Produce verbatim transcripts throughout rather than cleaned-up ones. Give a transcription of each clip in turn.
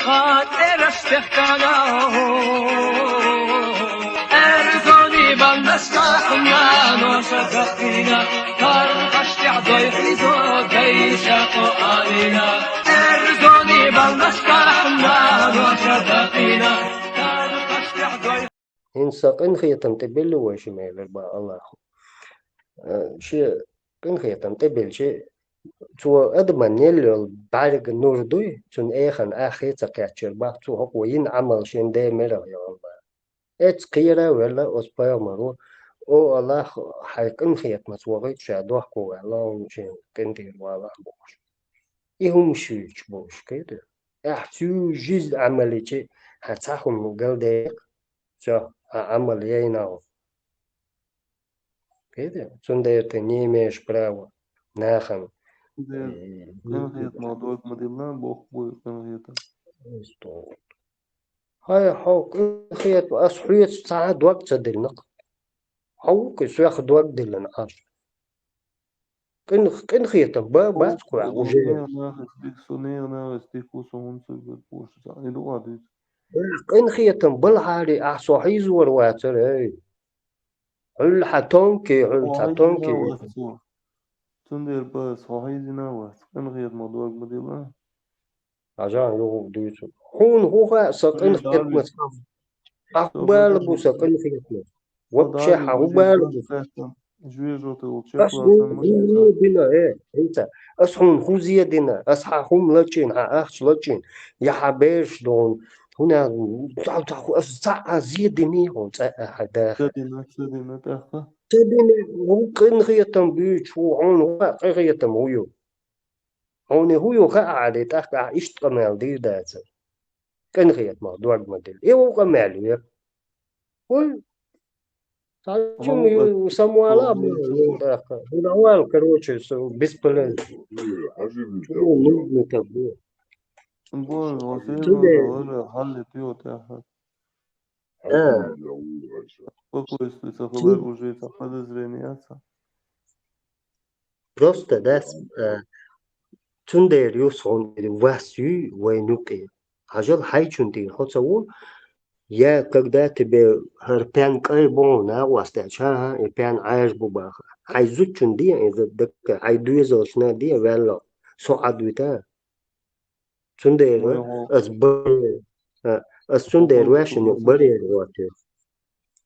Эраш техкана, эрзони бандашка, хна ноша кахина, кар кашти дой хизо, дайша ко алина. Эрзони бандашка, хна ноша кахина, кар кашти дой. Ин са къинхетам тӀе белли вай ши мелар ба Аллаху. Э, ши къинхетам тӀе белчи, цо адаман неллел бӀарга нур дуй, цун эхан ахе ца кхаччар бах, цо хӀокхо йин Ӏамал шин де мерах ял ба. Эц кхера велла оц пайхамару, о Аллах, хьай къинхетамаца вагӀи ша дохко ваьлла, он шин къинтӀера вала бохуш. И хӀума шуьйчу бохуш кхета. Ахь цу жиз Ӏамаличи хьан цхьа хӀума галдекъ, цо хьан Ӏамал яйна гӀо. Кхета, цундела тӀе немеш право нахана. Дер, м, къинхетамах дог ма дилла, боху буй къинхетам. Хьай, хьо къинхетам, ас хьоьца цхьа а дог ца диллина-кх. Хьо ву-кх соьх дог диллина Ӏаш. Къин-, къинхетам ба-, бац кхуьа уже. Со нехан нахаца дика, со нехан нахаца дика ву, со хӀунда ца вер, бохуш цхьа. И ду а дуьйцу. Къинхетам балхьари ахь со хьийзор вацара, эй. Хьуьлла хьан тонки, хьуьлла цхьа тонки. Цундела ба ас хьо хьийзина вац. Къинхетамах дог ма дилла. Хьажа, юха дуьйцу. Хьуна хӀун хаьа сан къинхетамаца? Ахь хӀун бала бу сан къинхетамаца? Вообще хьан хӀун бала бу? Ас хьуна хӀун зен дина, э, хӀинца? Ас хьуна хӀун зен дина? Ас хьан хӀума лачийна, хьан ахча лачийна? Я хьан бераш догӀун? ХӀуна, цхьа, цхьа, ас цхьа а зен диний хьуна цкъа а хьан даха? Ца дина, ца дина тӀаккха. Ца дина, хӀун къинхетам буьйцу, хьуна хӀун къинхетам хӀун ю? Хьуна хӀун ю хаьа, Ӏаьли, тӀаккха ахь иштта къамел дийр дацара. Къинхетамах дог ма дилла. И ву къамел вер. Ой, цхьа жима ю, самвала а ма ву тӀаккха. ХӀуна вала, короче, со бесполезно. Чего нужно так было? Боже, Василий, Василий, хьалли пьёт, ахьа. Да. Спокойствие, ца хабар уже, ца подозрение, ца. Просто, да, с-, э, цундела юс хьуна вас юй вайн юкъе. Хьажал хьайчун тӀера хьо ца ву, я когда тебе хӀара пен кӀай бу хьуна накъост аьлча, хӀа, хӀа, и пен Ӏаьржа бу баха. Хьай зудчун де, и за-, дакка, хьай доьзалшна де, ваьлла, со Ӏадвита. Цундела ас баре-, а, ас цундела вешан юкъа барера гӀоттаю.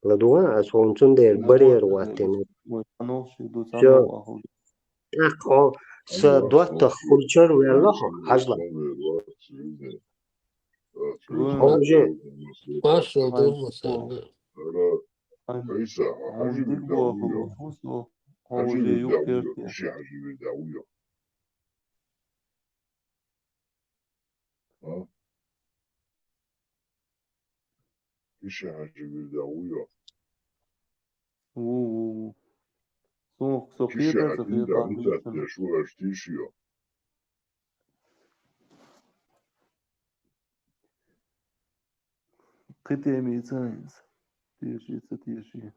ЛадугӀа, ас хьуна цундела барера гӀоттина. Всё. ТӀаккха хьо са доттагӀа хулчар ваьлла хьо, хьажал. Хьо уже. Маршал ду, масала. А? Иша хьажа вирда вуйо. Ву, ву, ву. Сох, со Киша хета, со хета, хьатинда, хьатинда. Мутаттеш ву аш тишио. Кхетемица инс. Тишица, тиши.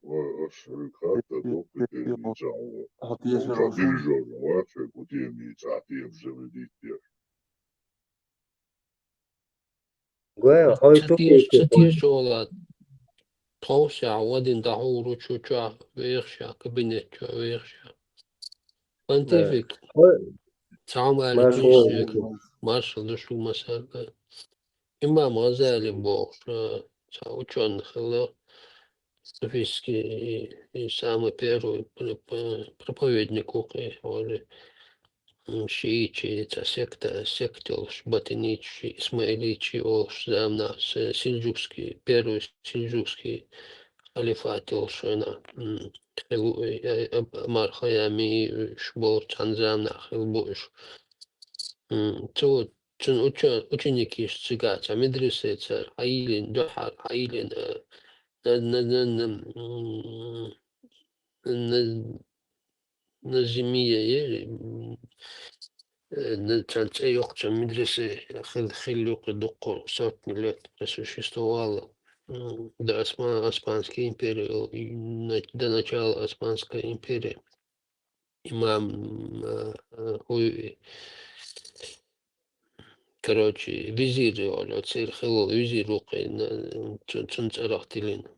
Ва аш хатта топпи теши чао. Хьо теши Ва роши. Дирижёр, ва чё, кутеми, ца тем же видите. Гой, хой Ца ту теш, ца куту. Теш чола. Тховса, вадин даху ручу ча, вехша, кабинет ча, вехша. Понтифик. Хой. Цамали маршал тишек, маршал душу масарга. Имам Газали бохуш, э, цхьа учёный хилла, суфийский, и, и самый первый пр-, пр-, проповедник укхи, вали, м, шиичи, цхьа секта, секта йолуш, батиничи, исмаиличи йолуш заманахь, с-, сельджукский, первый сельджукский халифат йолуш вайна, м, хилла, э, э, Амар Хайями, уьш болу цхьана заманахь хилла бу уьш. М, цо Цуьнан уча-, ученикаш цигахь цхьа медресе цара хьайиллина, дуьххьара хьайиллина, э, на-, на-, на-, на-, м, на-, Назимия, э, м, э, на-, цхьа цӀе йоккхучу медресе хил-, хилла юккъе дуккха сотни лет просуществовала. М, до Осма-, Османской империи, и на-, до начала Османской империи. Имам, э, э, хӀу ю и? короче, визир йолу, церан хилла визир ву кхин, цу-, цуьнан цӀарах тиллина.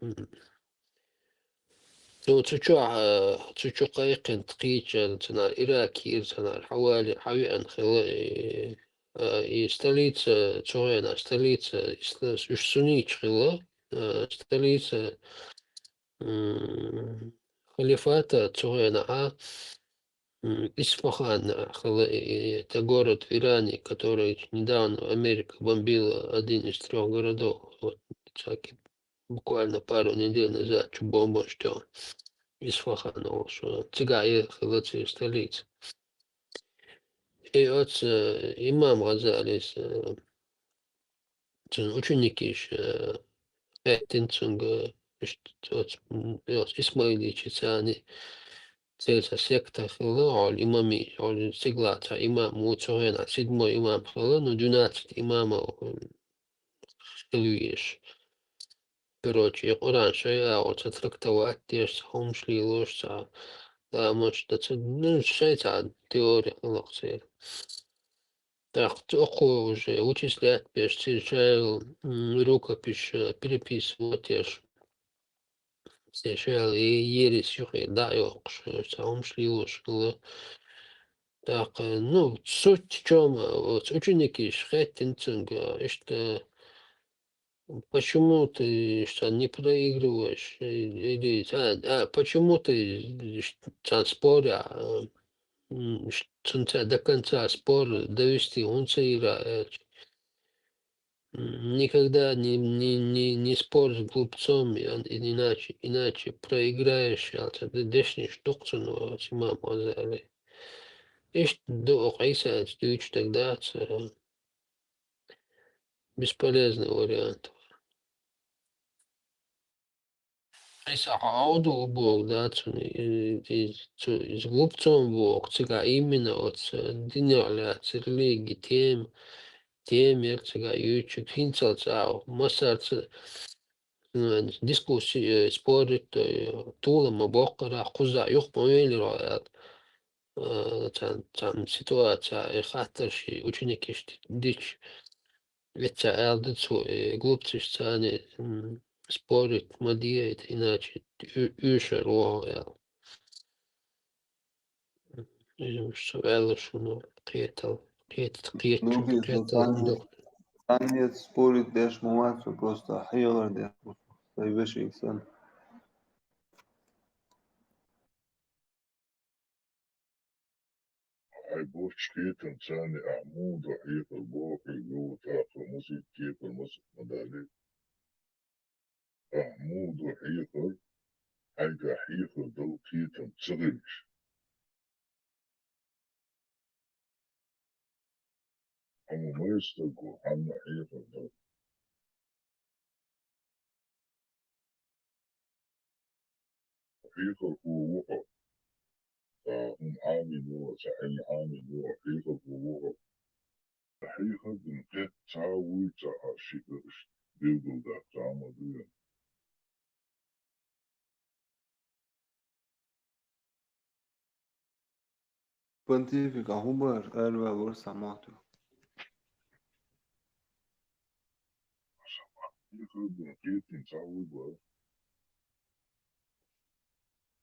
Цо цу чохь, а, цу чу кхайкхина кхеччара, цунара Иракера, цунара хьавали-, хьавеана хилла, и, а, и столица, цу хенахь столица, и ста-, уьш сунниташ хилла, а, столица, м, халифата цу хенахь, м, Исфахан хилла, и, и, это город в Иране, который недавно Америка бомбила, один из трёх городов. Вот, всякий буквально пару недель назад чу бомбанаш тӀе Исфахан олуш, цигахь е хилла церан столица. И оцу, э, имам Гъазалис, э, цуьнан ученикаш, э, хаьттина цуьнга, иштта оцу, м, оцу исмаилитчий царна, церан цхьа секта хилла, хьол имами, хьол стигалахь цхьа имам ву, цу хенахь седьмой имам хилла, ну, двенадцать имамов, м, хила везаш. Короче, и Къуръан шайн агӀор ца трактовать деш, ца хӀумаш лелош, ца ламазаш дан, ца, ну, шайн цхьа теория хилла церан. ТӀаккха цу окхо уже вычислять беш, церан шайла, м, рукопись, э, переписывать еш. Церан шайла е-, ересь юххе дӀа а йоккхуш, ца хӀумаш лелош хилла. ТӀаккха, ну, суть в чём, оцу ученикаш хаьттина цуьнга, иштта, почему ты, что, не проигрываешь? Или, а, а, почему ты, ш-, цхьаьна споря, а, м, ш-, цуьнца до конца спор довести хӀунда ца йира, аьлча. М, никогда не, не, не, не спорь с глупцом, и он, и иначе, иначе проиграешь, аьлла, ца де-, дешнаш ду-кх цунна оцу имам Гъазали. Иштта ду оха Ӏийсас дуьйцуш дагадоцу, а, бесполезный вариант. Ӏийса, хьо Ӏовдал боху, да, цунна, и, и, цу, иза глупцом боху, цигахь именно оцу динах лаьцна религи тема, тема яра цигахь юьйцург, хӀинцалц а, массаьрца, м, дискуссия, э, спорить, э, тулам ма боккхура, кхузахь юха ма велира аьлла. Э, цхьана, цхьана ситуацехь и хаттарш и ученикашна дича, вицца аьлла ду цо, и глупцаш царна, м, спорить ма де, это иначе уь-, уьшар ву хьо аьлла. Иза уьш со аьлла шуна кхетал, кхета-, кхета-, Ну, кхетал царна, царна спорить деш ма вац, просто хьехар деш ву, сайн вешин санна. Хьайн бохучу кхетам царна ахь муха ду хьехар боху, хьоьга юха тӀаккха масийтта кепара масийтта ма далий. Ахь муха ду хьехар, хьайгахь хьехар дала кхетам ца хилча. Амма майра стаг ву, хьанна хьехар ду. Хьехархо ву хьо. Ца хӀума Ӏамийна ву хьо, ца Ӏилма Ӏамийна ву хьо, хьехархо ву хьо. Хьехар дина кхетта ца вуй ца а шиъ а иштта билгалдаккха ца ма дуьйна. Понтифик, ахь хӀун бара, араваьлла вара сан мотт ву. Сан мотт ву, кхетта ца вуй бара.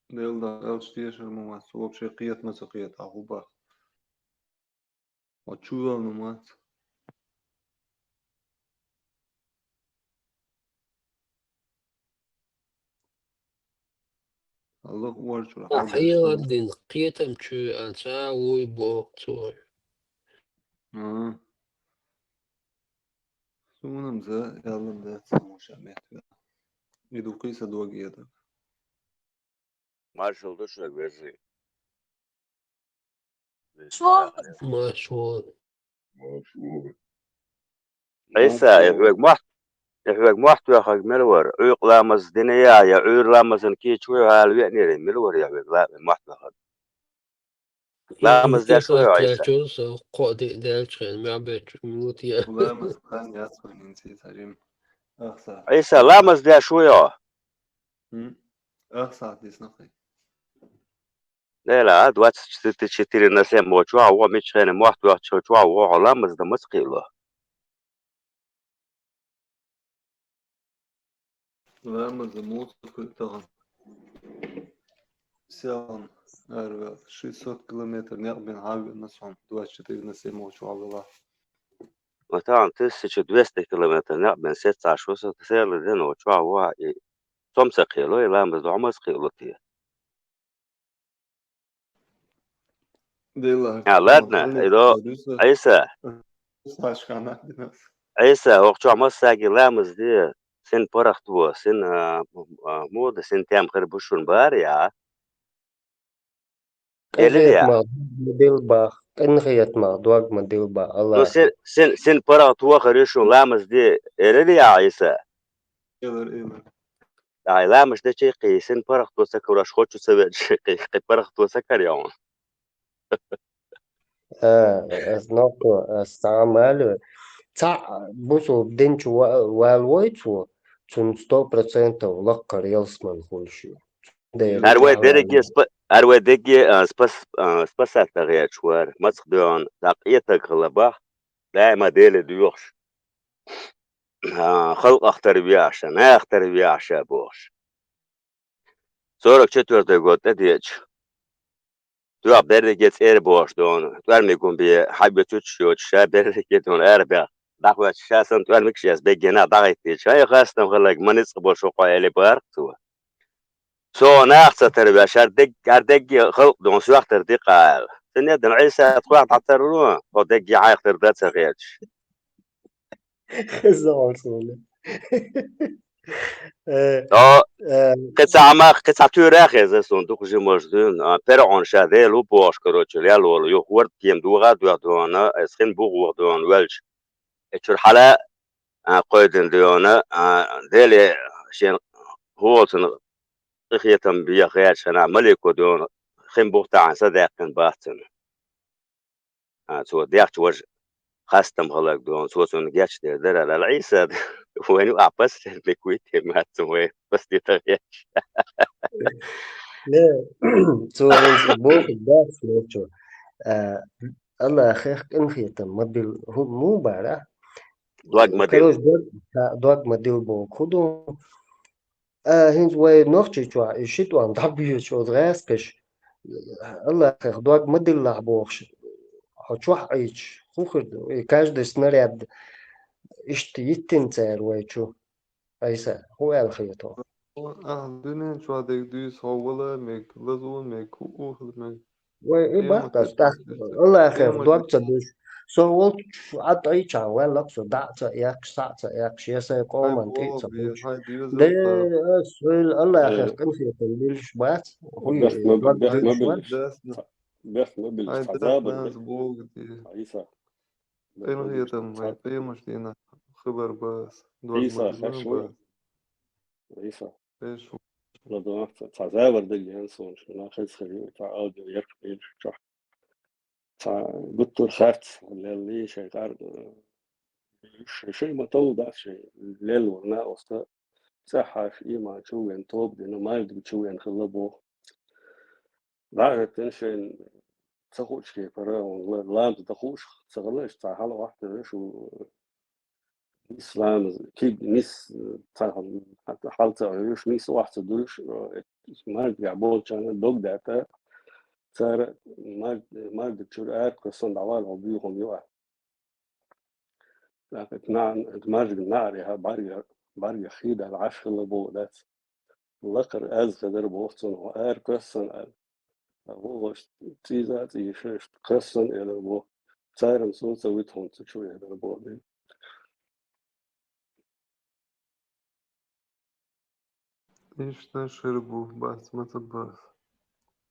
Делла дан аьлча тешар ма вац, вообще кхета ма ца кхета, ахь хӀун бара. Хьо чувелла ма вац. Аллах варчура. Ахь хьалдеш хьехар дина кхетам чу а ца вуй боху цо. А. Суна-м за аьлла дац хьуна ша меттавелла. И ду кхин са дог едаг. Маршалла ду шуьга, вежарий. Маршалла. Маршалла. Маршалла. Ӏийса, я хьоьга мохь, я хьоьга мохь тоьхнарг мила вара? Ӏуьйкъа ламаз дина я, я Ӏуьйра ламазан кийча вуй хьала веанера, мила вара я хьоьга ла-, мохь тоьхнарг? Ламаз деш вуй хьо, Ӏийса? Ламаз хан яц вайн инци царим. Ахса. Ӏийса, ламаз деш вуй хьо? М? Ахса дисна кхин. Нела, двадцать четыре на семь волчохь, во мичхьена мохь тоьхча чохь, во хьо ламаз дан маца кхиало? Ламаза муха кхуьйту тахана? Селхан араваьлла шестьсот километр некъ бина хьавеана сан, двадцать четыре на семь волчу валла. Ва тахана тысяча двести километр некъ бина сеццаш ву со, села дина волчу ваха и цом ца кхело, и ламаз дохьа маса кхело те? Делла А, ладно, хьале идо, дуьйса. Ӏийса. Сашкана динас. Ӏийса, хӀокху чохь массаьрга ламаз де, син паргӀат во, син, а, а, муха да, син тем хир бу шуна бара я? Элира я? Къинхетамах дог ма дилла бах, къинхетамах дог ма дилла бах, Ну, Аллах. син, син, син паргӀат во хир ю шуна ламаз де, элира я, Ӏийса? Элира, элира. Ай, ламаз дечи кхин, син паргӀато ца карош, хӀокху чу ца веача, кхин, кхин паргӀато ца карайо хьуна. А, ас нохчо, ас цхьа а ма аьлла. Цхьаъ бусулба дин чу ва-, валавой цо, цунна сто процентов лаккхара ялсамани хуьлуш ю. Дера ХӀара вай тӀехь дерриге ваьлла. спа-, хӀара вай дерриге, а, спас-, а, спасать дан гӀерташ вара. Мацах доьгӀна, дӀа къетаг хила бах, даима Деле доьхуш. А, халкъах тарвехьа ша, нахах тарвехьа ша бохуш. Сорок четвёртый год тӀедеача, тоьхна берриге цӀера бохуш доьгӀна, тӀоьрмиг хӀун бен хьан оьцуьйтуш йоцуш, ша берриге доьгӀна арабаьхна, дӀахӀоьттича, ша санна тӀоьрмигаш эцна беггина дӀахӀиттийча, хьайн хастам хиларг ма ницкъ бу шуна кхо элира бах цо. Со нах ца тарвеш, хӀара дерг-, хӀара дерриге халкъ доьгӀна соьхтар ди-кх аьлла. Цуьнан дина Ӏийса тхох дӀатарро, тхо дерриге хьайх тара дан ца хеташ. Хеза олсуна. Э, О, э, кхин цхьа хӀама, кхин цхьа туьйра а хеза суна дукха жимаш дуьйна. А, ПиргӀун ша Дела ву бохуш, короче, лел волу юха ворда кема догӀа а доьгӀна, иза хин бу гӀо доьгӀна ваьлча. И чуьра хьала а, кхойдина доьгӀна, а, Деле шена хӀоцун къинхетам беха гӀерташ хьана, малико доьгӀна, хин бух тахьана са даьккхина бац цуьнан. А, цо дехча важа хастам хиларг доьгӀна, цо цунна гечдер дара аьлла, Ӏийса, вайна юкъахь последний вуй те, маьццан вай, последний тахеташ. Не, цо вайца бохург дац, нохчо. А, Аллахьех къинхетам ма дилла, хӀу-, муха бара? Дог ма дилла. Короче, дог, дог ма дилла боху хӀу ду? А, хӀинца вай Нохчийчохь и ши тӀом дӀабоьдуш оцу гӀаскхаша, Аллахьех дог ма диллахь бохуш, хьо чохь Ӏийча, хӀун хир ду? И каждый снаряд иштта йиттина цара вай чу. Ӏийса, хӀун аьлла хета хьо? Ахьа дуьнен чохь дерг дуьйцу хьо вала мега, лазо мега, хӀуъу хила мега. Вай, и баккъалла тӀаккха Аллахьех дог ца дуьйш. Со волчу Ӏа тӀайчахьа ваьлла-кх со, дӀа а ца эккхаш, схьа а ца эккхаш, я сайн къоман тӀе а ца кхуьуш. Де, ас хьуьйла Аллахьех къинхетам билуш бац, хӀуй, дог дуьйш вац. Бехк ма билаш, цхьа забар ду. Ӏийса. Къинхетам вай къемаш дийнахь хилар бац, дог ма диллина бац. Ӏийса. ЛадогӀа, цхьа, цхьа завар даг ян суна, шуна хеза хир ю, цхьа аудио ярх бийр чохь. Цхьа гуттар харц лелли, шайн къар, шай, шай ма товла дац, шай лелла варна оста, цӀахь хьаша ийман чу вен, тоба дина, маьждиг чу вен хилла боху. ДӀа а хӀоьттина шайна ца хуучу кепара, ла-, ламаз дан хууш ца хилла, иштта цхьа хьала охьатуьйра шу, нис ламаз, киб-, нис, цхьа хьал-, хьал ца Ӏуьйш, нис охьа ца дуьйш, э, маьждигехь болчарна дог даьтта, цара маьжд-, маьждиг чуьра ара кхуьссун дӀавала хьо буьйхун ю ахь. ТӀаккха маьждиг наӀарехьа бӀаьрга, бӀаьрга хи даьлла Ӏаш хилла боху дац. Лакхара аз хедар боху цунах, хьо ара кхоьссана аьлла. ТӀаккха вовшашца цӀийза а цӀийша, иштта кхоьссана элар боху. Царам со ца вита хьуна ца чу элар боху. Иштта шира бу, бац, ма ца бац.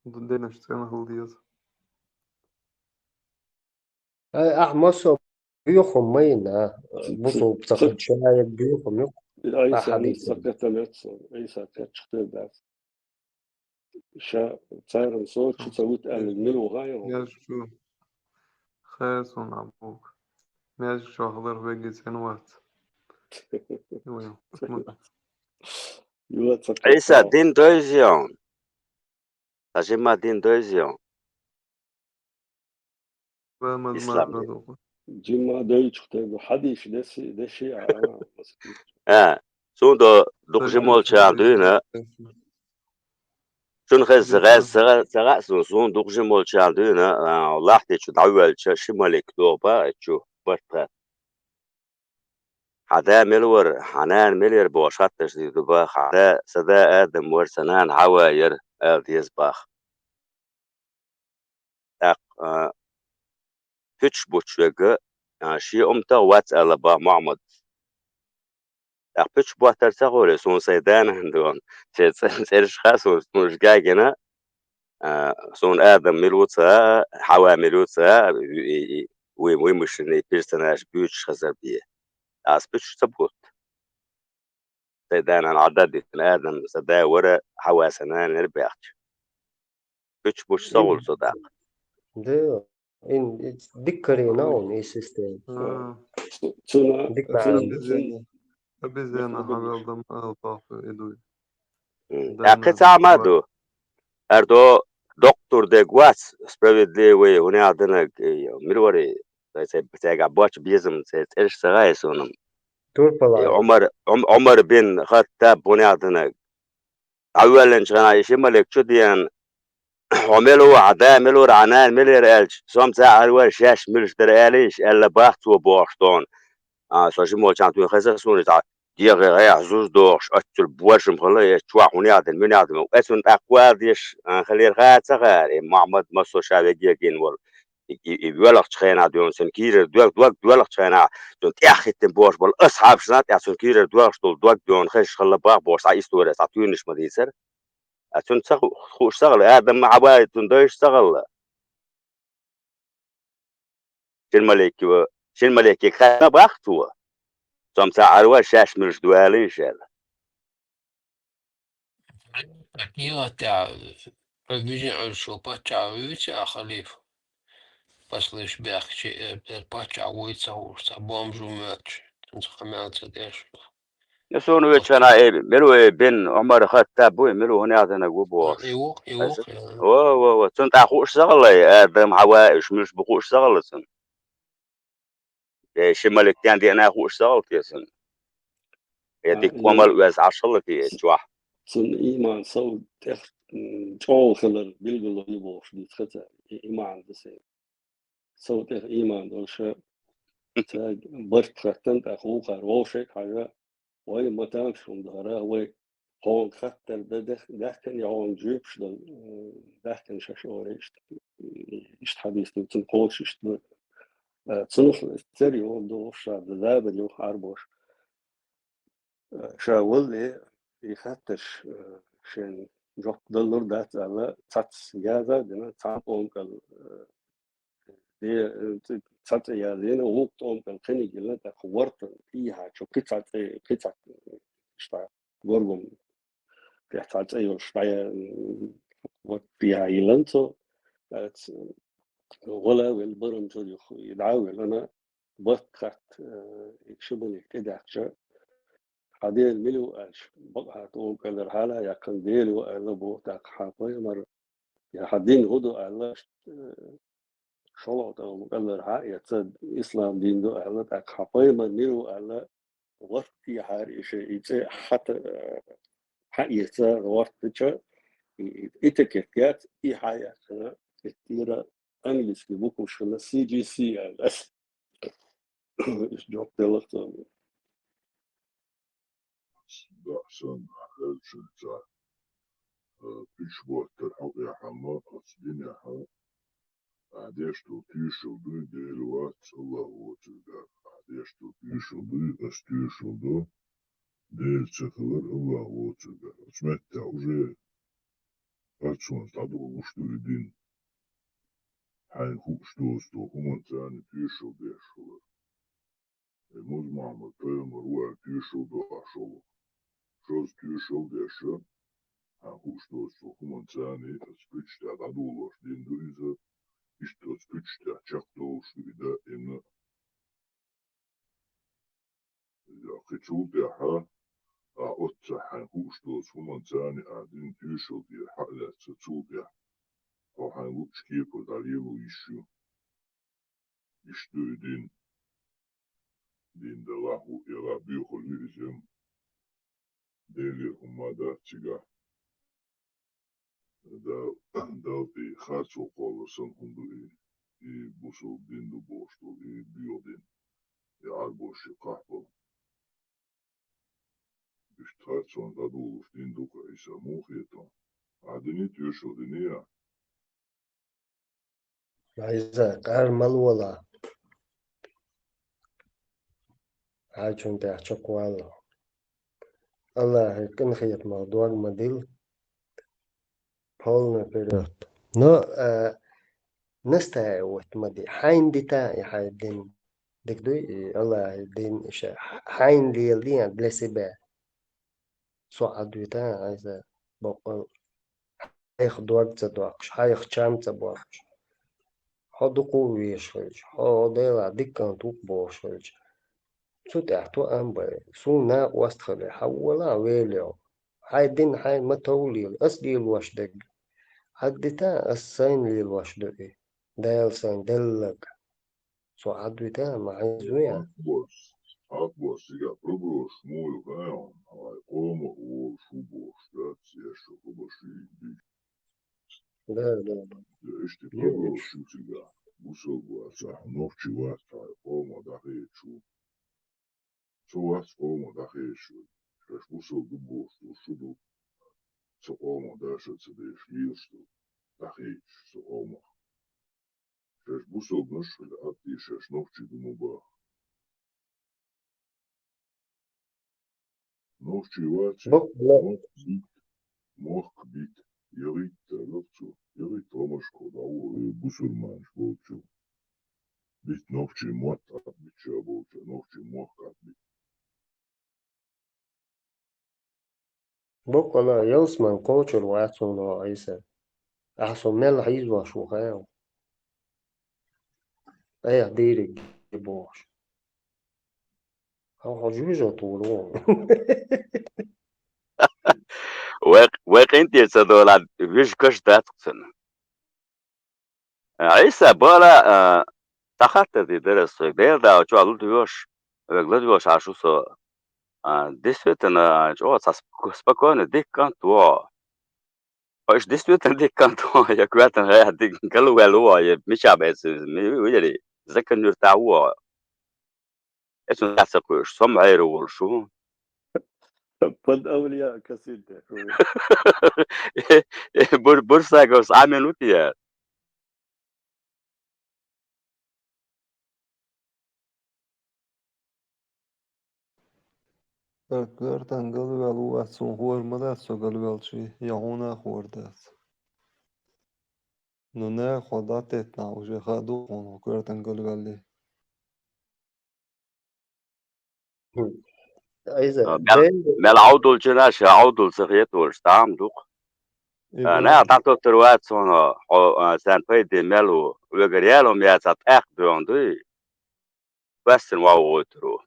Ду денаш цӀена хила деза. Ай, ахь массо а буьйху хӀума ма йина, бусулба ца хилча, шаерг буьйху хӀума ю. Ай, ахь хьадийцина. Ца кхетам яц, Ӏийса кхетчух тера дац. Ша царам со чу ца вита аьллиг мила ву хаа? Мел чу. Хаа суна Ӏабук. Мел чохь лар вегги цӀена вац. Ю, ю. Ю, ца Ӏийса, кхетам. Дин дойзий хьуна? Ткъа жимма дин дойзий хьуна? Ислам дин. Жимма дойчух тайбу хьадийш деси, деши а. А, суна до, Дукха жима волчарна дуьйна, цунна хеза, хеза ца хаьа суна, суна дукха жима волчарна дуьйна, а, лахьти чу дӀавоьлча, ши малик догӀу баха чу, барт тӀа. Хьан да мила вара, хьан нана мила яра бохуш хаттарш дийр ду баха, хьан да, сан да Адам вара, сан нана Хьава яра, ала деза баха. ТӀаккха, а, пуьташ бутташ верг, а, шен умтах вац аьлла баха Мухьаммад. ТӀаккха пуьташ боттар ца хуьлий, суна сайн да-нана ду, церан цӀе-, цӀераш хаьа суна, суна уьш гаьгина, а, суна Адам мила ву ца хаьа, Хьава мила ю ца хаьа, и, и, и, вуй, вуй мишина и персонаж буьйцуш хезар бен. Ас пуьташ ца бутта. Сайн да-нана Ӏадда а дитина, Адам сан да вара, Хьава сан нана яра баьхча. Пуьташ бутташ ца хуьлу цо тӀаккха. Да, ин, и дика карийна вуна и система. А. Цу-, цуна, Дика цуна, карийна. Обезьяна, обезьяна хьавелла ма ала боху и дуй. М. Да, ТӀаккха кхин цхьа хӀума ду. Ардо доктор дерг вац, справедливый, хӀунех динарг, э, мила вара, ца-, ца-, цаьргахь боцчу безам, церан цӀераш ца хаьа суна. Турпала. Э, Ӏумар, Ӏум-, Ӏумар бин Хаттаб, хӀунех динарг. ДӀавоьллинчу хенахь и ши малик чу деана, хьо мила ву, хьан да мила вара, хьан нана мила яра аьлча, со-м ца Ӏарвара, шаьш милаш дара алийша, аьлла баха цо бохуш тхуна. А, со жима волчарна дуьйна хеза суна иза, дегӀе гӀехьа зуж дохуш, оццул божам хила, и чохь хӀунех дина, муьнех дина. Эцунна тӀаккха вала деш, а, хилира хаьа ца хаьара, и Мухьаммад массо ша веге гина волу. И, и, и воьлхучу хенахь дуьйна цуьнан кийрара дог, дог доьлхучу хенахь, цуьнан тӀаьхьахӀиттина бохуш болу асхьабашна тӀехь цуьнан кийрара доьлхуш долу дог дуьйна хезаш хилла баха бохуш, цхьа история, цхьа туьйранаш ма дийцара. А цуьнан ца ху-, хууш ца хилла, Адам Хьава цуьнан дайша ца хилла. Шина маликке, шина маликке хаьттина баха цо. Со-м ца Ӏарвара, шаьш милаш ду алийша аьлла. Кхин а тӀаьхьа, вижин Ӏуьллуш ву паччахь вуьйцу а халифа. Паслиш бехкачи, э, э, паччахь вуй ца хууш, цхьа бомжа ву моьттуш, цунца къамел ца деш. Я суна вуьйцу хенахь, э, мила ву, э, бин Ӏумар Хаттаб ву, мила ву, хӀунех динарг ву бохуш. И ву, и ву, Аса-, я. Во, во, во. Цунна тӀаккха хууш ца хилла, э, Адам, Хьава, уьш милаш бу хууш ца хилла цунна. Э, ши малик ден деана хууш ца хилла те цунна. Э, А, дика и къамел оьзна Ӏаш хилла те, э, чохь. Цунна ийман сов тӀех, м, чӀогӀа хилар билгало ю бохуш дуьйцу хеза, и, и маьӀна ду сайн. Сов тӀех ийман долуша, цаьрга барт хаттан тӀаккха вукхара вовшех хьажа, вай ма тамаш хӀума дара, вай хьонга хаттар дан дехкан я хьонга жоьпаш дан, м, даьхкина шаьш ора иштта, иштта хьадис ду, цунна кхочуш иштта ду. Э, цунах цер йолу догӀуш ша, забар йоху Ӏарбош. Э, ша валле, и хаттарш, э, шен жоп даллур дац аьлла, цац яза а дина, цхьа къомкъал, э, де, э, ц-, цхьа цӀе язйина, вукху къомкъал кхиниг йилла, тӀаккха вартан, тӀехьа чу кхин цхьа цӀе, кхин цхьа, иштта, горгум, тӀехь цхьа цӀе йолуш, дӀая, м, варт тӀехьа йиллан цо, э, ц-, гӀала а велла, барам чу юха, и дӀа а веллана, барт хатта, э, и ши малик тӀедаьккхича, хьан Дела мила ву аьлча, бакъахьа тӀом кӀелара хьала а яьккхина, Дела ву аьлла боху, тӀаккха хьан пайхамар, я хьан дин хӀун ду аьлла, э, шолгӀа тӀом кӀелара хьа а эцна, ислам дин ду аьлла, тӀаккха хьан пайхамар мила ву аьлла, гӀорттехьара и шен и цӀе хьата-, э, хьаэца гӀорттача, и, и этикетка яц, и хьаяьккхина, и тӀера английски букваш хилла си джи си аьлла. Иштта жоп делла цо. Бахьсан хьаьлчуьнца, э, пуьчботтар хьокъехь-м оцу динехь, ахь деш долу тоьшалла дуй, Дела вац, АллахӀ воцург вац. Ахь деш долу тоьшалла дуй, ас тоьшалла ду, Дела ца хилар, АллахӀ воцург вац. Оцу меттехь уже харцонца дӀадолуш ду и дин. Хьайна хууш доцу хӀуманца а тоьшалла деш хилар. Э, Муса-Мохьмад пайхамар ву аьлла тоьшалла до ахь шолгӀа. Шозза тоьшалла деш, хьайна хууш доцу хӀуманца а, оцу пуьчаш тӀехь дӀадолош дин ду иза, иштта оцу пуьчаш тӀехь чекхдолуш ду и даимна. Я кхин цул тӀаьхьа, а, оццахь хьайна хууш доцу хӀуманца а дин тоьшалла дера хьа а лаьцна цул тӀаьхьа, хьо хьайна луучу кепара дӀалело йиш ю. Иштта ду и дин. Дин далахь ву, ялахь боьхалла ю иза-м. Делера хӀума дац цигахь. Да, Далла тӀе харцо кхоллар санна хӀума ду и, и бусалба дин ду бохуш долу, и боьха дин, и Ӏарбоша кхахьболу. Иштта харцонна дӀадолуш дин ду-кх Ӏийса, муха хета? Ахьа дина тоьшалла дина я? Ӏийса, къар ма лолахь. Хьайчунна тӀехь чекхвалло. Аллахье къинхетамах дог ма дилла. Полный вперёд. Но, а, настаивать ма де. Хьайна дита и хьайн дин. Дика дуй, и Аллахье дин иша. Хьайна леладе, а, для себя. Со Ӏад вита, Ӏийса, боккъал. Хьайх дог ца доккхуш, хьайх чам ца боккхуш. Хьо дукха а везаш хилча, хьо Делахь дика кӀант ву-кх бохуш хилча, цу тӀехь тоам бай. Суна накъост хилий, хьавола, веллехь. Хьайн дин хьайна ма товлийла, ас лелош дерг. Ӏад дита, ас сайна лелош ду и. Дала сайна делларг. Со Ӏад вита, ма хьайна зуя. Хьакъ бос, хьакъ бос, цигахь проброш муха ю хаьий хьуна, хьайн къомах волуш ву бохуш дац, я шу хӀума шуьйга дуьйцу. Да, да, да. Иштта проброш ю цигахь. Бусалба вац ахь, нохчи вац, хьайн къомах дӀахедаш ву. Со вац къомах дӀахедаш ву. Шаьш бусалба ду бохуш ду, шу ду. Со къомах даша ца деш, лелаш ду. ДӀахедаш со къомах. Шаьш бусалбанаш хила, атта шаьш нохчи ду ма баха. Нохчи вац, бакъ, бакъ. Мохк бит, мохк бит. ЯгӀийтта, лохцу, ягӀийтта гӀамашко дӀавола, э, бусурманаш болчу. Бит нохчи мотт атта бит ша болчу, нохчи мохк атта бит. Боккъала, ялсман кхочур вац хьуна, Ӏийса. Ахьа со мел хьийзош ву хаьий? Айхьа дийриг бохуш. Хьо, хьо жуьжа тухур ву. Вай, вай къинтӀера ца долахь, вижа каш дац-кх цунна. Ӏийса, бала, а, цхьа хаттар дийр дара ас соьга. Делан дагӀа чохь ладоьгӀуш, вайга ладоьгӀуш Ӏаш ву со. А, действительно, чӀогӀа цхьа споко-, спокойный, дика кӀант ву хьо. Хьо иштта действительно дика кӀант ву хьо, я коьртана гӀайгӀа дика галваьлла ву хьо, я мичахь бен ца веза, ми ву, ву яри, закон юьртахь ву хьо. Эцун ца кхуьуш, со ма хьайра волуш ву. Под авлия касинте. Бур-, бурсаговс Ӏамин ву те? Эр коьртан галваьлла ву вац, хӀун хӀора ма дац со галваьллачий, я хьуна а хӀора дац. Ну, наха хьо дӀатеттина уже хаа ду хьуна, хьо коьртан галваьллий. Хм. Айза, а, мел, бен- мел Ӏовдулчина ша Ӏовдул ца хеталуш, тӀам ду-кх. И а, бен- наха дӀатоттур вац хьуна, хьо, а, царна пайде мел ву, вегара ял хӀума яцахь, тӀаккха доьгӀна дуй? Ваьссина вовгӀуьйтур ву.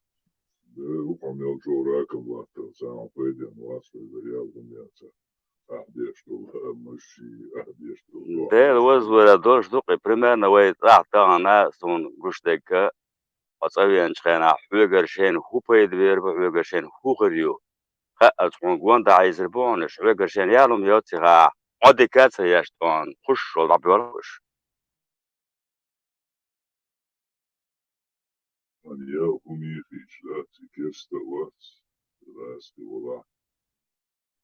Э, вукхо мел чӀогӀа ракам латтар, царна пайденна вац, вегара ял хӀума яцахь. Ахь деш долу, а, маши, ахь деш долу. Дела вазвара долуш ду-кх, примерно вай цӀахь тахана суна гуш дерг, хьо цӀа веанчу хенахь, хьоьгара шайна хӀун пайда бер бу, хьоьгара шайна хӀун хир ю? Хаьа, аса хьуна гонда Ӏийзар бу хьуна, хьоьгара шайна ял хӀума йоцци хаа, хьо дика а ца еш тхуна, кхуш йолу дӀабоьлхуш. Ан ял хӀума йихийча дац, и керста а вац, гӀазкхи валахь.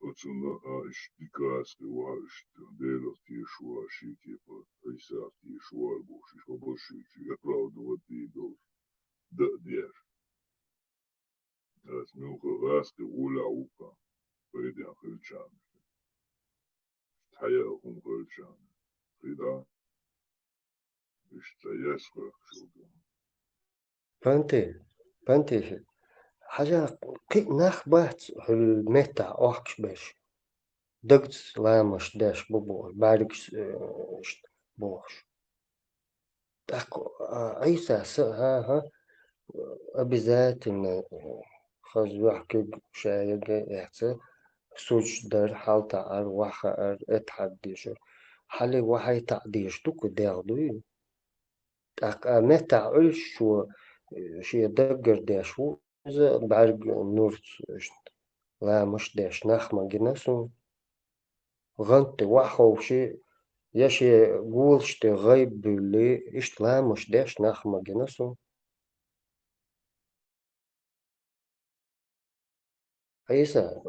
Оцунна а иштта дика гӀазкхи ваха, иштта Делах тешаш ваха, шен кепара, Ӏийсах тешаш ваха бохуш, иштта хабар шуьйчу, оправдывать дийр долуш, дан а деш. Ас муьлхха гӀазкхи гӀолехь ву-кха, пайдехь хилчарна. Хьаяа хӀума хилчарна. Хида? Иштта яьсса хьоькхуш ву. Панти, Панти, хьажа, кхин а нах бац хьуьлла меттахь охкуш берш. Дагца ламазаш деш бу бохуш, бӀаьргаш, э, иштта бохуш. ТӀаккха, а, Ӏийсас, хӀан-хӀа, обязательно, э, хаза ваьхкиг ша яга эца, сужуд дар, хьал таӀар, ваха хаар, этхьад дешар. Хьали вахьай таӀ деш ду-кх, дегӀ дуй? ТӀаккха а меттахь Ӏуьллуш цо, э, шен даггара деш ву, иза бӀаьрг нурца иштта. ламаш деш нах ма гина суна. ГӀанта тӀе ваха ховший, я шен голаш тӀе гӀайба буьллий, иштта ламаш деш нах ма гина суна. Ӏийса,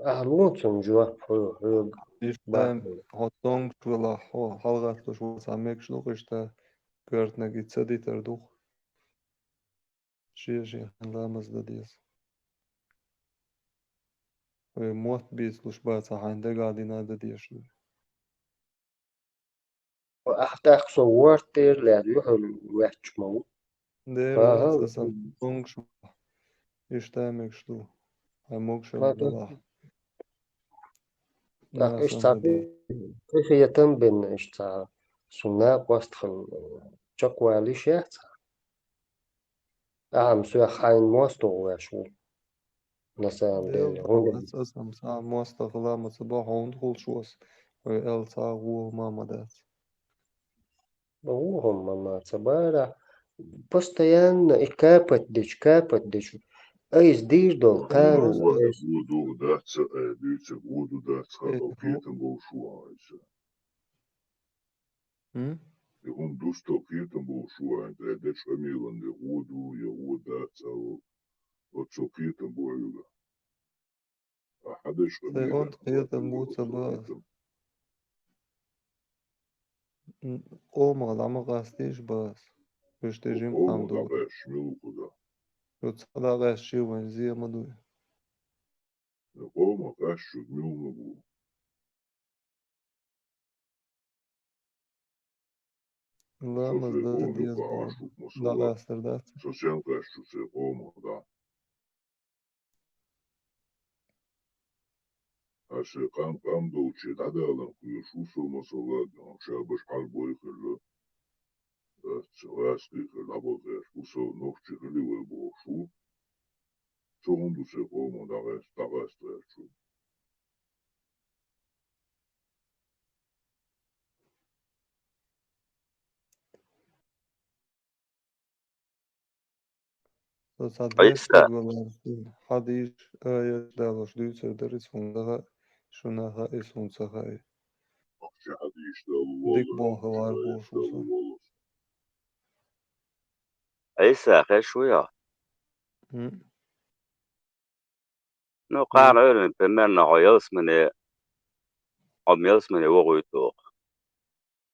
ахьа лоцун жоп хьо-, хьоьга. Иштта баккхий. Хьо цомгаш велахь, хьо хьалагӀатталуш вац, хьан мегаш ду-кх иштта, коьртаниг и ца дитар ду-кх. Шен-шен ламаз дан деза. Вай мотт бийцалуш бац, хьайна дагахь дина дан дезаш ду. Ахьа тӀаккха со ворта тӀера лаьрра юхьал ваьчча ма ву. Дера АхӀа. Вац, аса цомгаш ма. Иштта мегаш ду. Хьайн могашалла Ма-, далахь. ТӀаккха иштта цхьа къахетам бина, иштта цхьа сунна накъост хила чакхвала йиш яц. Ахьа-м соьх хьайна мостагӀа веш ву. На самом деле, Дела хӀунда? Дац, аса-м цхьа мостагӀа хила ма ца бохьу, хӀунда хулаш ву ас? Вай аьлла цхьа а вон хӀума ма дац. ВонхӀума ма ца бара. Постоянно и капать дича, капать дича. Айса дийр долу кхана. Вай ву ду дац, э, дуьйцург ву ду дац, хьан Э, хӀу- кхетам болуш ву хьо айса. М? И хӀума дустал кхетам болуш ву хьайна, тӀе дечу къамелан я гӀо ду, я гӀо дац, ала, оццул кхетам бу хьоьга. Ахьа дечу Сайн къамелан онда кхетам бу ца оццул бац. кхетам. М, къомах дӀа ма къастийша бац. Уьш тӀе жима къам ду. Къомах дӀакъаьсташ мила ву кхуза? Шу цхьа дӀакъаьсташ вайн зе ма дуй. Къомах къаьсташ мила ма бу. Ламаз дан деза боху. ДӀакъастар дац? Со сен къаьсташ ву сайн къомах дӀа? Аса къам-къам долче дӀадалан кхоьруш ву со, масала, шабаш хьарбой хилла, дац, гӀаскхий хилла, дӀабахарш ву со, нохчи хилла вай бохуш ву. Со хӀунда ву сайн къомах дӀакъаст-, дӀакъаста гӀерташ ву? Со цхьа Ӏийса. Дешниг валар, хьадийш, аят далош дуьйцур дара иза хӀунда хаьа, шуна хаьа иза хӀунда ца хаьа. Дика болх лар болуш ву со. Ӏийса, хезаш вуй хьо? М. Ну, кхана ойла, примерно, хьо ялсамане, хьо ялсамане вогӀуьйту.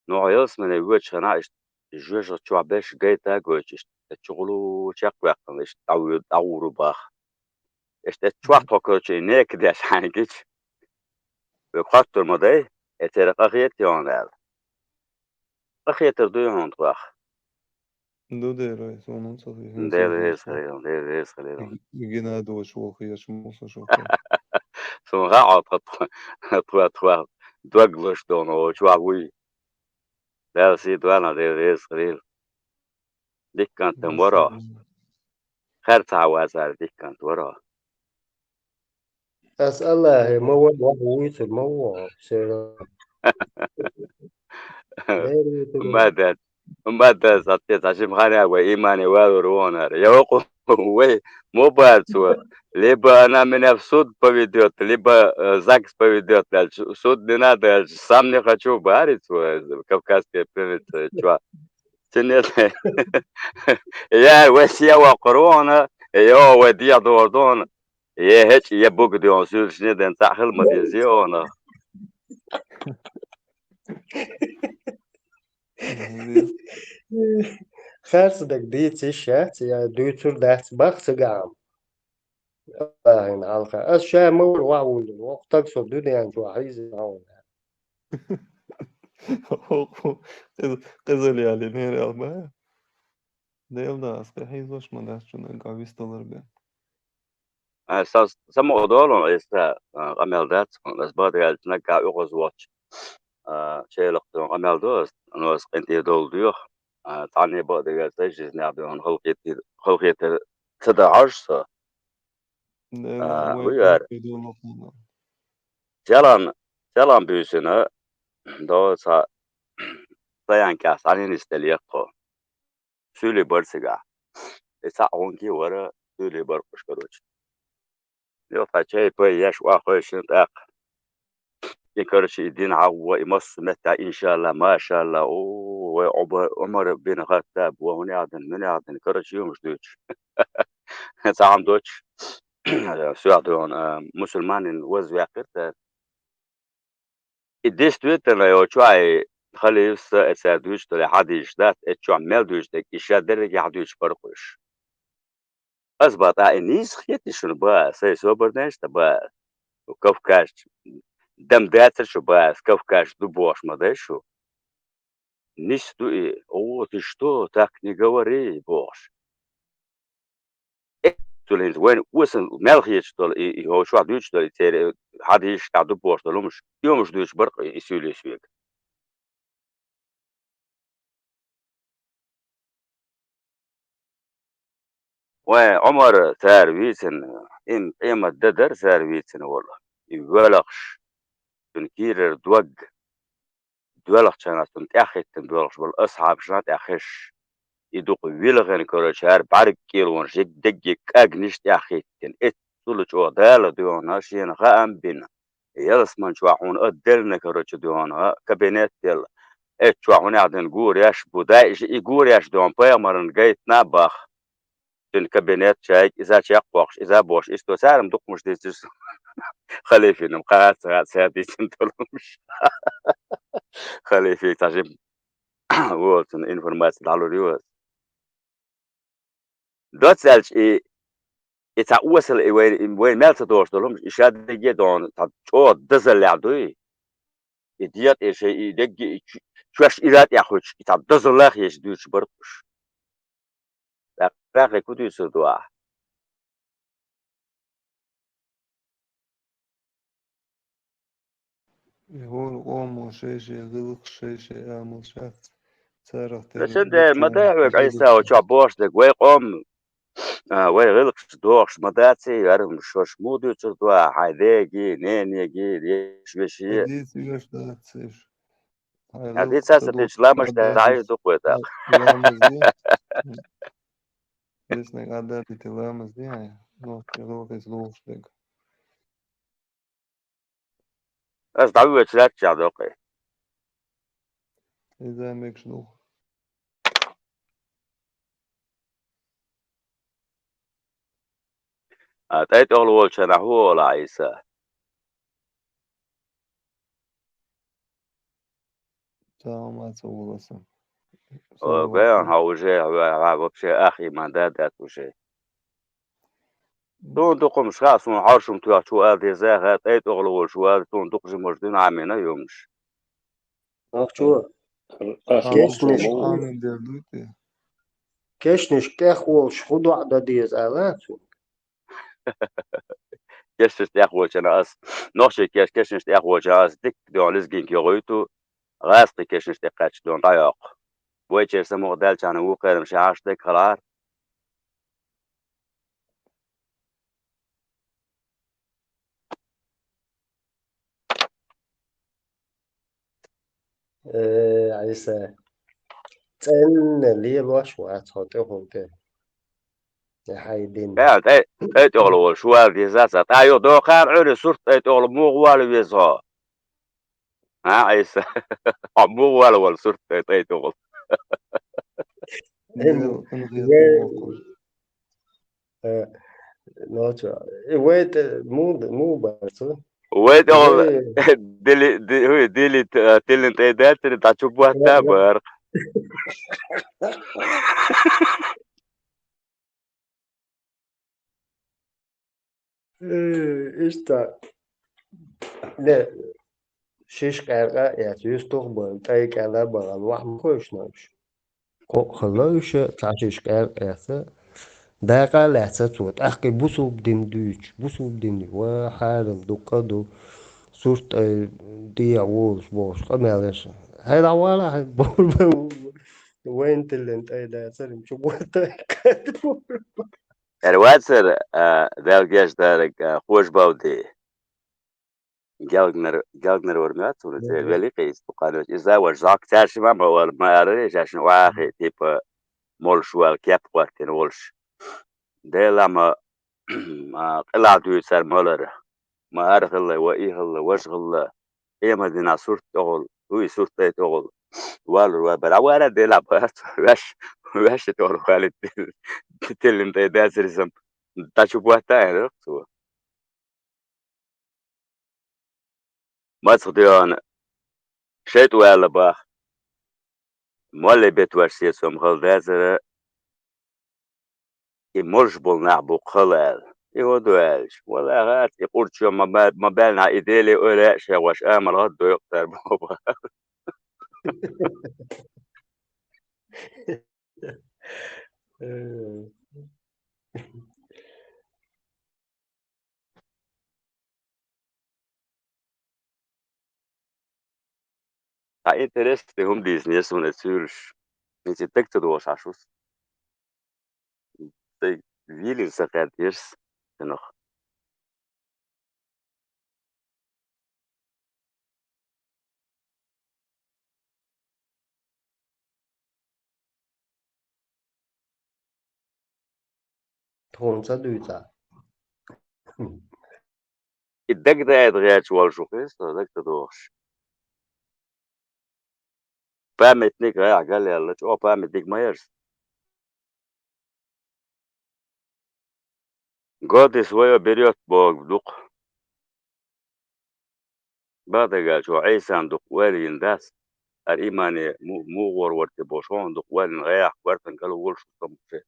Ну, хьо ялсамане воьдучу хенахь, иштта жоьжахати чохь берш гайта а гойтуш, иштта чухула чекхваьккхина, иштта дӀавуьйр-, дӀагӀур ву боху. Иштта чохь тхо, короче, и нека деш хьайна гича, вай хоттур ма дай, и церан къахетий хьуна аьлла. Къахетар дуй хьуна тхох? Ду, дера, суна ца хи-, Дела реза хилийла, Дела реза хилийла. Геннадович ву хеташ муса шу. Суна хаьа, тхо, тхо, тхо, тхо дог луш долу чохь вуй. Дала сий дойла, Дела реза хилийла. Дика кӀант вара. Хер ца вацара дика кӀант вара. Ас Аллахе ма ван ваха вуьйцур ма ву, сера. Ма дац, ма дац, хӀотте цхьа жима хана вай имане валур ву хьуна. Я вакъу, вай, мо бац вай. Либо она меня в суд поведёт, либо, э, ЗАГС поведёт, дальше суд не надо, дальше сам не хочу, бариц вай, кавказская пленница, чё? Цуьнан я вай се воккхур ву хьуна, я вай дехьа догӀур ду хьуна, я хӀечӀ, я буга ду хьуна, суьрташ не ден цхьаъ хила ма деза хьуна. Харцдаг дийца йиш яц, я дуьйцур дац бах цигахь. Аллахьан хьалха. Ас ша ма вара ваха вуллина, вокху стаг со дуьнен чохь хьийзина хьуна. Къиза-, къизалла ялийнера аьлла бан. Дела да, ас кхин хьийзош ма дац шуна, гӀа висталар бен. Ай, сан, сан мукъа долу, аса, а, къамел дац, ас бакъдерг аьлча, наггахь оьгӀаз воцчу, а, Шелахь дуьйна къамел до ас, ну, ас къинтӀера долу доьху, а, цхьанне бакъдерг аьлча, сан жизнь дуьйна халахетар, халахетар ца дахьаш со. Дела, а, вай вуй ара. Селан, селан буьйсина, до ца, стоянкехь схьанийна нисделла тхо. Суьйлий бара цигахь. И цхьаъ гӀункий вара, суьйлий бара кхуш, короче. Юха чай-пай еш, охьахевшина тӀаккха. И, короче, и дин хьагӀо, и массо а меттехь, иншалла, машалла, о, вай Ӏуба-, Ӏумар бин Хаттаб, ва хӀун яхь дина, муьн яхь дина, короче, юмаш дуьйцуш. Цхьа хӀума доцуш, соьх дуьхьал, а, мусульманин ваза ваьккхира цара. И действительно йолчохь, и халифас а, и цара дуьйцуш долу хьадисаш дац, эцу чохь мел дуьйцуш дерг, и шадерригехь дуьйцуш бара-кх уьш. Ас бан тӀаккха, и нийса хетий шуна бан, сайн собар дайша сан бан, кавказча дам дацара шу бан, ас кавказча ду бохуш ма дай шу. Нийса ду и, о, ты что, так не говори, бохуш. Э, цул хӀинца вайна осал мел хеташ долу и, и хӀокху чохь дуьйцуш долу и церан хьадисаш тӀехь ду бохуш долу хӀумаш, и хӀумаш дуьйцуш бара-кх и суьйлий соьга. Вайн Ӏумар цара вийцина, и къемат де дара цара вийцина волу, и воьлхуш, цуьнан кийрара дог доьлхучарна, цунна тӀаьхьахӀиттина боьлхуш болу асхьабашна тӀехь хезаш, и дукха вилхина, короче, хӀара бӀаьрг кӀелонаш, дегге кӀагниш тӀаьхьахӀиттина, эццул чӀогӀа Дала дуьхьал шена хаам бина, ялсаман чохь хьуна а деллина, короче, дуьхьал кабинет делла. Эццу чохь хӀун яхь дина гуреш бу, дай и гуреш дуьхьал пайхамарна гайтина а баха. Цуьнан кабинет чайга, иза чекхвоккхуш, иза бохуш, иштта цара-м дукха хӀумаш дийцира суна. Халифина-м кхаъ а ца хаьа, цара дийцина долу хӀумаш. Халифе цхьа жима волчунна информаци дӀалур ю аса. Доцца аьлча, и, и цхьа осал, и вай, и вай мел ца догӀуш долу хӀумаш, и шадерриге а догӀу, цхьа чӀогӀа дозаллехь дуй. И декъе шайн, и дегге, и чу-, чоьш ира тӀехь хуьлуш, и цхьа дозаллах еш дуьйцуш бара-кх уьш. ТӀаккха хӀун дуьйцур ду ахь? И хӀора къомо шай-шай гӀиллакхаш, шай-шай амалш яц. Царах тера Леша де, ма дай хьоьга, Ӏийса, вай чохь бохуш дерг, вай къом, а, вай гӀиллакхаш дохуш ма дац, и хӀара шаьш муха дуьйцур ду ахь, хьайн деге, ненеге, еш вешин? Дийца веш дац уьш. Хьайн гӀиллакх ца дича, ламаз дан дӀаийр ду-кх вай тӀаккха. Ламаз де. Веснаг Ӏадда дите ламаз де хьайн. Ну, гӀиллакхица лулуш дерг. Ас дӀавоьдуш лаьттачохь доккхий. Иза мегаш ду. А, тӀай тӀехула волчарна хӀун олу ахь, Ӏийса? Цхьа хӀума ца волу сан. О, ган, хьо уже, хьо, хьо вообще ах иман да дац уже. Суна дукха хӀумаш хаьа, суна хьоршам тоьхча хӀун ала деза хаьа, тӀай тӀехула волуш хӀун ала, суна дукха жимаш дуьйна Ӏамийна йомаш. Ахчо, кешнаш, кешнаш тӀехволуш хӀун доӀа дан деза ала цунга? Кешнаш тӀехволчарна ас, нохчий кеш-, кешнаш тӀехволчарна ас дикка дуьхьал лезгинг йогӀуьйту, гӀазкхий кешнаш тӀекхаьчча дуьхьал дӀайоккху. Вайчеран самукъадаьллачарна вукхерам шаьхьаш дерг хилахьара. Э, Ӏийса, цӀенна лелош вац хьо тӀехула тӀе. Э, хьайн дин. Э, тӀе, тӀе тӀехула волуш вала деза ца. ТӀа юха дохар Ӏуьйре сурт тӀе тӀехула муха вала веза хьо? А, Ӏийса? Хьо муха вала волу сурт тӀе, тӀе тӀехула? Э, ну чё, и вай тӀе му, му барца? Вай тӀе вай дили, ди-, хӀу, дили, т-, тиллин тӀе дацари, дӀа чу ботта а барх. Э, иштта. Не, шиш къаьркъа а эцна, юьстух а бан, тӀай кӀел а бахана, ваха ма хойшна уьш. Кхоъ хилла уьш, цхьа шиш къаьркъа а эцна, дакъа а лаьцна цо, тӀаккха бусулба дин дуьйцуш, бусулба дин, ва хьарам ду, къа ду, сурт тӀе дехьа волуш бохуш, къамел еш. Хьай дӀавала, хьай бохуш. Вайн тиллина тӀе дацара, им чу ботта а кхаьдда. Эр вацара, а, Дала гечдарг, а, Хожабовди. Гелгнер, Гелгнер вара моьтту суна, церан великъийца дукха хан йоцу. Иза вара жак цаьршима а ма вара, ма арара, шаьшна вахи, типа, молуш вала, кеп хӀоттина волуш. Делахь ма ма къилахь дуьйцур малар. Ма ара хилла, ва и хилла, важа хилла. Къемат дийнахь сурт тӀехула, дуй сурт тӀехула. Валур ва бара. Вара делахь бац, ваьш, ваьш тӀехула хали тиллин тӀе дацаризам. ДӀа чу бохта аьлла цо. Мацах доьгӀна шайтӀа ваьлла бах. Молле бетваш сецам хала дацара, и молуш болу нах бу хала аьлла. И хӀун ду аьлча, валлахӀи, и къурчо ма ба-, ма баьллинехь и Деле ойла а шегӀош амал гӀаддойу-кх цара боху бах. Э. Ткъа интересный хӀума дийцинера суна и цуьйлуш. Иза дага ца догӀуш Ӏаш ву со. Тхайн вилина ца кхаьддера со цунах. Тхуна ца дуьйцу. И дагадеда гӀерташ волуш ву-кх иза, со дага ца догӀуш. Памятник гӀехь галъяьлла, чӀогӀа памятник ма яра иза. Годы своё берёт боху дукха. Бакъдерг аьлча, хьо Ӏийсан дукха ойла йина дац, хӀара имане му-, муха гӀор вара те бохуш, хьуна дукха ойла йина гӀехь коьртана гала волуш ву со муьлхха.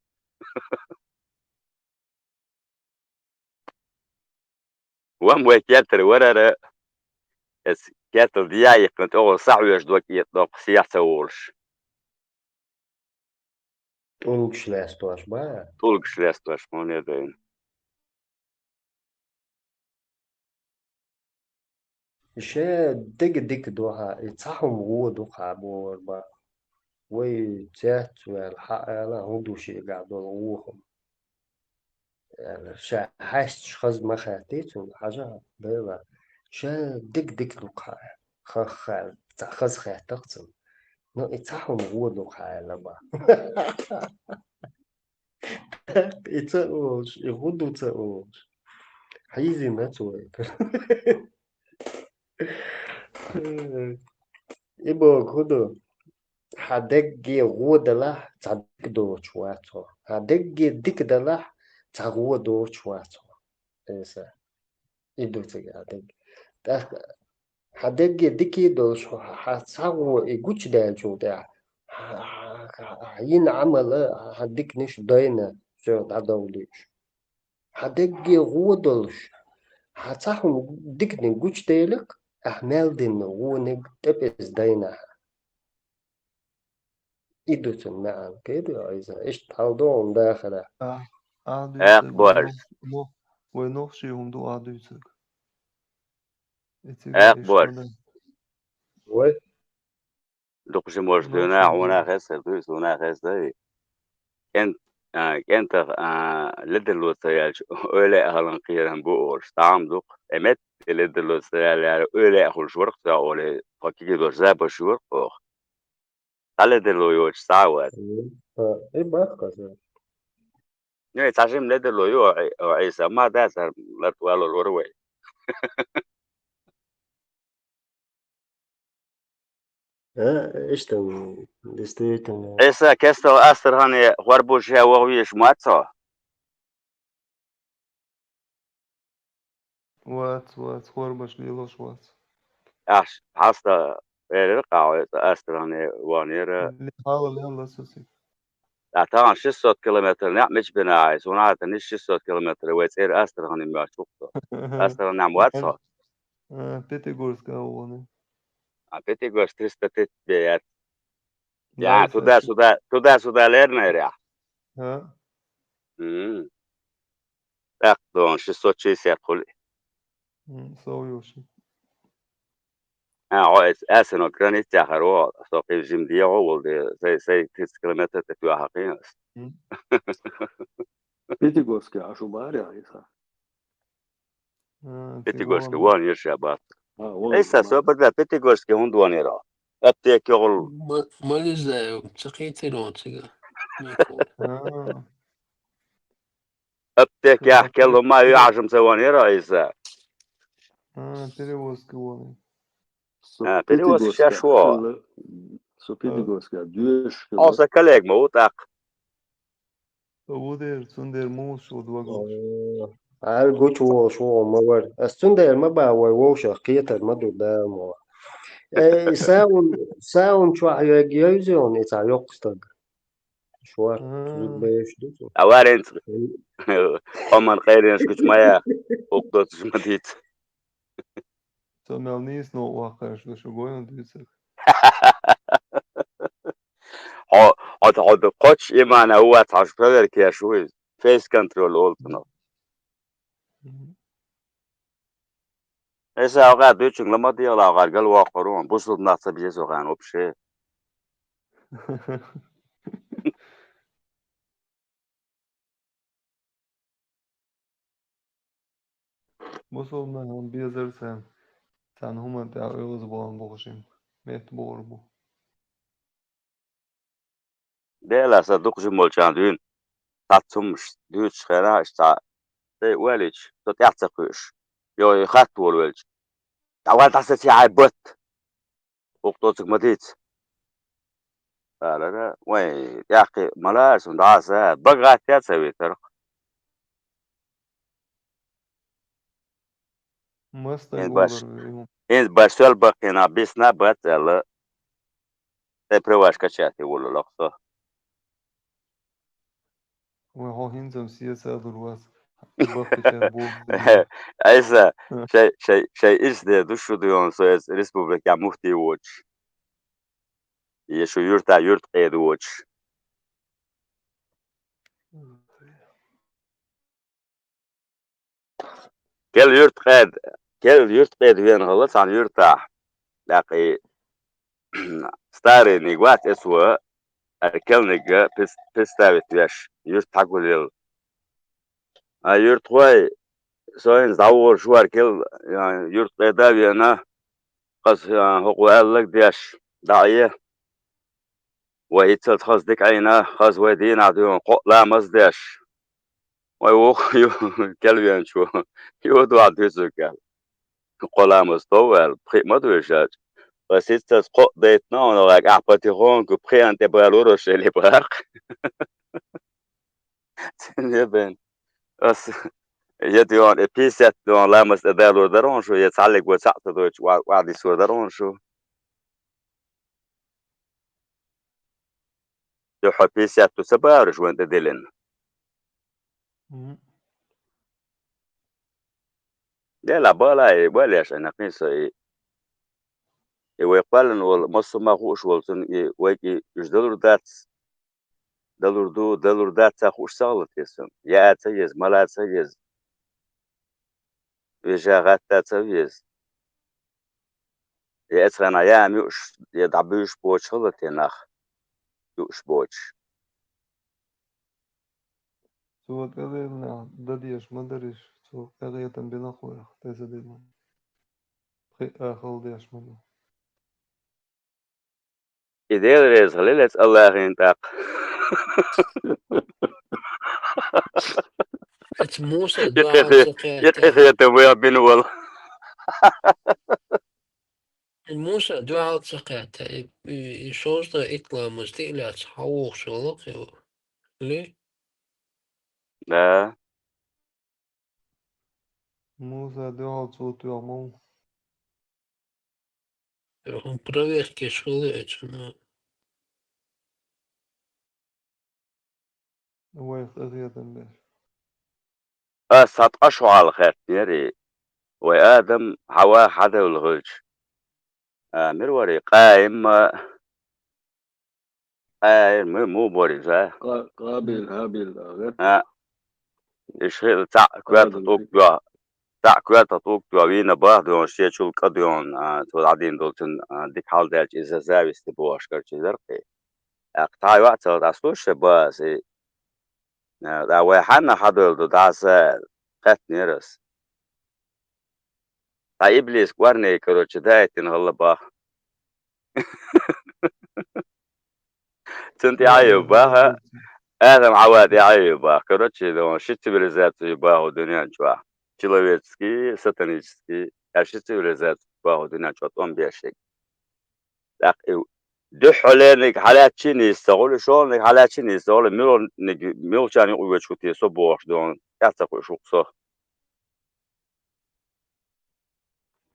Ван вай кертара варара, эс кертал дияйиккхина тӀехула сахьоьжу дог этӀа доккха сехьа ца волуш. ТӀулгаш лестош бара? ТӀулгаш лестош, хьуна дайна. Ше дега дика ду хьа, и цхьа хӀума гӀо ду хьа бохур бара. Вай цец ваьлла хьаала, хӀун ду шегахь долу гӀо хӀума. Аьлла, ша хьаьсташ хаза ма хаьттий цунна, хьажа, Дела, ша дика-дика ду хьа, ха-, ха-, ца-, хаза хаьттах цунна. Ну, и цхьа хӀума гӀо ду хьа аьлла бара. И ца олуш, и хӀун ду ца олуш. Хьийзина ца вай. И боху хӀун ду? Хьан дегге гӀо далахь, цхьа дика доцуш вац хьо. Хьан дегге дика далахь, цхьа гӀо доцуш вац хьо. Эса. И ду цига хьан дегге. ТӀаккха хьан дегге дика долуш хьо, хьан цхьа гӀо и гучудаьллачул тӀаьхьа, хьан, хьан, хьан йина Ӏамал, хьан диканаш дайна, всё, дӀадовлуьйтуш. Хьан дегге гӀо долуш, хьан цхьа хӀума диканиг гучудели-кх, ахь мел дина гӀониг тӀепӀеза дайна хьан. И ду цуьнан маьӀна, кхетий хьо иза? Иштта хьал ду хьуна дахарехь. Ахь, ахь дуьйцург вай нох-, нох-, вай нохчийн хӀума ду ахь дуьйцург. И цига иштта ду. Вай? Дукха жимаш дуьйна, хьуна хеза, дуьйцу хьуна хеза дай. КӀен-, а, кӀентах, а, ледарло ца яьлча, ойла а хилан кхерам бу олуш, стам дукха. Э, метте ледарло ца яьлла, ойла а хуьлуш вара-кх цо олий, тхо кегий долуш забаш ю вара-кх оха. Цхьа ледарло йоцуш схьа а вац. М, а, и баккха сан. Ну, и цхьа жима ледарло ю, о, Ӏи-, о, Ӏийса, ма дац, хӀара лартӀа валор вара вай. А, иштта, м, действительно. Ӏийса, кестал Астрахане хӀор бу ше ваха везаш ма вац хьо? Вац, вац, хӀор баш лелош вац. Ахь хьаста элира кхахьой, Астрахане вахнера. Хьала лелла сусиг. А тахана шестьсот километр некъ мича бина ахьа, суна хьатаниш шестьсот километр вай цӀера Астрахане моьттуш ву-кх со. Астраханехь ма вац хьо? А, Пятигорска а вахна. А, Пятигорск триста тридцать бе яц. Я, туда-сюда, туда-сюда лернера ахь. А? М. ТӀаккха дон шестьсот шестьдесят хуьлу. М, сов йолуш. А, хьо эс-, Астраханан границехь хир ву, со кхин жима дегӀо а волу де, сай, сай тридцать километр тӀе тоьхна кхин ас. М. Пятигорске Ӏаш ву бара, Ӏийса? А, Пятигорске вон еш а бац. А, вон Ӏийса, еш а бац. Собар да, Пятигорске хӀунда вон ера? Аптека йогӀул. Ма-, Мализаев, ца кхийтира вон цига? А. Аптекехь кхелла ма ю Ӏажам ца ван яра иза. А, перевозка вон. А, перевозка шеш во. Со Пятигорска дуьйш хилла. Хьо сан коллега ма ву тӀаккха? Со ву дера, цундела муха шу догуш. Ара гучу волуш ву ма вара. Ас цундела ма бан вай вовшах кхетар ма ду Дала мо. Э, саун, саун чохь йоьг йовза йолу и цхьа йоккха стаг. Шор, зуг беш ду цо. А варенца. Оман къайренаш гучу ма яха. Укх доцуш ма дийца. Цо мел нийса новкъа ваккхарш ду шу гойна дуьйцург. Хьо, хьо, хьо ду кхочуш имана ву вац, хьо шу проверка еш ву иза. Фейс-контроль олу цунах. Мгм. Эса агӀа дуьйцуьнга ла ма дегӀала агӀар гал воккхур ву, бусулба нах ца беза вахана вообще. Бусулба нахана безар царна, царна хӀуманна тӀехь оьгӀаз бахана бохуш, метта бохур бу. Дела сан дукха жимолчарна дуьйна. Цхьацца хӀуманаш дуьйцуш хенахь, иштта цхьа тӀе а валийча, со тӀаьхьа ца кхуьуш. Йо, и хатта волавелча. ДӀавала дӀасаций хьайн батт. Укх доцург ма дийца. Алара, вай, тӀаккхий ма лара суна дӀаса, бага гӀатта а ца витарх. МастагӀа хӀинца баш, хӀинца баш сол баккхийнахь бисна а бац аьлла, тӀе преваш качати волу лакха со. Вай хьо хӀинца-м сеца а лур вац. Баккхича боху. Айса, шай, шай, шай ирс де ду шу дуьйна со эца республикехь муфтий воцуш. Я шу юьртахь юьрта къеда воцуш. Кел юьрта къеда, кел юьрта къеда вена хилла цхьана юьртахь. ТӀаккха и старый ниг вац эцо, ара келниг прес-, представить веш, юьрта хьагулъелла. А юьртахой, со хӀинца дӀаволуш вара кел, а, юьрта къеда а вена, хаза, а, хӀокхо аьлларг а деш, дӀа а е. Вай хӀинццалц хаза дика Ӏийна, хаза вай дийнахь дуьйна кхоъ ламаз а деш. Вай вукху ю-, кел веанчо, ю дуьхьал дуьйцург аьлла. Кхо ламаз тов аьлла, пхиъ ма ду уьш аьлча. Ас хӀинццалц кхоъ дайтина хьуна гӀайга, ахь патихонка пхиъна тӀе балур аш элий бакъ. Цуьнан бен. Ас, я дуьйна, я пятьдесят дуьйна ламаз тӀедалур дара хьуна шу, я цхьаллиг вай цхьаъ ца дойтуш, ва-, ваьӀдисур дара хьуна шу. Юьхьа пятьдесят ду ца баьраш вайн тӀе диллина. Мгм. Дела бала и, валеш, ана кхин со и. И вай кхоьллина волу, массо а ма хууш волу цунна, и вайга и уьш далур дац. Далур ду, далур дац ца хууш ца хилла те сан. Яа ца веза, мала ца веза. Вежа гӀатта ца веза. Я эцхьана яам юуш, я дӀабуьйш боцуш хилла те нах. Юуш боцуш. Цо тӀедиллинехь дан дезаш ма дариш, цо къинхетам бина кхойх, тӀе ца диллина. Пхиъ а хала деш ма ду. И Дела реза хилла лец Аллахина тӀаккха. Эца Муса дуьхьал ца кхетта. Я тӀехета вай бина вала. Муса дуьхьал ца кхетта. И, и, и шовзткъа итт ламаз тӀе а лаьцна, хьан вухуш вала кхин ву? Ли? Да. Муса дуьхьал цо тоьхна ма ву. ХӀун проверкаш хилла эцунна? Вайх къинхетам беш. Ас цхьа ткъа шо хьалха хаьттинера, вай Адам, Хьава хьадевлла хилча. А, мир вара и Къаим а, Къаим, муха бора иза? Къа-, Къабил, Хьабил, а, гӀерта? А. Иша хилла цхьаъ коьрта тӀулг доьгӀна, цхьаъ коьрта тӀулг доьгӀна, вийна баха доьгӀна, шечул кӀа доьгӀна, а, цо дӀадийна долчун, а, дика хьал даьлча иза зависти бохуш карчийдара кхин. ТӀаккха цхьа йоӀ ца хилла, дӀасалуш шайн база, и, а, вай хьанна хьадевлла ду, дӀаса, хаьттинера ас. Цхьа иблис кӀорни, короче, даийтина хилла баха. Цунна тӀе Ӏайо баха, Адам хьава тӀаьхье ю бах. Короче, дон, ши цивилизаци ю бах у дуьнен чохь. Человеческий, сатанический, а ши цивилизаци ю бах у дуьнен чохь тӀом беш ерг. ТӀаккха и дуьххьалерниг хьалаьцчи нийса ца гӀули, шолгӀаниг хьалаьцчи нийса ца гӀули, муьлханиг, муьлхачарна юкъа воьдуш ву те со бохуш, дон, тӀаьхьа ца кхуьуш ву со.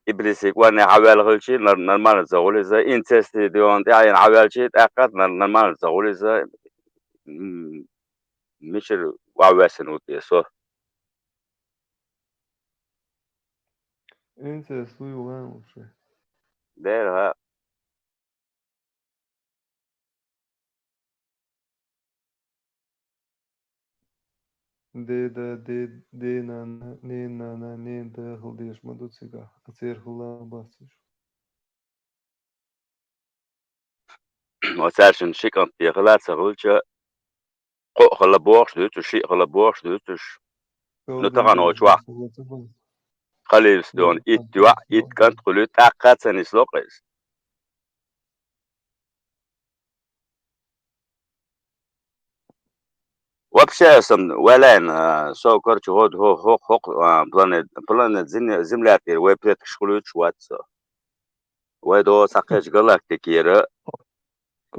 Иблисий кӀорне хьаваьлла хилчи, нар-, нормально ца гӀули иза, инцестий дон тӀаьхьена хьаваьлчи, тӀаккха нар-, нормально ца гӀули иза, м, мичара охьавоьссина ву те со. Инцест вуй вайн вообще? Дера, хӀа. Деда, де-, денана, ненана, ненада хила дезаш ма ду цигахь, а церан хила а бац уьш. Оцаьршинна ши кӀант тӀе хила а ца хилча, кхоъ хила бохуш дуьйцуш, шиъ хила бохуш дуьйцуш. Ну, тахана оцу чохь халифас дон итт йоӀ, итт кӀант хуьлуьйту, тӀаккха а ца нисло-кх иза. Вообще, сан валайн, а, со, короче, хӀо-, хӀо-, хӀо-, хӀокху, а, планет, планет Зин-, Земля тӀера вай предкаш хуьлуьйтуш вац со. Вай догӀу цхьа кхечу галактикера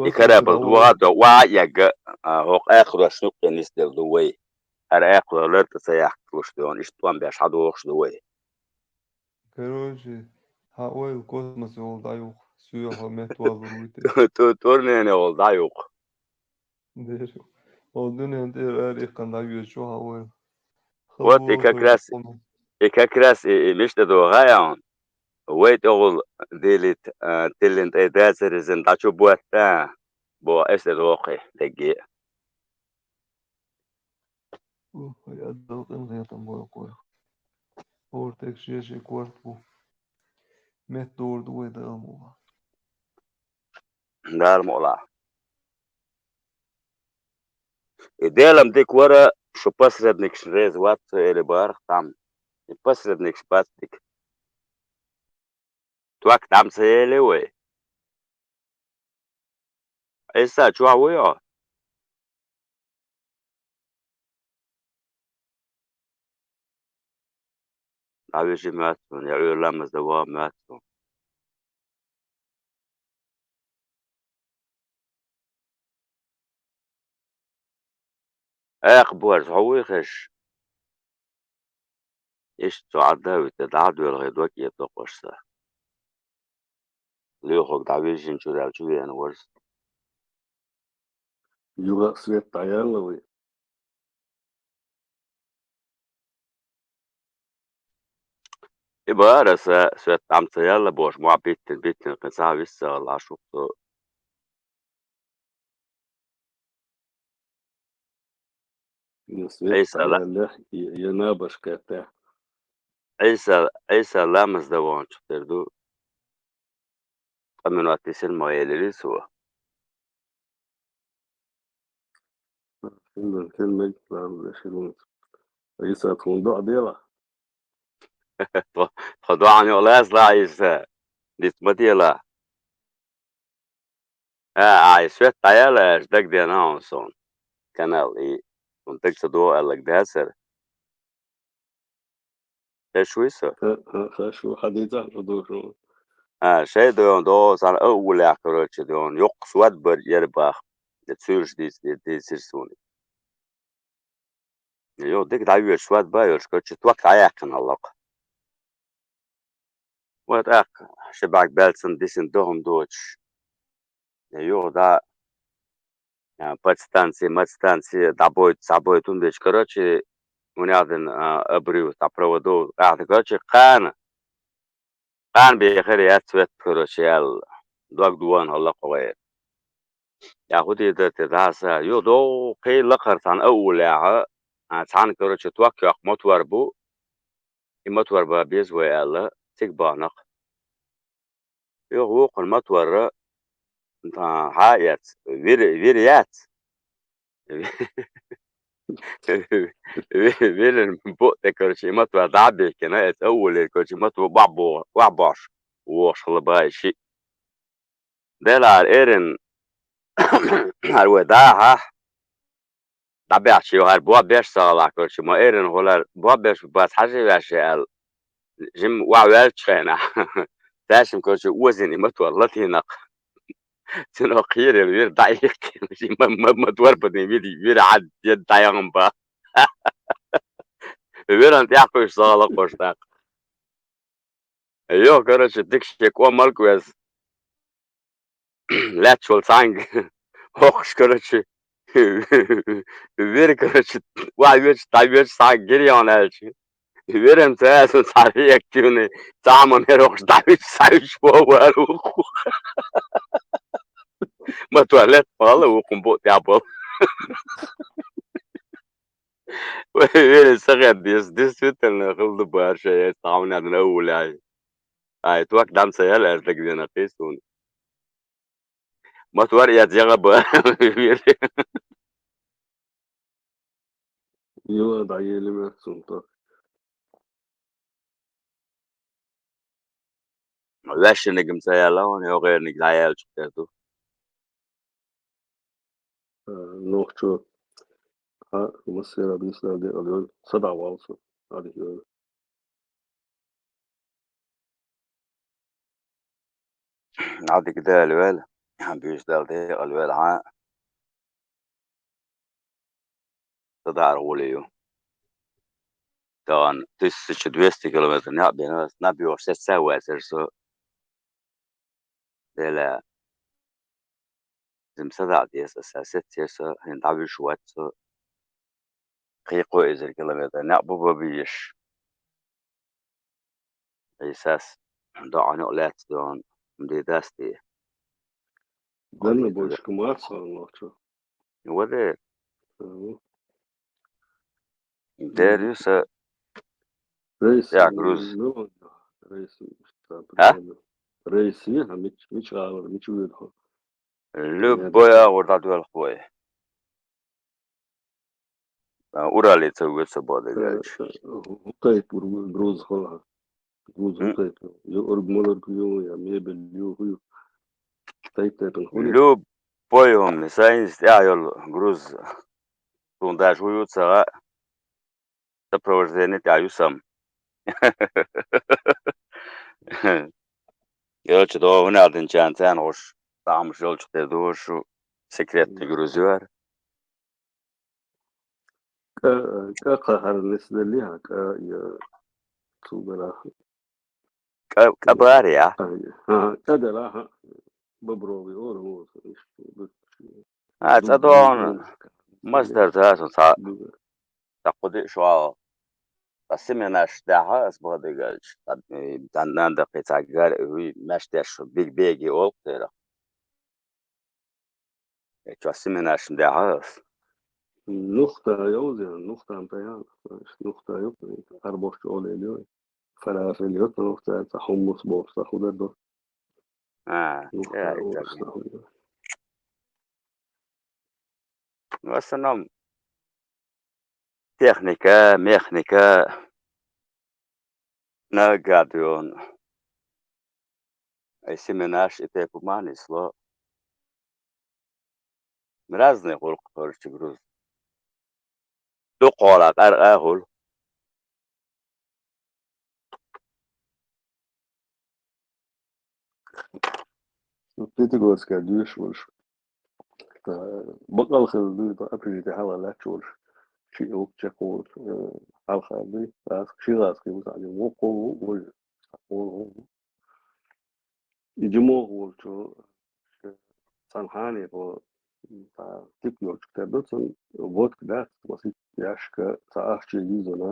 и корабль догӀа а до, охьа а эгга, а, хӀокху аькхаршна юккъе нисделла ду вай. ХӀара аькхар лар тӀе ца яхкалуш ду, иштта тӀом беш хьадогӀуш ду вай. Короче, хьан ойла космос йолу дӀаюха, соьха меттаваллур вуй те? Ту-, турнене йолу дӀаюха. Дера. Оцу дуьнен тӀера ара иккхина дӀавоьдуш ву хьан ойла. Вот и как раз, и как раз и, и мича тӀе догӀу хаьий хьуна? Вай тӀехула дийлийта, а, тиллина тӀе дацаризина дӀа чу ботта, боху, аса тӀе догӀу кхин дегге. Ух, вай аддал къинхетам бойла кхойх. ХӀора тӀе шен-шен корта бу. Меттадора ду вай Дала мукъ лахь. Дала мукъ лахь. И Делан дика вара, шу посредникашна реза вац со, эли бара-кх там. И посредникаш бац дика. Ток там ца елли вай. Ӏийса чохь вуй хьо? ДӀавижи моьтту суна, я Ӏуьйра ламаз дан ваха моьтту суна. Аькха борз хьо вуй хезаш? Иштта цо Ӏадда а витта, дӀа а доьлхий, дог а эцо кхуьш сан. Лоьхург дӀавижжина чуьра аьлла чу веана вара со. Юха а свет дӀаяьлла вай? И бара аса свет дӀа ма ца яьлла бохуш, мохь биттина, биттина, кхин цхьа а вист ца хилла Ӏаш ву со. Я свет Ӏийса ла- дӀаяьллехь, я, я набашка тӀехь. Ӏийса, Ӏийса ламаз дан ваханчух тера ду. Ткъа минот дисина ма элира цо. Хин, хин мегаш ламаз дан ши минот. Ӏийса тхуна доӀа делахь. Тхо, тхо доӀана юкъа лаьцна лахь Ӏийса. Диц ма делахь. А, ай, свет дӀаяьлла аьлча, дагадеана хьуна суна. Канал и, хьуна дага ца догӀу аьлларг дацара. Хезаш вуй со? Ха, ха, хезаш ву, хьан дийцахь шу ду шу? А, шайн дойн догӀу, цхьана а уллехь, короче, дойн, йоккха сод бара яра бах. Я цуьйлаш дийца, дийцира суна. Йо, дика дӀавоьдуш, сод бан йолуш, короче, ток дӀаяьккхина хьалакха. Вот тӀаккха ши бӀаьрг баьлла санна дисина ду хӀума доцуш. Я юха дӀа, а, подстанция, мадстанция, дӀабойта, схьабойта хӀума дечу, короче, хӀунда аьлла дина, а, обрыв, цхьа проводов, ахьа, короче, кхана, кхана бехира яц свет, короче, аьлла, дог догӀана хьалакха гӀайра. Я хӀун дийр дара те дӀаса? Юха догӀу кхин лакхара цхьана а уллехь, а, цхьана, короче, ток йоккху мотор бу, и мотор бан беза вай аьлла, цига бахана-кх. Юха вукхун мотор, а, хьа а эцна, вир, вир яц. Ви-, вирина букъ тӀе, короче, и мотор дӀа а бихкина, эцна а уллера, короче, мотор охьабо-, охьабош вогӀуш хилла бах и шиъ. Делахьара эрна, хӀара вай дӀахьа, Ӏабаьхча йохар бо беш сагӀалахь, короче, ма эрина хулар, бо беш бац хьажи ваьше аьлла. Жим ваьлча хенахь. Ташим, короче, озини мотор латинах. Цуьнан кхерел вир дӀаихкина. Ма-, ма-, мотор падин вир, вир хьад, дед дӀаяхна ба. Виран тӀехкхуьйш сагӀалахь тӀаккха. Йо, короче, дика шен кӀомалг веза. Лаьтташ волу цхьаьнга хӀокхуш, короче, вира, короче, охьавечу, дӀавечу цхьаьнга гирйон аьлча. Виран ца аьлла, цхьа реактивный, цхьа ма мер хӀокхуш дӀавечу, схьавечу вовар ву. Ма туалет ма хала ву, кхун бу тӀехь болу. Вай, вай, сахет дис, действительно, хила ду бара шайн, эцна хьуна аьлла, а, уляй. Ай, ток дам ца яьлла, аьлла, дагадеана кхий суна. Мотор эца яха бара, вай. Йо, дӀаели мех цунна ток. Ваьшшинниг-м ца яьлла хьуна, йогӀерниг дӀаяьллачух тера ду. Э, нохчо, хьан, массеран а бийсина декъала йойла, садоӀу валла со, хьан дика йойла. Хьан дика Дала вела, хьан буьйса Дала декъала вела, хьан. Ца даар гӀуле ю. Тахана тысяча двести километр некъ бина, наб йохуш сецца а вацара со. Дела, зим садаа деза аса, сеццера со, хӀинца дӀавуьжуш вац со. Кхин кхо эзар километр некъ бу бан бийш. Исас доӀана а лаьцна доьгӀна, хӀума де дац те. Данна больше ка мац хьан нохчо. Ваде. Мгм. Дер ю са. Рейс, я груз. Ну, рейс, а? Рейс, а, мич, мич гӀалар, мич вуьйр хьо. Любой агӀор дӀадоьлху вай. А, Урале ца вуьйцу боху дагайча. Э, э, хӀун тайпа груз хила? Груз хӀун тайпа? Ю орг-молорг ю, я мебель ю, хӀун ю? Тайп-тайпана хӀун ю? Любой хӀума, сайнца тӀехь йолу груз. Суна даже хӀун ю ца хаьа. Сопровождение тӀехь ю сам. Йолчу догӀу хӀун аьлла динчарна царна гӀуш, тахьамаш йолчух тера ду шу, секретный груз ю хӀара. КӀа, кӀа кхахьар нисделли хьан, кӀа я цу гарахь. КӀа, кӀа бари, а? ХӀан, кӀа дара, хӀан. Бобровый ора, хӀун. А, цӀа догӀу, мас дара ца аса цхьа. Цхьа кху диъ шо вагӀа. Ткъа семенаш дахьа ас бахадигалча, ткъа, э, дан-, нандаккхий цхьа гар а вуй, маьш деш биг-беги олу церах. Э, чо семенаш дахьа ас. Нухта йовза, нухтан тайан, нухта йо, арбохчу олу ю, фалафел йо, нухта, цхьа хуммус бохуш, цхьа худа до. А, нухта, я, и так. В основном техника, механика, наггад йону. Ай семенаш и тайпа манисло. Разный гӀуллакх, короче, груз. Дукха хьола къаркъа а хуьлу. Пятигорская дуьйш волуш. Э, бакъал хилла дуй, тхан апрель тӀе хьалха лаьтташ волуш. Шиъ вукху чекхволуш, э, хьалха дуй. Аз ши гӀаз хи ву, цхьа воккхо ву, вай, цхьа ву. И жимогӀа волчу, цхьана хьанехо, цхьа тик йолчу тера ду, цунна водка дац, масийтта яшка, цхьа ахча йизана.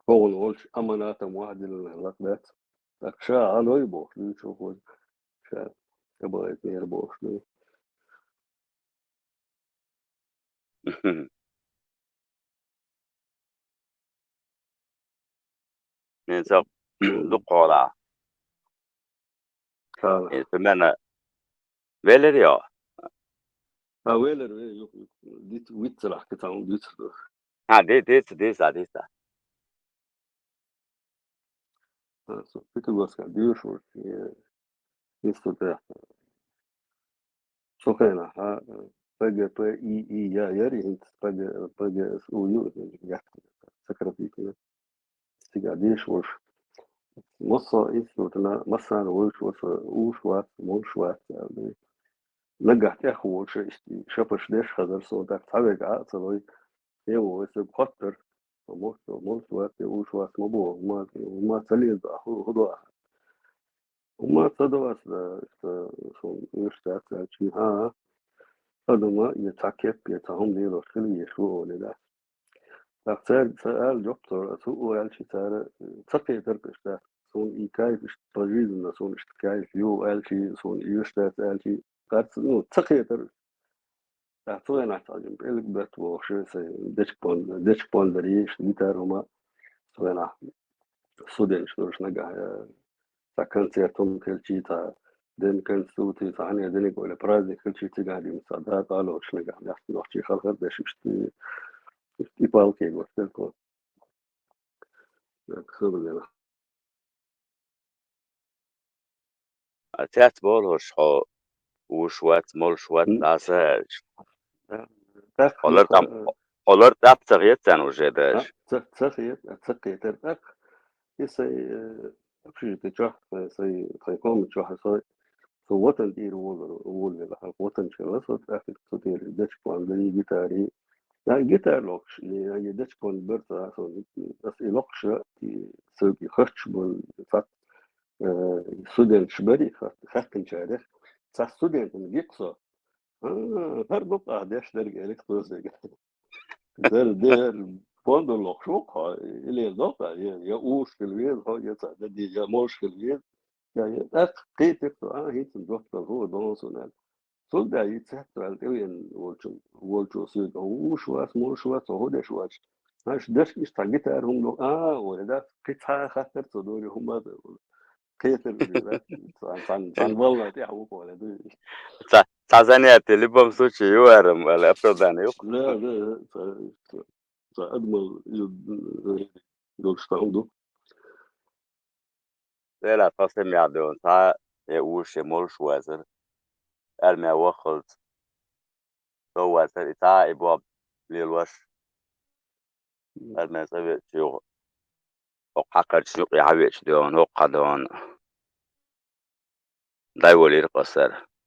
ХӀогӀун волчу аманатам вахдилла лакъ дац. ТӀаккха ша гӀалой бохуш дуьйцу хӀокхуьнга, ша кабаайтинера бохуш дуй. Мин ца дукха хьола. Ха. Э, примерно веллер йо? Ха, веллер, ве, юх, юх. Дит, виццалахь, кицаун диццал. А, ди-, дица, дица, дица. А, со Пятигорска дуьйш ву, э, нисса тӀе. Цу хенахь, а, П Г П И И Я яри хӀинца П Г, П Г С У ю, сократить. Цига деша волуш. Массо а институтана, массарна вуьйш ву со, уьш вац, молуш вац, аьлла. Нагахь тӀех волуш, иштта шапаш деш хазар, со тӀаккха цхьаверг Ӏа а ца лой, тема вай соьга хоттар, со молуш, молуш вац, я уьш вац ма боху, хӀума, хӀума ца леза, хӀу-, хӀу до ахьа. ХӀума ца до аса, да, иштта, сон уьш дац аьлча, хьа, адама, я цхьа кеп, я цхьа хӀума лелош хила езаш ву олий дац. ТӀаккха цаьрга ца аьлла жоп ца ло, аса хӀу аьлча цара, ца кхетар-кх иштта. Суна и кайф иштта пожизненно, суна иштта кайф ю аьлча, суна уьш дац аьлча, цаьрца, ну, ца кхетар. ТӀаккха цу хенахь цхьа жима пӀелг бетта вохуш, сайн дечка пон-, дечка пондар еш, гитара хӀума, цу хенахь студенташ долуш нагахь, э, цхьа концерт хӀума хилчий, цхьа День Конституции, цхьа хьанера диниг олий праздник хилчий, цигахь дийна цхьа дакъа а лоцуш нагахь, нохчий халхар деш, иштта, иштта и палкий гуш делко. Так, хӀума дела. А цец болуш хьо уьш вац, молуш вац, М. дӀаса аьлча. ТӀаккха Хьо лар тӀам-, хьо лар тӀап ца хета царна уже даш. Ца, ца хета, ца кхетар тӀаккха. И сайн, э, общежитие чохь, сайн, сайн, сайн комнате чохь, сайн, со ватан тӀера волавелла, волавелла, хьан ватан чу хилла, со тӀаккха со тӀера дечка пондар, гитара. Я гитара локхуш, я, я дечка пондар ца, со, ас и локхуш, и соьга и хатча бан, цхьа, э, студенташ бари, хат-, хаьттинчарех, цхьа студентан гикъ со, а, хӀара бакъ а деш дерг элик тхо соьга. Дер, дер, пондар локхуш ву-кх хьо, и лела доккха, я, я уьш хила веза хьо, я ца, я ди, я молуш хила веза, я, я, тӀаккха кхетира со, а, хӀинца жоп дала хӀун дон суна аьлла. Цул тӀаьхьа и цецваьлла тӀевеана волчу, волчо соьга, уьш вац, молуш вац, хьо хӀун деш вац? Хьаьш дерш иштта гитара хӀума ду, а, олий, да, кхин цхьа а хаттар ца дора, хӀума а ца дора. Кхетар уже, да? Цхьан, цхьан, цхьан балла тӀехь ву-кх олий, ду. Цхьа, цхьа занятие, в любом случае, ю арам, аьлла, оправдание ю-кх. Да, да, да, цхьа, цхьа, цхьа адамал ю, э, долуш тахана ду. Делахь тхо семья дуьйна, цхьа а я уьш, я молуш вацара. Армия ваххалц со вацара, и цхьа а и боб лелош. Армия цӀа веача юха. ХӀокху хьакхарчу юкъе хьан веача дуьйна, хӀокху хьан дуьйна. ДӀайолийра-кх аса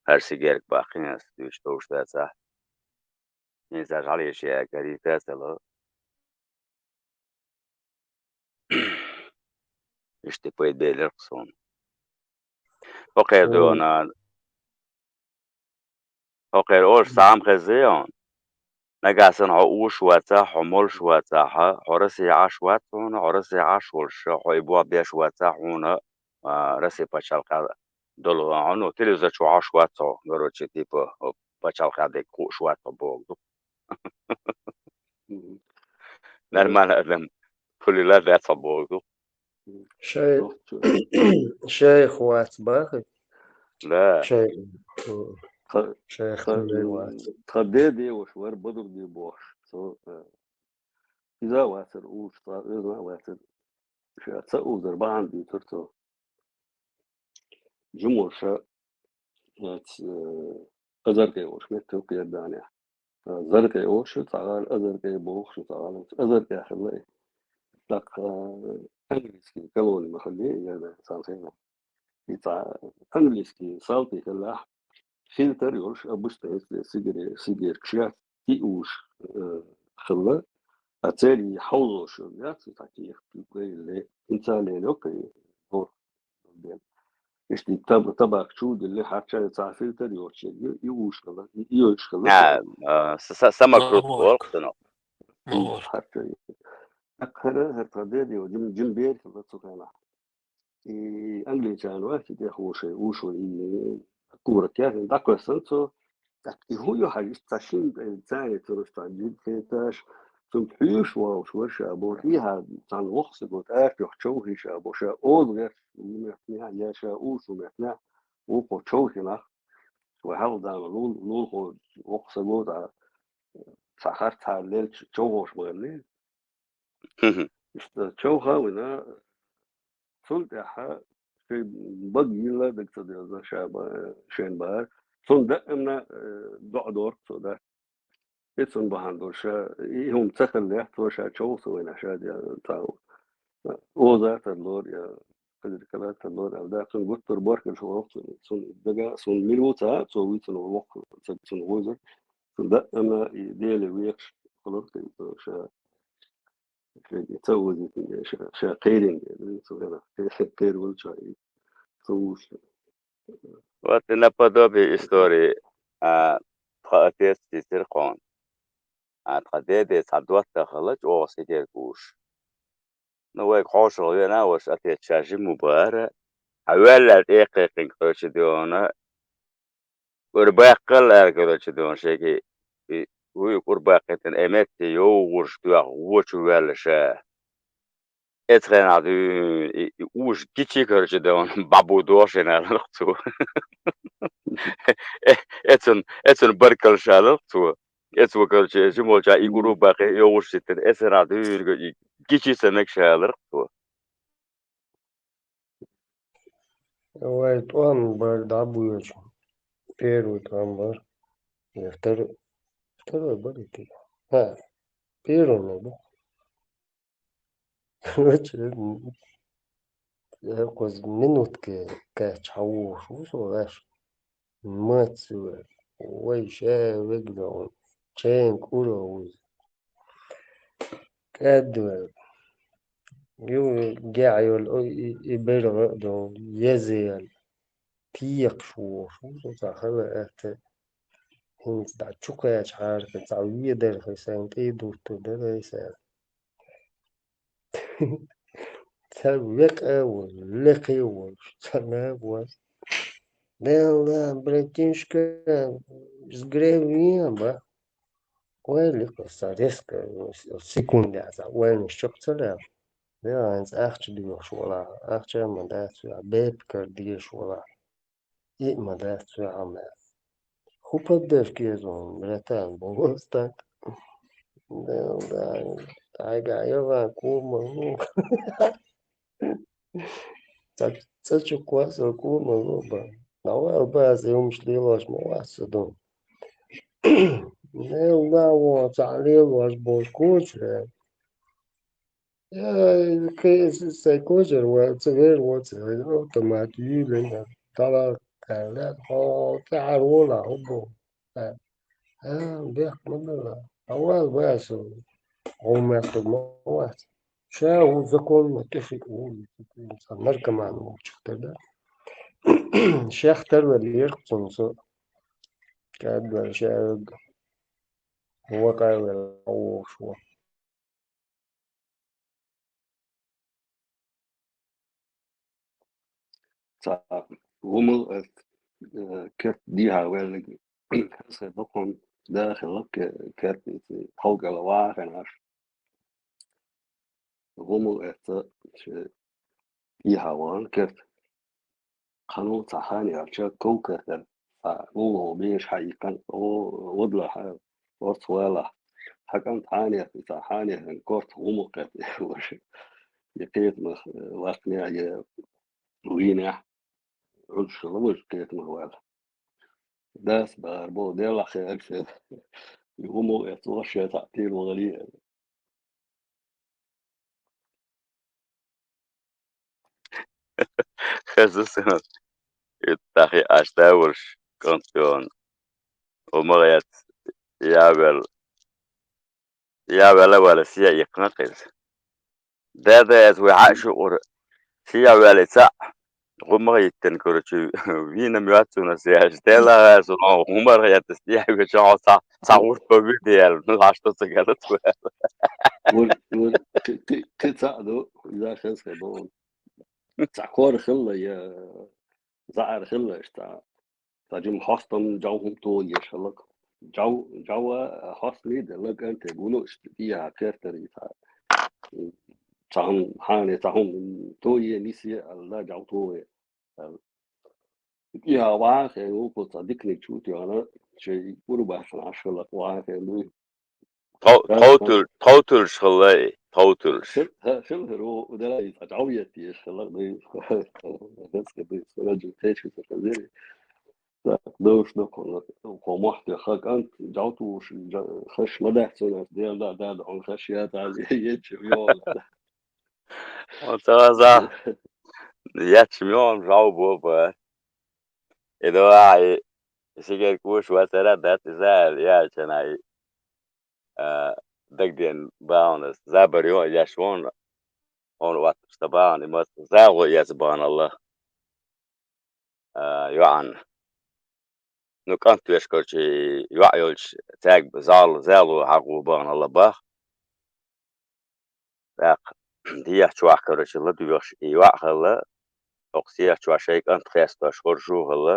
хӀара сигерг баккхий аса, дуьйцуш довш дацахь. ХӀинца хьалийша яьгара, йита а ца ло. Иштта пайда белира-кх суна. ХӀокхера дуьйна, хӀокхера олуш цхьа хӀума хезий хьуна? Нагахь санна хьо уьш вацахь, хьо молуш вацахь, хьо Россе Ӏаш вац хьуна, хьо Россе Ӏаш волуш, хьо и боб беш вацахь хьуна, а, Россе пачхьалкхехь долу, а, ну, телевизор чу Ӏаш вац хьо, короче, типа, пачхьалкхехь дерг хууш вац хьо бохург ду. Мгм. Нормально адам хуьлийла дац хьо бохург ду. Шай-, шайх вац боху. Да. Шайх. Тха, шайх тха, вац. Тха деда ваша вара Бадурди бохуш. Цо, э, иза а вацара, уьш цкъа оьзда а вацара. Ша ца узар бахьана дуьйцура цо. Жумурша, э, ц-, э, Азаркъе волуш меттиг кхерданехь. Э, Заркъе волуш цхьа гӀала, Азаркъе бохуш цхьа гӀала. Азаркъе хилла и. ТӀаккха, э, английский колони ма хилли, я да, цхьана хенахь. И цхьа английский салти хилла, фильтр йолуш, обычно, если сигаре-, сигарет кхиъ уьш, э, хилла, а церий хьовзош яц, и цхьа кехат, гайле, инца лело кхин, бо-, бен. Иштта таб-, табак чу дилли, хьарча цхьа фильтр йоцуш, и, и уьш хилла, и, и йоцуш хилла. А, а, са-, са-, самокрутка Лавр. Олу цунах. Лавр. Хьарча. ТӀаккха хӀара, хӀара тхан деда, жим, жим бер хилла цу хенахь. И англичан вац, и тӀехволуш, вуьш ву, и курак яхна дӀакхоьссина цо. ТӀаккха и хӀун ю хьажа, иштта цхьа шина тӀе царна цунах цхьа жиг хеташ, цунна хьоьжуш вогӀуш вара ша боху, и хьан цхьана воккхачу стага тӀарчох човхий ша боху, ша оза гӀерташ ву меттехь, я ша уьш ву меттехь, вукхо човхий нах, вай хьалха дама лул-, лулахо воккха стага цхьа, цхьа харцхьара лелча човхош ма хиллий. Мгм. Иштта човха а вина, цул тӀаьхьа шайн бага йилла даг ца доьзна ша ба-, шайн бара. Цунна даимна, э, доӀа дора цо, да. И цунна бахьан долуш, ша, и хӀума ца хиллехь, цо ша чов ца вайна, ша де, цхьа, оза тарлора, я кхидерг кала тарлора, аьлла, да, цунна гуттар а баркалла шу воккху цунна. Цунна дага, цунна мила ву ца, цо вуьйцина воккху, ца, цунна вузар. Цунна даимна и Деле вехаш хилар, ша, ша, ша ца вузийтина, ша, ша кхерина, цо вена, кхер волча, и цо вуш. Вот и наподобие истории, а, тхан отец дийцира кхунна. А, тхан деде цхьа доттагӀа хилла, чӀогӀа сигерг вуш. Ну, вайга хьошалгӀа вена а ваша отец ша жима ву бахара, хьан ваьлла аьлла тӀекхайкхинга, короче, дуьйна, ур баккхал аьлла, короче, дуьйна, шеги, и, вуй, ур баккхийтина, э, метте йовгӀурш доьху вочу ваьлла ша. Эцу хенахь дуьйна и, и уш гичи, короче, дуьйна, бабу дошина, аьлла цо. Э, эцун, эцун баркалла ша, аьлла цо. Эцо, короче, жимолча и ур баккхи йовгӀурш йиттина, эцу хенахь дуьйна и гичи ца мега ша, аьлла цо. Вай тӀом бар дӀабоьлча, первый тӀом бар. Я второй, второй бар идти. А, первый ма бу. Короче, я кхуза минутка кхаьчча хьан вогӀуш ву со ваьш. Маца вер. Вай ша вегна ву. Чен кура вуза. КӀаьдвер. Ю геӀ йолу, о, и, и берга а долу, езел. Текхаш вогӀуш ву со цхьа хала аьтта. ХӀинца дӀа чу кхаьча хьарка цхьа ведар хи сайна тӀе дуттур дара ай сара. Ца векъа а волуш, лекхе а волуш, ца нагахь вац. Делла, братишка, с гревием, ба? Ойла лекха, ца резко, секунда, ца ойла чекх ца лаьа. Делла, хӀинца ахча доьхуш валахь, ахча а ма дац, бепиг кара дезаш валахь. И а ма дац цу хьамаьр. ХӀун поддержка еза вайн, братан, боху стаг? Да, да, айга, я ван кума, ну. Ца, ца чу кваса кума, ну, ба. Давай, ба, аса юмаш лелош ма вац, ду. Нел да, во, ца лелош бош кучре. Я, кхин, сай кожар ван, ца вер ван, ца вер, автомат юьйлина, тала кхаьлла, хо, тӀаьхьара вола, хӀун бу? А, а, бехк ма бала. Хьавал вай со, хьо меттиг ма вац. Ша ву законно тӀехи ву, ца наркоман волчух тера да. Шех тарвелла лерх цунна со, кадвар ша вакъа велла вогӀуш ву. Цхьа гӀумал, э, э, керт дехьа ваьллиг, хаза бакъон даха лакке керт, хьалгала вахана аш. ГӀумал эцца ше дехьа ван керт. Кхано цхьа хани арча ков кертар. Цхьа вулло беш хьаиккан, о, вадла хьа, орц вала. Хьакам хани, цхьа хани корт гӀумал керт, ваша. И кхетамах, э, вакхне, я вийнехь, Ӏуьллуш хилла вуьш кхетамах ваьлла. Дас бахьар боху, делахь хеарг шен. И хӀума а эцна, ваша шен цхьаъ тӀера вахале. Хеза сана. И тахе аш дай варш, кӀантӀон. ХӀума а эц, я вел. Я вела вала сия иккхина кхеза. Да, да, эс вуй хьаъ шу ура. Сия вела цхьаъ. ГӀумагӀ йиттина, короче, вийна моьтту цунна сия. Дела гӀаза, хӀумар хетта, сия веча хьо ца, ца гӀурт бовир де аьлла. Ну, хьашто ца гала цу. Ур, ур, кхи, кхи, кхи цхьаъ ду, иза хеза хе бо. Цхьа кор хилла, я заӀар хилла иштта. Цхьа жима хьостам жав хӀума тоеш хӀаллак. Жав, жав а хьостам де лакӀанте гуно иштта тӀехьа кертари цхьа. Цхьа хӀума хьане, цхьа хӀума тое, нисе аьлла, жав тое. ТӀехьа вахе, вукху цхьа диканиг чу тӀехьана, шей ур бахьана Ӏаш хӀаллак вахе, ну, Тхов-, Да, тховтур-, тховтуьллуш хилла и, тховтуьллуш. Хил-, ха-, хил хир ву, у дела и цхьа жӀов еттеш хилла, ну, хацка ду, сагаджу кхечу ца хазири. Так, дойш ду кхо, кхо мохь тӀе ха кӀант, жӀовтуш, жа-, хаш ма дац цунах, дел да, да, да, он хаш я, да, ечи, йола. Он цаза, ячи мём жӀов бо ба. И до ай, сигер куш ва цара дат, иза, я, чана, и, а, дагден баунас, забар ё, яш вон, он ват, ста баун, и мас, загу яц баун Аллах. А, йоӀан. Ну, кӀант веш, короче, йоӀ йолча цаьрга зал, зал хьагӀу бахана лабах. ТӀаккха дехьа чохь, короче, ладоьгӀуш и йоӀ хилла, оцу сехьа чохь шайн кӀант хестош хӀоржу хилла.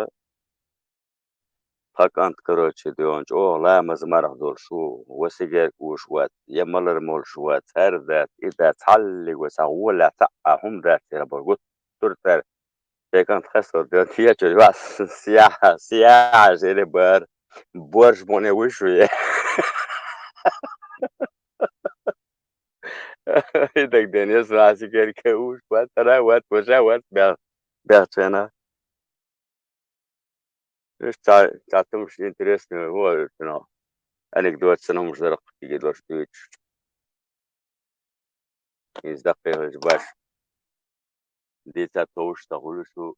Тхан кӀант, короче, дуьйна чӀогӀа ламаз марха долуш ву, ва сигер куш вац, я малар молуш вац, цаьрда дац, и дац, цхьаллиг вац, цхьа гӀолехь цхьаъ а хӀума дац, яра бара гуттар а цара. Шайн кӀант хастор ден теча, ва, сияхь, сияхь, жери бар, борш боне вуй шу е. И даг ден, я сразу керка уж, ва, тара, ва, божа, ва, бел, бел цена. Ишта, ца тумш интересный, ва, ну, анекдот, ца хӀумаш дара, кхиге дош дуьйцуш. Иза даккхийхилча баш. Дийца товш ца хуьлуш ву,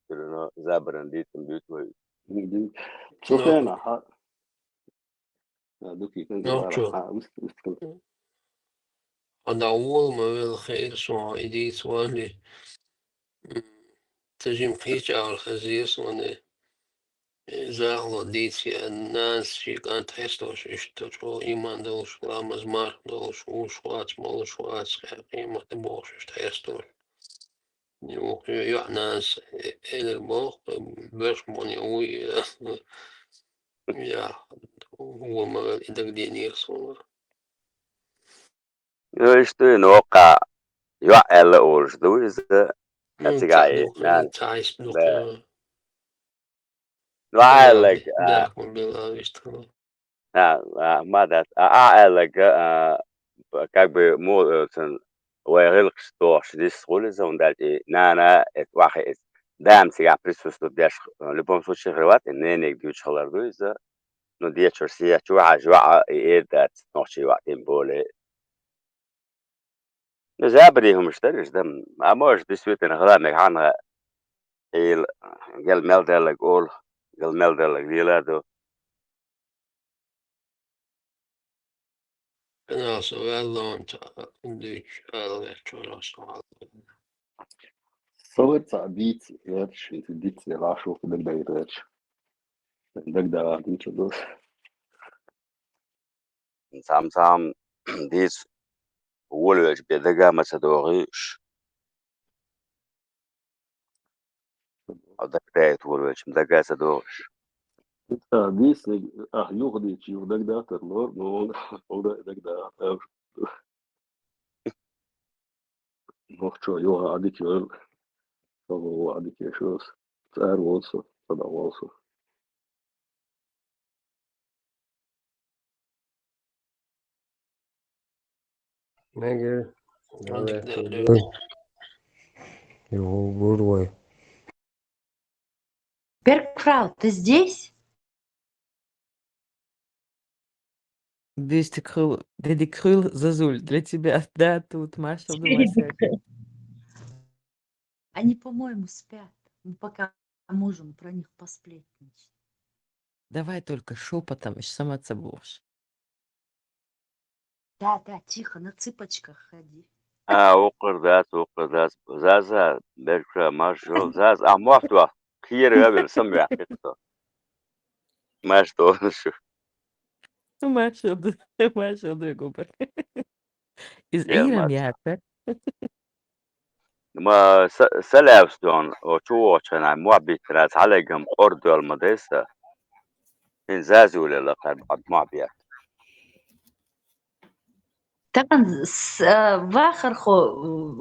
цуьнан забаран дийцам дуьйцу вай. Мгм. Цу Ну. хенахь, а, дукий кан Ну, гара, чё? а, уст-, уст-, Хьан дӀа вола ма велла хеира со, и дийца валли. М, ца жима кхеча агӀор хеза суна. Э, захало дийца я, нанас ши кӀант хестош, иштта чӀогӀа иман долуш, ламаз марха долуш, уш вац, молуш вац, хьекъемат бохуш, иштта хестош. Юха йоӀ нанас, э, элира боху, берш боне вуй, я, хӀума ма вел, и дагадийнера суна. Ну, иштта вина воккха йоӀ аьлла олуш ду иза, М, цига ца а дукха, нана. ца хьайса дукха. Да. Ну, а Ай, аьллаг, а, бехк ма билла, вист хила. А, а, ма дац. А, а аьллаг, а, как бы, мо, э, цун, вай гӀиллакхаш дохуш дис хуьлу иза, хӀунда аьлча и нана, эт вахи, эт дама цигахь присутствовать деш, э, любом случае хир вац, и ненега дуьйцуш хилар ду иза. Ну, дечуьра сехьа чу хьажа йоӀа, и эр дац, нохчий йоӀа, тем более. Ну, забаре хӀумаш дара уьш, да. А может, действительно, хила мега хьанна, хьийла, гел мел даьллаг олу, гел мел даьллаг лела а ду. Канал со ваьлла, вон ца дуьйцуш, ала ваьлла, чуьра со ваьлла. Со ваьлла ца дийца гӀерташ, хӀинца диц ваьлла, шух дагадайра гӀерташ. ДагадагӀа дийца ду. Цхьамма-цхьамма дийца волавелча бен дага ма ца догӀуьйтуш. Хьо дагадайта волавелча дага ца догӀуш. Ца дийцинарг, ахь юха дийцича, юха дагадатар лор, но хӀора дагадатар. Нохчо юха Ӏадика йойла. Со вон Ӏадика еш ву со. Цара волу со, со дӀа волу со. Мегар. Ладно, да, да. Йо, гур вай. Бергфрау, ты здесь? Дис тӀе кхуьллу, дедик кхуьллу, зазуль, для тебя. Да, тут, машалла, Четыре Вася. Они, по-моему, спят. Мы пока можем про них посплетничать. Давай только шёпотом, ещё сама ца бохуш. Да, да, тихо, на цыпочках ходи. А, укхар дац, укхар дац. Заза, берг ша, марш йол. Заза, а, мохь тоьхна. Кхера вевел, сам ваьккхира со. Марш долу шу. Марш йол ду, марш йол ду, губар. Из Э, Ӏийрам марш. Яцара. Ма са-, са лаьвса дон, о, чу вогӀучу хенахь, мохь биттина, цхьаллигам къор доьлла ма дай сан. ХӀинца зазуьйле лакхара бӀад мохь бетта. Тахана с-, а, вахархо,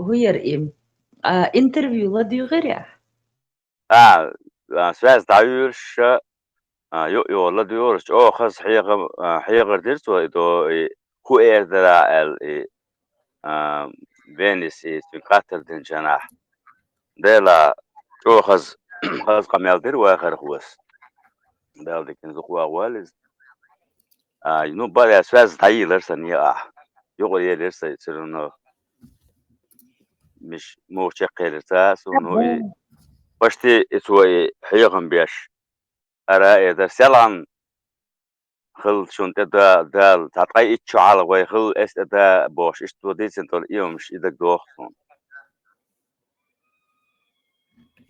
хӀу яра и, а, интервью ладуьйгӀира? А, а, связь дӀаюьйлуш, а, юкъ-юкъа ладуьйгӀура, чӀогӀа хаза хьеха-, а, хьехар дира цо, и до-, и хӀу эр дара аьлла, и, а, Венис, и цуьнга хаттар динчу хенахь. Дела, чӀогӀа хаза, хаза къамел дира вахархос. Дала диканца дукха вагӀа валла иза. А, ну, бара связь дӀайийлар сан, я ахь. Юкъара елира сан, все равно. Миш, муха чекхъелира ца, суна, ну, и почти и цо и хьехам беш. Ара, э, дар селхьан хила шуна тӀе да-, Дала, цхьа ткъе итт шо хьалха вай хила эс тӀе да бохуш, иштта ву дийцина долу иймаш и дагадоху суна.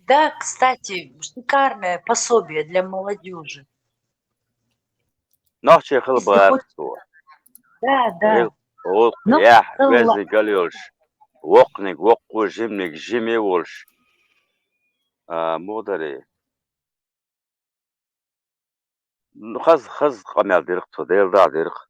Да, кстати, шикарное пособие для молодёжи. Нохчий хила Если бара хочешь. Цо. Да, да. Гил-, гӀуллакх, Нохчий яхь, хила. Везиг гал йолуш, воккханиг воккха, жиманиг жиме волуш. А, муха дарий? Ну, хаза, хаза къамел дира-кх цо, Делан дуьхьа дира-кх.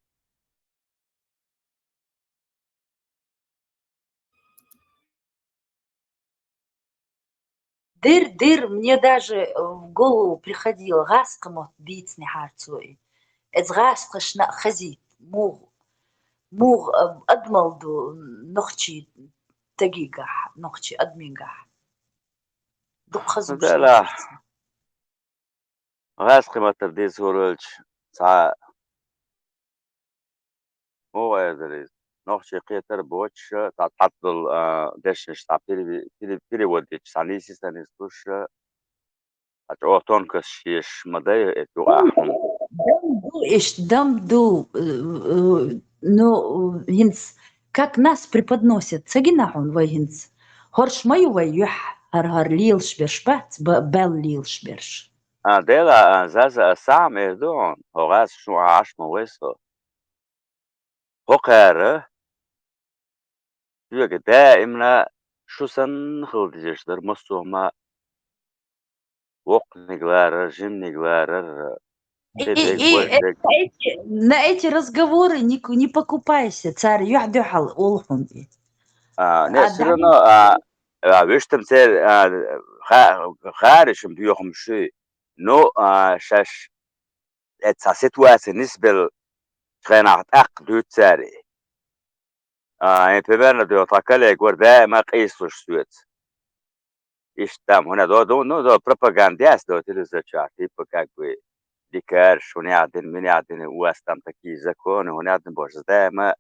Дир, дир, мне даже, э, в голову приходило, гӀазкхи мотт дийцинехьара цо и. Иза гӀазкхашна а хазийта, мугӀ-, мугӀ-, э, адамалла ду нохчий тагигахь, нохчий адамигахь. Дукха хаза Ну, гуш Дала. Дара цо. ГӀазкхи маттара дийцаралча, цхьа, муха эр дара иза, нохчий кхетар боцуша, цхьа цхьаъ долу, а, дешнаш цхьа переве-, пере-, перевод дича, цхьа нийса санна иза луша, цхьа чӀогӀа тонкосташ еш ма дай, эта юкъахь хьуна. Дам ду, иштта дам ду, э, э, ну, хӀинца, как нас преподносят, ца гина хьуна вай хӀинца? ХӀорш ма ю вай юьхь, хӀара-хӀара лелаш берш бац, ба-, баьлла лелаш берш. А, Дела, а, Заза, а, сам эр ду хьуна, хьо гӀаз шу Ӏаш ма вай со. ХӀокхара, соьга даимна шу санна хила дезаш дара массо а ма, воккханиг ларар, жиманиг ларар, И, и, и, э, на эти, на эти разговоры не ку-, не покупайся, цара юьхь-дуьхьал олу хьуна и. А, не, а, всё равно, а, а, вуьштам церан, а, ха-, харишам доьхам шуй. Ну, а, шаьш, э, цхьа ситуация нисбелла хенахь тӀаккха дуьйцу цара. А, э, примерно, ду, тхан коллега вара даима къийсалуш соьца. Иштта там, хӀуна до, до, ну, до, пропаганда яц, до, телевизор чохь, типа, как бы, дикарш, хӀуна яхь дина, мина яхь дина, у вас там такие законы, хӀуна яхь дина, боже, даима,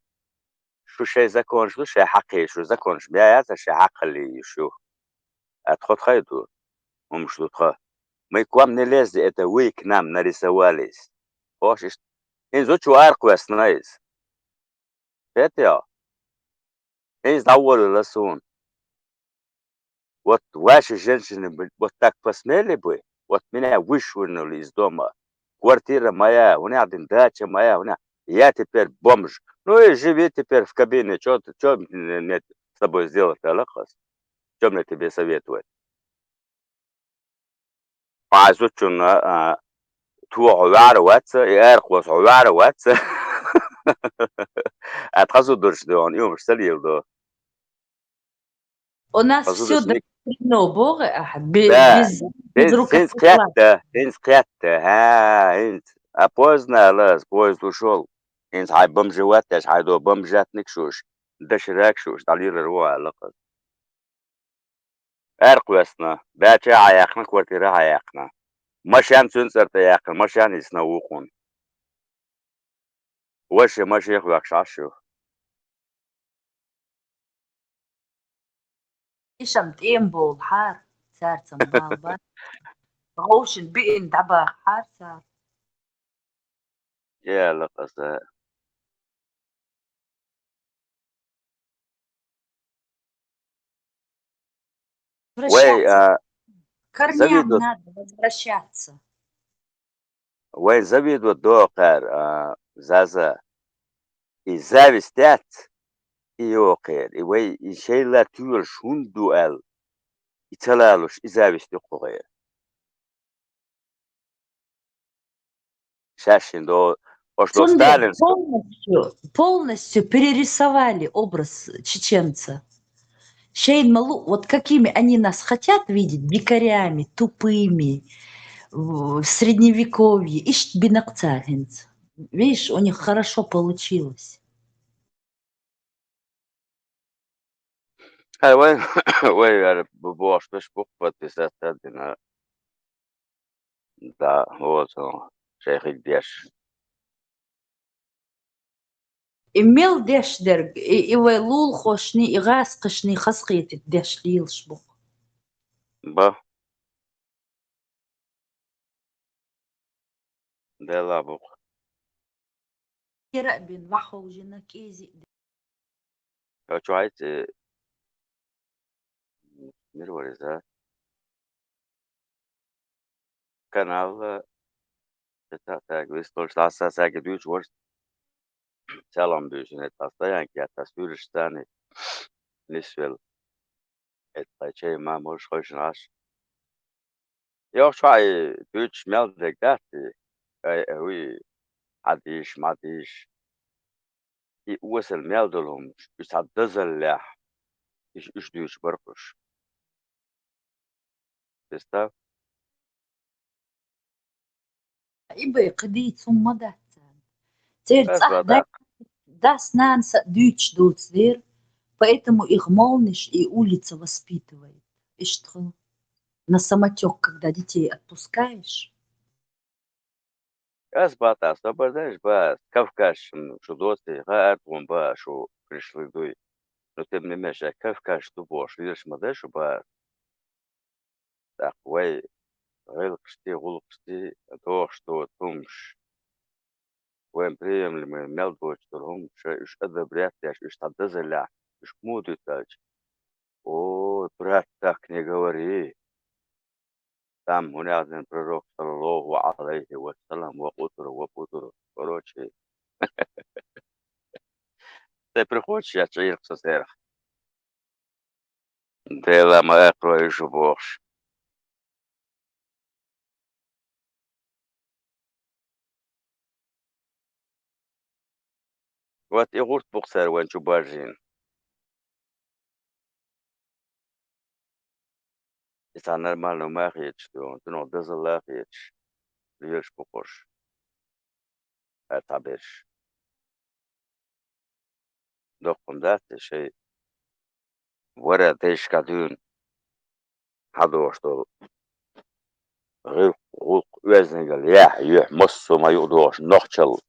шу шайн законаш ду, шайн хьакхе шу, законаш бя яц, шайн хьакхалли ю шу. А тхо тхай ду, хӀумаш ду тхо. Мы к вам не лезли, это вы к нам нарисовались. Хьош иштта. Хин зудчо аркъ весна иза. Хетал? Иза дӀаволлала суна. Вот ваши женщины бы вот так посмели бы, вот меня вышвырнули из дома. Квартира моя, у меня один дача моя, у меня, я теперь бомж. Ну и живи теперь в кабине, чё ты, чё мне с тобой сделать, алакъас? Чё мне тебе советовать? Хьо зудчунна, а, тохо ваьӀар вац, и аркъос хьо ваьӀар вац. А тхан зудчуьнца дуьхьал, и хӀумаш ца леладо. У нас всё договорено, боху ахьа, бе-, да, без, без рукоприкладства. ХӀинца кхетта, хӀинца кхетта, хӀа, хӀинца. А поздно, алас, поезд ушёл. ХӀинца хьайн бомжи ватташ, хьайн до бомжатник шуш, дашараг шуш, дӀалелар ву алакъа. Аркъ весна, баьча а хьаяьккхина, квартира а хьаяьккхина. Машен цуьнан цӀар тӀе яьккхина, машен йисна вукхунна. Ваша машен хьоькхуш Ӏаш ю. Ишам тӀема бовлахьара, цаьрца ма гӀалба. ГӀовшина биъна дӀабахахьара цара. Яла къаса. Вай, возвращаться. А, к корням завидовать надо возвращаться. Вайн завидовать доху кхара, а, Заза. И зависть яц, и йоху кхера. И вай, и шайла тоьлуш хӀунда ду аьлла, и ца лалуш, и зависть ю кху кхера. Шаьшшина до, ош до Цундела Сталинского. Полностью, полностью перерисовали образ чеченца. Шайна ма лу, вот какими они нас хотят видеть, дикарями, тупыми, в, в средневековье, иштта бина-кх цара хӀинца. Видишь, у них хорошо получилось. Хьай, вай, вай, яра, бу-, бохуш, беш бу-, подписаться дина. Да, вот он, шайхиг деш. И мел деш дерг, и, и вай лулахошний, и гӀазкхашний хазахетийта деш лелаш ба-кх. Ба. Делла ба-кх. Кера а бен, вахьховжина кӀезига. Хьо чу хьайца, э, мир вара иза? Канал, э, это так, вистолш ласса саги дуьйцуш вара. Салам буьйсанна, тӀа стоянка ятта, суьраш царни нисвелла. Это чай ма можешь хойшина Ӏаш. Йохчхьа и дуьйцуш мел дерг дац и? Ай, ай, уй, хьадийш, мадийш. И осал мел долу хӀумаш, уьш цхьа дозаллехь, уьш, уьш дуьйцуш бара-кх уьш. Представь. И бай кхидийца хӀума ма дац царна. Церан цӀахь дай-, дас-нанас а дуьйцуш доцу дера, поэтому их молниш и улица воспитывает. Иштта хила. На самотёк, когда детей отпускаешь. Ас бац, ас собар деш бац, Кавказ шу доций, гӀа артгӀун бац шу пришли дуй. Но тем не менее, ша Кавказ ду бохуш, лелаш ма дай шу бац. ТӀаккха вай гӀиллакхашти, гӀуллакхашти дохуш доцу хӀумаш. Вайн приемлемый мел доцуш долу хӀумаш, уьш одобрять деш, уьш цхьа дозаллехь, уьш муха дуьту аьлча. О, брат, так не говори. Там, хӀунда аьлча пророк, саллаллаху алейхи ва саллям, ва къутур, ва къутур. Короче, тӀе приходишь, я чӀийрах со церах. Дела ма эккхарой шу бохуш. Вот и гӀурт бу-кх цара вайн чу баржийна. И цхьа нормально ма хеташ дуьйна, цунах дозалла а хеташ, лелаш бу-кх уьш. Ай, цхьаберш. Доккхун дац те шайн вара дайшка дуьйна хьадогӀуш долу гӀуллакх, гӀуллакх оьздангалла яхь, юьхь, массо а ма юкъадогӀуш нохчалла.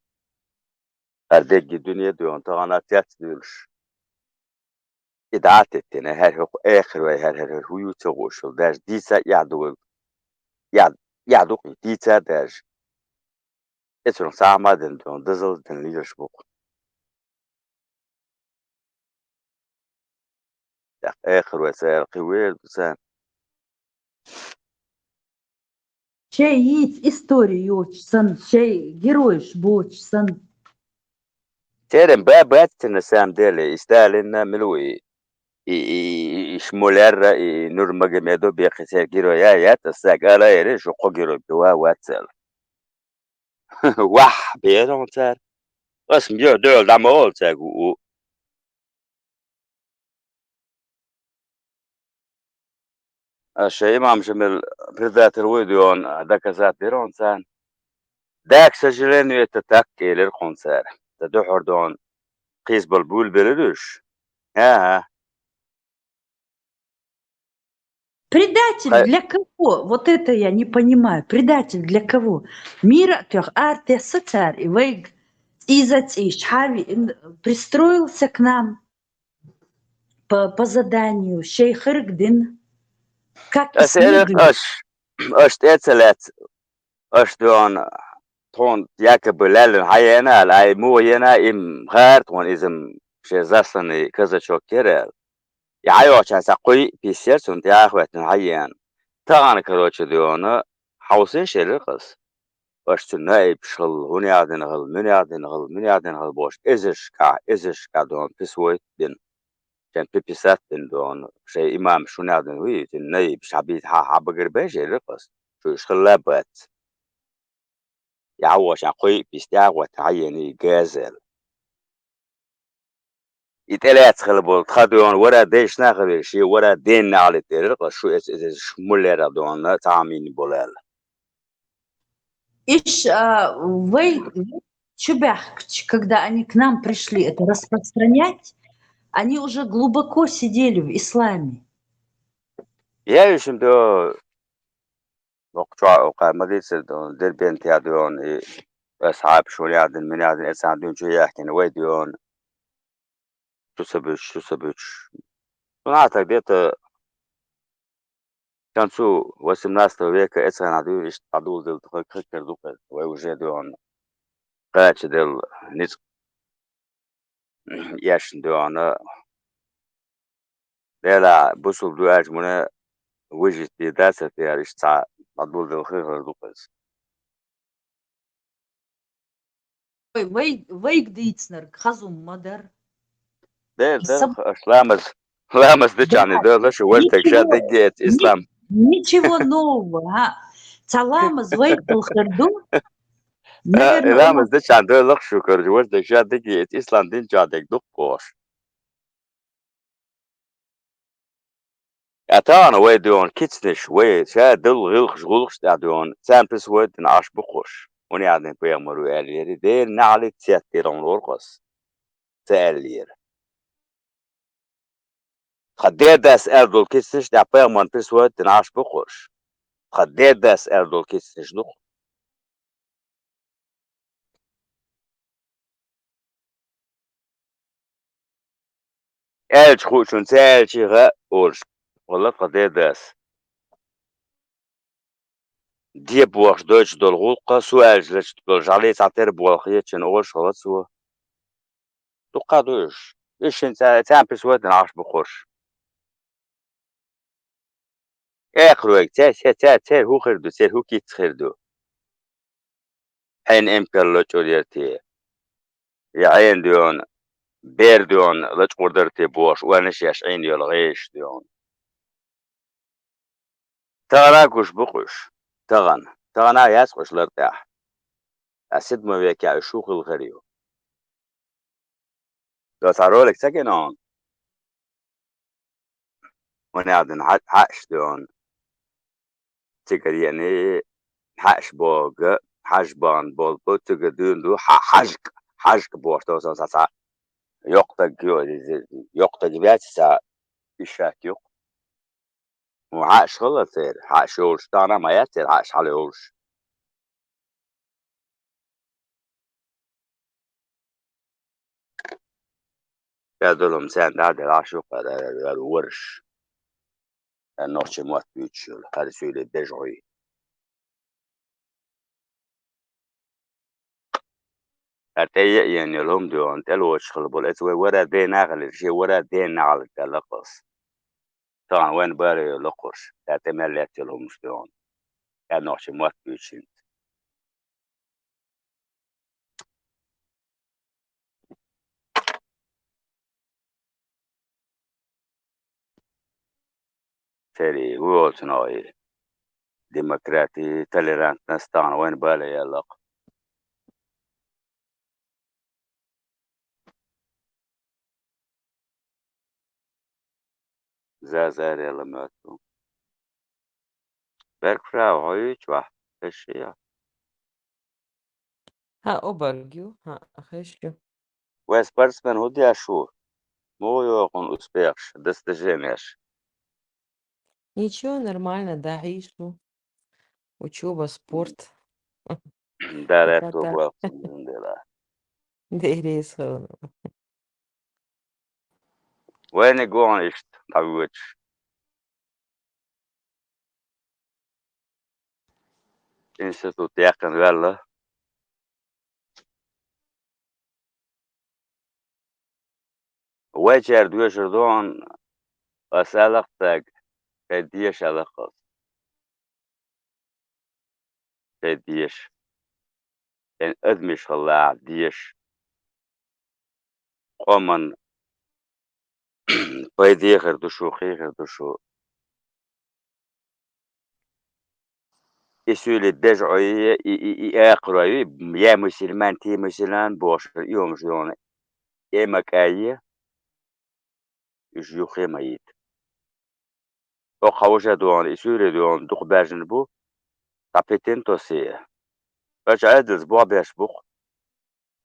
ХӀара дегги дуьне дуьйна тахана цецдуьйлуш. И дӀа а теттина, хӀара хӀокху эхар вай, хӀара, хӀара, хӀара хӀу ю ца гуш йолу, даже дийца а яхь ду вай, яхь, яхь ду-кх и, дийца а даже. Эцунах сагӀа ма дина дуьйна, дозалла дина лелаш бу-кх. ТӀаккха эхар вай цара кхин вер ду царна. Шайн йийца истори йоцуш санна, шайн геройш боцуш санна. Церан ба бац те, на самом деле, и Сталинна мила ву и, и, и, и, и Шмулерра, и Нурмагомедов беккхи церан герой а яц, аса цаьрга ала а йира, шу кхо герой бен ван вац аьлла. Вахь, бер хьуна цара. Ас ма дуьхьал дӀа ма олу цаьрга у. Ас шайн имам Шамил предатель вуй дуьйна доказать дира хьуна царна. Да, к сожалению, это так, элира хьуна цара. Сан дуьхьал дуьйна кхийсабала буьйлабелира уьш. ХӀа-хӀа. Предатель для кого? Вот это я не понимаю. Предатель для кого? Мира а тоьхна, ара тесна цара и вайга цӀийза а цӀийш хьави-, ин-, пристроился к нам по, по заданию, шайн хирг дина. Как и ас элира смогли. Аш, аш тӀе а ца лаьцна, аш дуьйна тхуна якобы лаьллина хьаеана аьлла, ай муха еана, и-м хаьара тхуна иза-м шен засланный казачок яра аьлла. И хьайохчарна цхьа кхо-йиъ пис яра цунна тӀехьа а хӀоьттина хьаеана. Тахана, короче, дуьйна, хьовсийша элира-кх ас. Аша цуьнан наибаш хилла, хӀунда аьлла дина хилла, муьнда аьлла дина хилла, муьнда аьлла дина хилла бохуш, эзаршкахь, эзаршкахь дуьйна писвой бина. Шайн пи-, писат бина дуьйна, шайн имамаш хӀунда аьлла дина, вуй, цуьнан наибаш хьабийца хьа-, хьабагар беш элира-кх ас. Шу уьш хилла а бац. И хьайохчарна кхо-йиъ пис тӀехьа а хӀоьттина хьаеана и газа аьлла. И тӀелаьцна хилла болу тхан дуьйна вара дайшна а хилла, шен вара денна а хилла элира-кх ас, шу эца, эца, эца Шмулерах дуьйна цхьа хӀума йина болу аьлла. Иш, а, вай чу баьхкича, когда они к нам пришли это распространять, они уже глубоко сидели в исламе. Я уьш-м до ХӀокху чохь а кхара ма дийцира дуьйна, Дербент яа дуьйна, и асхьабаш шуна яа дина, мина яа дина, эцарна дуьйна чу яхкина вай дуьйна. Чу ца буьтуш, чу ца буьтуш. Цунах а так где-то к концу восемнадцатого века эцарна дуьйна иштта дӀадуладелла хи-, хи-, хир ду-кх иза. Вай уже дуьйна кхачаделла ницкъ эшна дуьйна. Делахь бусулба ду аьлча муна выжить дийр дацара те аьлла, иштта цхьа дӀадуладелла хи-, хир ду-кх иза. Вай, вай, вайга дийцинарг хаза хӀума ма дара. Дера, и дера, саб- аша ламаз, ламаз дечарна, да, дойла шу, важа дерг ша ничего, дегге эцу ни-, ислам. Ничего нового, а? Цхьа ламаз вайга хир ду. А, наверное, ламаз дечарна дойла шу, короче, важа дерг ша дегге эцу ислам дин чохь дерг ду-кх оха. Ткъа тахана вай дуьйна кицанаш, вай ша долу гӀиллакхаш, гӀуллакхаш тӀехь дуьйна, царна присвоить дина Ӏаш бу-кх уьш. Хьуна яа дина пайхамаро аьллера, Делан неӀалт цецдийр хьуна вара-кх ас. Ца аьллера. Тхан дедас аьлла долу кицанаш тӀехь пайхамарна присвоить дина Ӏаш бу-кх уьш. Тхан дедас аьлла долу кицанаш ду-кх. Аьлча хуучунна ца аьлча гӀа олуш, валла тхан дедас. Де бохуш дойтуш долу гӀуллакх, со аьлча лечуьйтуш долу жӀале цхьатера болх ечун олуш хилла цо. Дуккха а ду уьш. Уьш шина цӀа-, царна присвоить дина Ӏаш бу-кх уьш. Экхаройга, цер, цер, цер, цер хӀун хир ду, цер хӀун кица хир ду? Хьенан эмкал лачкъур яра те? Я хьенан дуьйна, бер дуьйна лачкъур дара те бохуш, ойла еш Ӏийна йолу гӀешаш дуьйна. Тахана а гуш бу-кх уьш. Тахана. Тахана а яц-кх уьш лар тӀехь. Ткъа седьмой векехь уьш хӀун хилла хир ю? Со цхьа ролик ца гина хьуна? Хьуна яа дина хьа-, хьаьаш дуьйна. Цигара еана хьаьаш бохург, хьаьжа бахана болу бу, цигара дуьйна ду, хьа-, хьаьжка, хьаьжка бохуш долу сан цхьа, цхьа йоккха даг ю, йоккха даг ваьцци цхьа ишак ю-кх. Хьаьаш хилла церан, хьаьаш йолуш, тахана а ма яц церан хьаьаш хьала йолуш. Ша долу хӀума царна дӀа а делахь, шу кхара вараш. Ша нохчийн мотт буьйцуш йолу, хӀара суьйле бежгӀуй. Ша тӀе а еана йолу хӀума дуьйна, тӀелоцуш хилла болу, эца вай вара дена а хилира, шен вара дена а хилира аьлла-кх ас. Тахана вайна бала йолу-кх уьш, ша тӀе мел лаьцна йолу хӀумаш дуьйна. Ша нохчийн мотт буьйцуш хӀинца. Церий, ву волчунах и демократи, толерантность тахана вайна бала яьлла-кх. Зазарела моьтту. Берг фрау, хьо юьйцу вахь, хезаш я? ХӀаъ, обарг ю, хӀаъ, хезаш ю. Вай спортсмен хӀун деш ву? Муха йогӀу хьуна успехаш, достиженияш? Ничего, нормально, да, хьийзаш ву. Учёба, спорт. Да, пока ретро так. Боху, дела. Деррис хьуна. Вайниг ву хьуна иштта дӀавоьдуш. Институт яьккхина ваьлла. Вайчара доьшур ду хьуна, ас аьлла-кх цаьрга, шайн деша аьлла-кх ас. Шайн деша. Шайн адамаш хилла деша. Къоман пайде хир ду шу, кхин хир ду шу. И суьйле бежгӀой, и, и, и акхарой, я мусульман, ти мусульман бохуш, и хӀумаш йогӀу, и макай, уьш юххе ма йита. ХӀокху хьан вуьшта догӀана, и суьйре догӀана дукха баьржина бу, цхьа питин тосий. Ача Ӏедалца бохбеш бу-кх.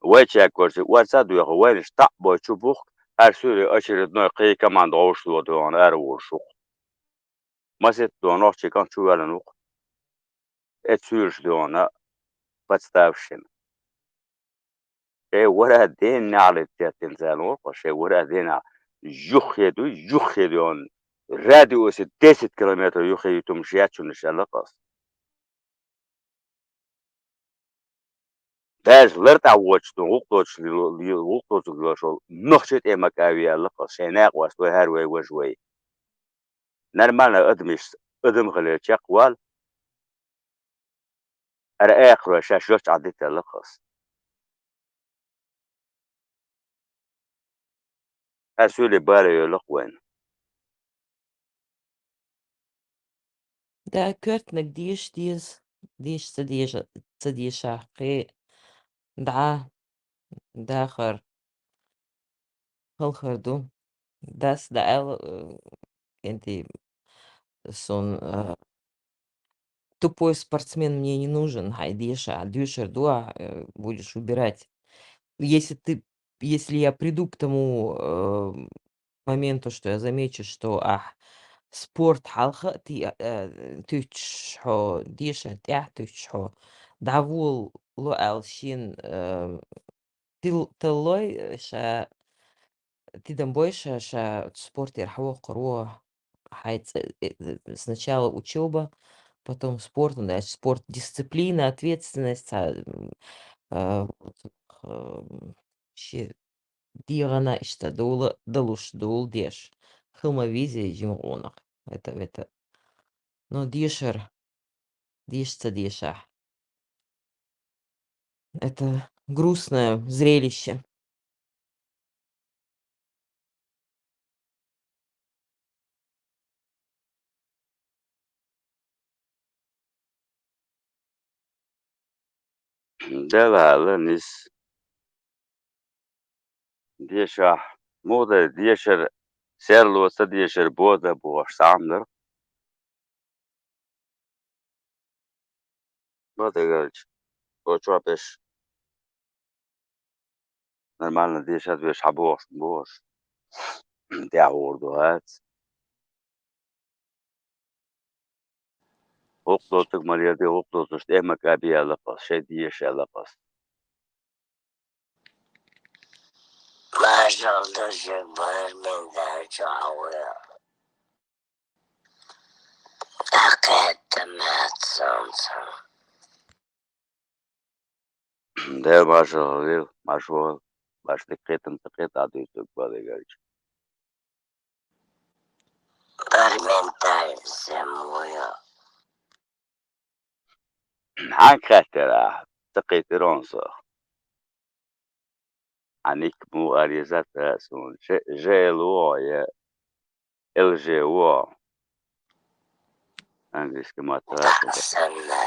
Вайчаьрга корчу орца а доьху, вайнаш таӀ бой чу бухку, хӀара суьйре очередной кхин команда гӀовшало догӀана ара волуш ву-кх. Масийтта догӀана нохчийн кӀант чу ваьллина ву-кх. э, цуьраш дуьйна подставщина. Шайн вара ден нахьале теттина царна вокхо, шайн вара ден нахьа юххе ду, юххе дуьйна. Радиусе десять километров юххе ютумаш яц шуна аьлла-кх ас. Даже лар тӀехь воцуш ду, гӀуллакх доцуш ло-, ло-, гӀуллакх доцург лелаш волу нохчи тӀе ма кӀаве аьлла-кх ас, шайн накъост вай, хӀара вай, важа вай. Нормально адамаш, адам хилар чекхвала. Ара эхаро шаьш йолччохь диталла-кх ас. Аса суьйле бала йолу-кх вайна. Да, коьртаниг деша деза, деша ца деша, ца дешахь, кхин дӀа, дахар, халхар ду. Дас дӀааьлла, э, кӀентий, суна, э, тупой спортсмен мне не нужен, хьайн деша, доьшур ду ахь, э, будешь убирать. Если ты, если я приду к тому, э, моменту, что я замечу, что ахь спорт хьалха а ти-, э, туьттуш хьо, дешар тӀехь а туьттуш хьо, дӀаволало аьлла шена, э, тил-, таллой, э, ша тидам бой, ша, ша спортера хьавоккхур ву, хьайн ц-, э, э, сначала учёба, потом спорт, ну, значит, спорт, дисциплина, ответственность, цхьа, м, а, вот, м, ши дегӀана иштта дола, далуш дола деш. Хила ма везий жима гӀонах. Это, это. Но дешар, деша ца дешахь. Это грустное зрелище. Делахь, нис. Дешахь, муха дай дешар, серло ца дешар бода бохуш цхьа хӀума дара. Ма дагардича, цо чохь берш нормально дешад веш хьан бохуш, бохуш. ТӀаьхьа гӀур ду хӀац. ГӀуллакх доцург ма леладе, гӀуллакх доцурш тӀе ма кӀаби аьлла-кх ас, шайн деша аьлла-кх ас. Маршалла ду шуьга, бармин даьлча хьан вуй. ДӀакхетта маьццанца. Дела маршалла хилийла, марша вогӀийла, башха дика кхетам ца кхета, Ӏа дуьйцург бала гарча. Бармин даьлча сема вуй. Хьан кхеттера ахь? Ца кхийтира хьуна со. Хьан ник муха ара еза ца хаьа суна. Ж-, Ж Л ву хьо я Л Ж ву хьо? Английский маттахь. Санна,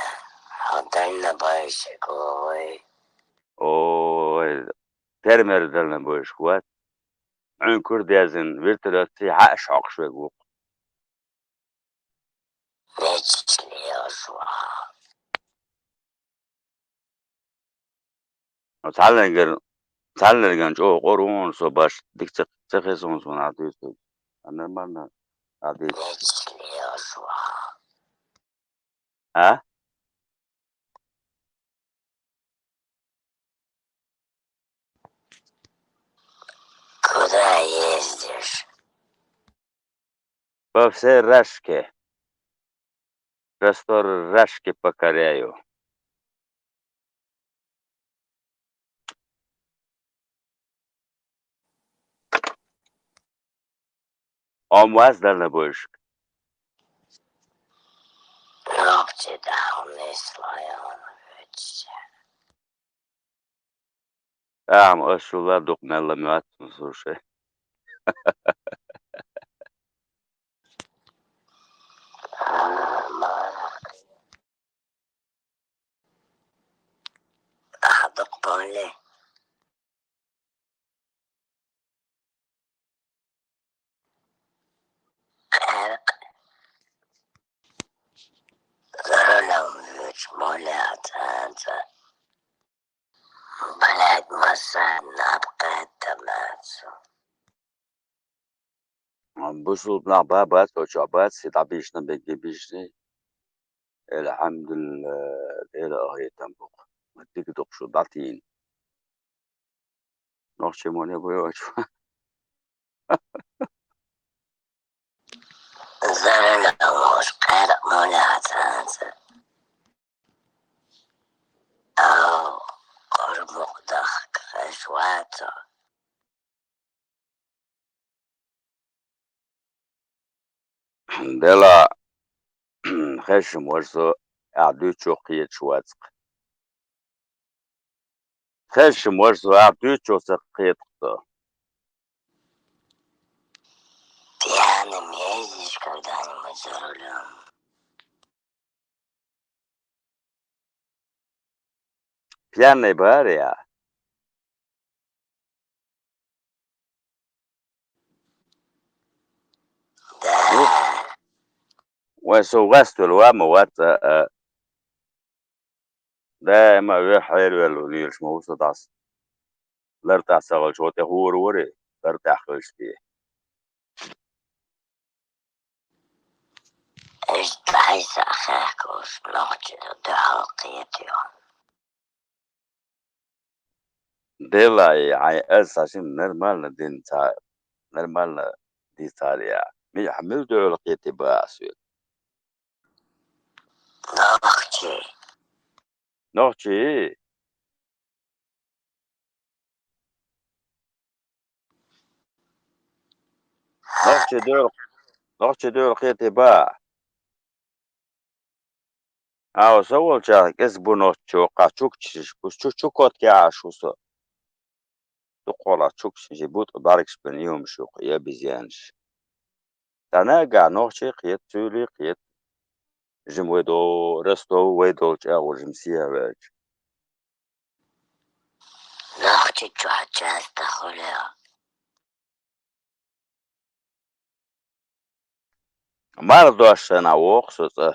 хьо дальнобойщик ву вай. Ой, фермер дальнобойщик вац. Хьуьнкур дезна вертолётций хьаъаш хьокхуш верг ву-кх. Мечле шу. Цхьаннергара, цхьаннергара чӀогӀа къора ву хьуна со баш, дика ца, ца хеза хьуна суна ахь дуьйцург. А нормально ахь дуьйцург. Мечле шу. А? Куда ездишь? По всей Рашке. Просторы Рашки покоряю. Хьо ма вац дальнобойщик? Нохчи даха нислой хьуна вуьтуш. Ахьа ма ас шу ла дукха мел лам йоццу, слушай. Ахьа дукха боле. Кхеркъ. Зара лам вуьтуш боле а цӀанца. Блядь, массарна наб кхетта маьццу. Бусулба нах ба, бац, оцу чохь бац, и дӀабийшина, бегге бийшина. Элхьамдулиллахь, Дела ахӀийтам бу-кх. Ма дика ду-кх шу дӀатийна. Нохчий мо не бойочу. Зарал а волуш, къаьркъа мо лаьцна ца. Ау, кхуьрмукъ дахка хезаш вацо. Дела, хезаш-м вара со, ахь дуьйцучух кхеташ вац-кх. Хезаш-м вара со, ахь дуьйцучух ца кхета-кх со. Пьяным ездишь когда-нибудь за рулём? Пьяный бара я? Да. Ну, вай со ваствелла ва ма вац, а, а. Даима а вехьа хьеравелла лелаш ма ву со дӀаса. Лар тӀехь ца хилча, тӀе хӀора вара, лар тӀехь хилча те. Иштта хьайса а хехкалуш, нохчий дуьхьал кхетайо. Делай, хьайн аз цхьа шина нормально дина ца, нормально дийцале. Ми-, хьан мила дуьхьал кхетий баха ас век? Нохчий. Нохчий? Нохчий дуьхьал, нохчий дуьхьал кхетий баха. Ау, со волчарах кӀезиг бу нохчий, кху чукчаш бу, чу-, чукотка яхьаш ву со. Дукхахьолахь чукчаш бу, ткъа бӀаьргаш бина и хӀумаш ю-кх, и обезьянаш. Цхьа нагахь нохчий кхета, цуьлий кхета. Жима вай до-, Ростов вай долчу агӀор жима сехьа ваьлча. Нохчий чохь часто хуьлу. Марха дош санна воху со цӀа.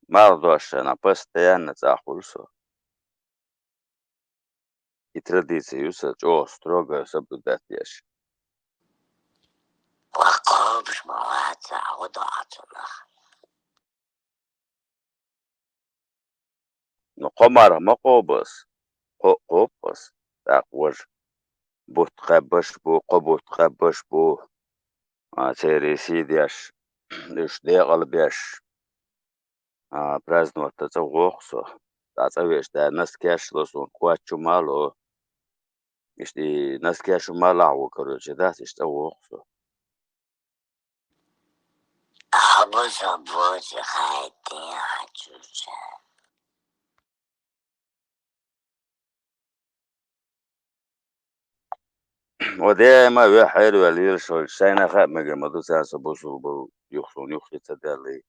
Марха дош санна постоянно цӀа хуьлу со. И традиция ю сан чӀогӀа строго соблюдать еш. Ва кхобуш ма вац, хьо до Ӏа цунах. Ну, кхо марха ма кхобу ас, кхо а кхобу ас, тӀаккха важа. Бутт кхаьббаш бу, кхо бутт кхаьббаш бу, а, церан сий деш, уьш декъала беш, а, праздновать дан цӀа воху со. ТӀаккха цӀа веача, да, носкеш а ло суна, коч чу ма а ло. Иштта и носкеш а ма а лахь ву, короче, дац, иштта цӀа воху со. Хьо бусалба воций хаийтина хьан чуьрчара? Ва даима а вехьа хьеравелла лелаш волчу сайна хаа мегар ма ду, цара со бусалба ву юха суна юххе ца даьллий.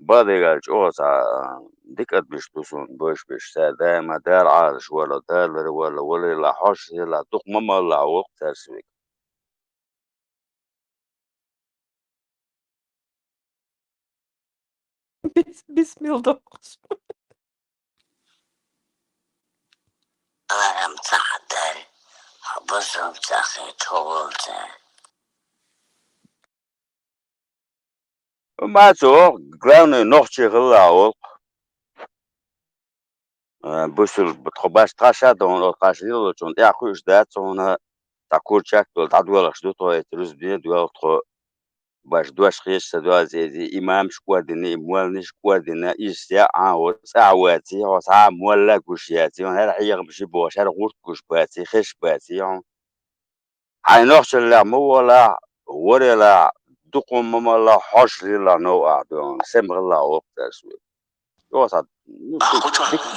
Бакъдерг аьлча, чӀогӀа цхьа, а, дика адамаш ду суна бевзаш берш. Цара даима Дала Ӏалаш валла, Дала лар валла, валлахӀи, хьожуш лелахь, дукха ма маллахь ву-кх цаьрца век. Бис-, бисмилла доккхуш. Арам ца хьадар, хьо бусалба ца хилча, хьо волчара. Ма цо, главное, нохчий хилла а волу-кх. А, бусалба, тхо баш тхаша а ду хьуна, тхаша лелочунна тӀехь кхуьуш дац хьуна, цхьа курчак а долу, дӀадоьлхуш ду тхо, эца рузбане а доьлху тхо. Баш дош хезаш ца доьлла иза, имамаш а кӀордина, и молланаш а кӀордина, иза сеӀа а ву, цӀахь а ваций хьо, цхьа а молла а гуш яций хьуна, хӀара хьехам ши бохуш, хӀара гӀурт гуш баций, хезаш баций хьуна. Хьайн нохчаллехь ма волахь, варелахь, дукха ма маллахь, хьожуш лелахь новкъахь дуьхьал, сема хилла а воккху цаьрца век. ЧӀогӀа цхьа, ну, дика, дика,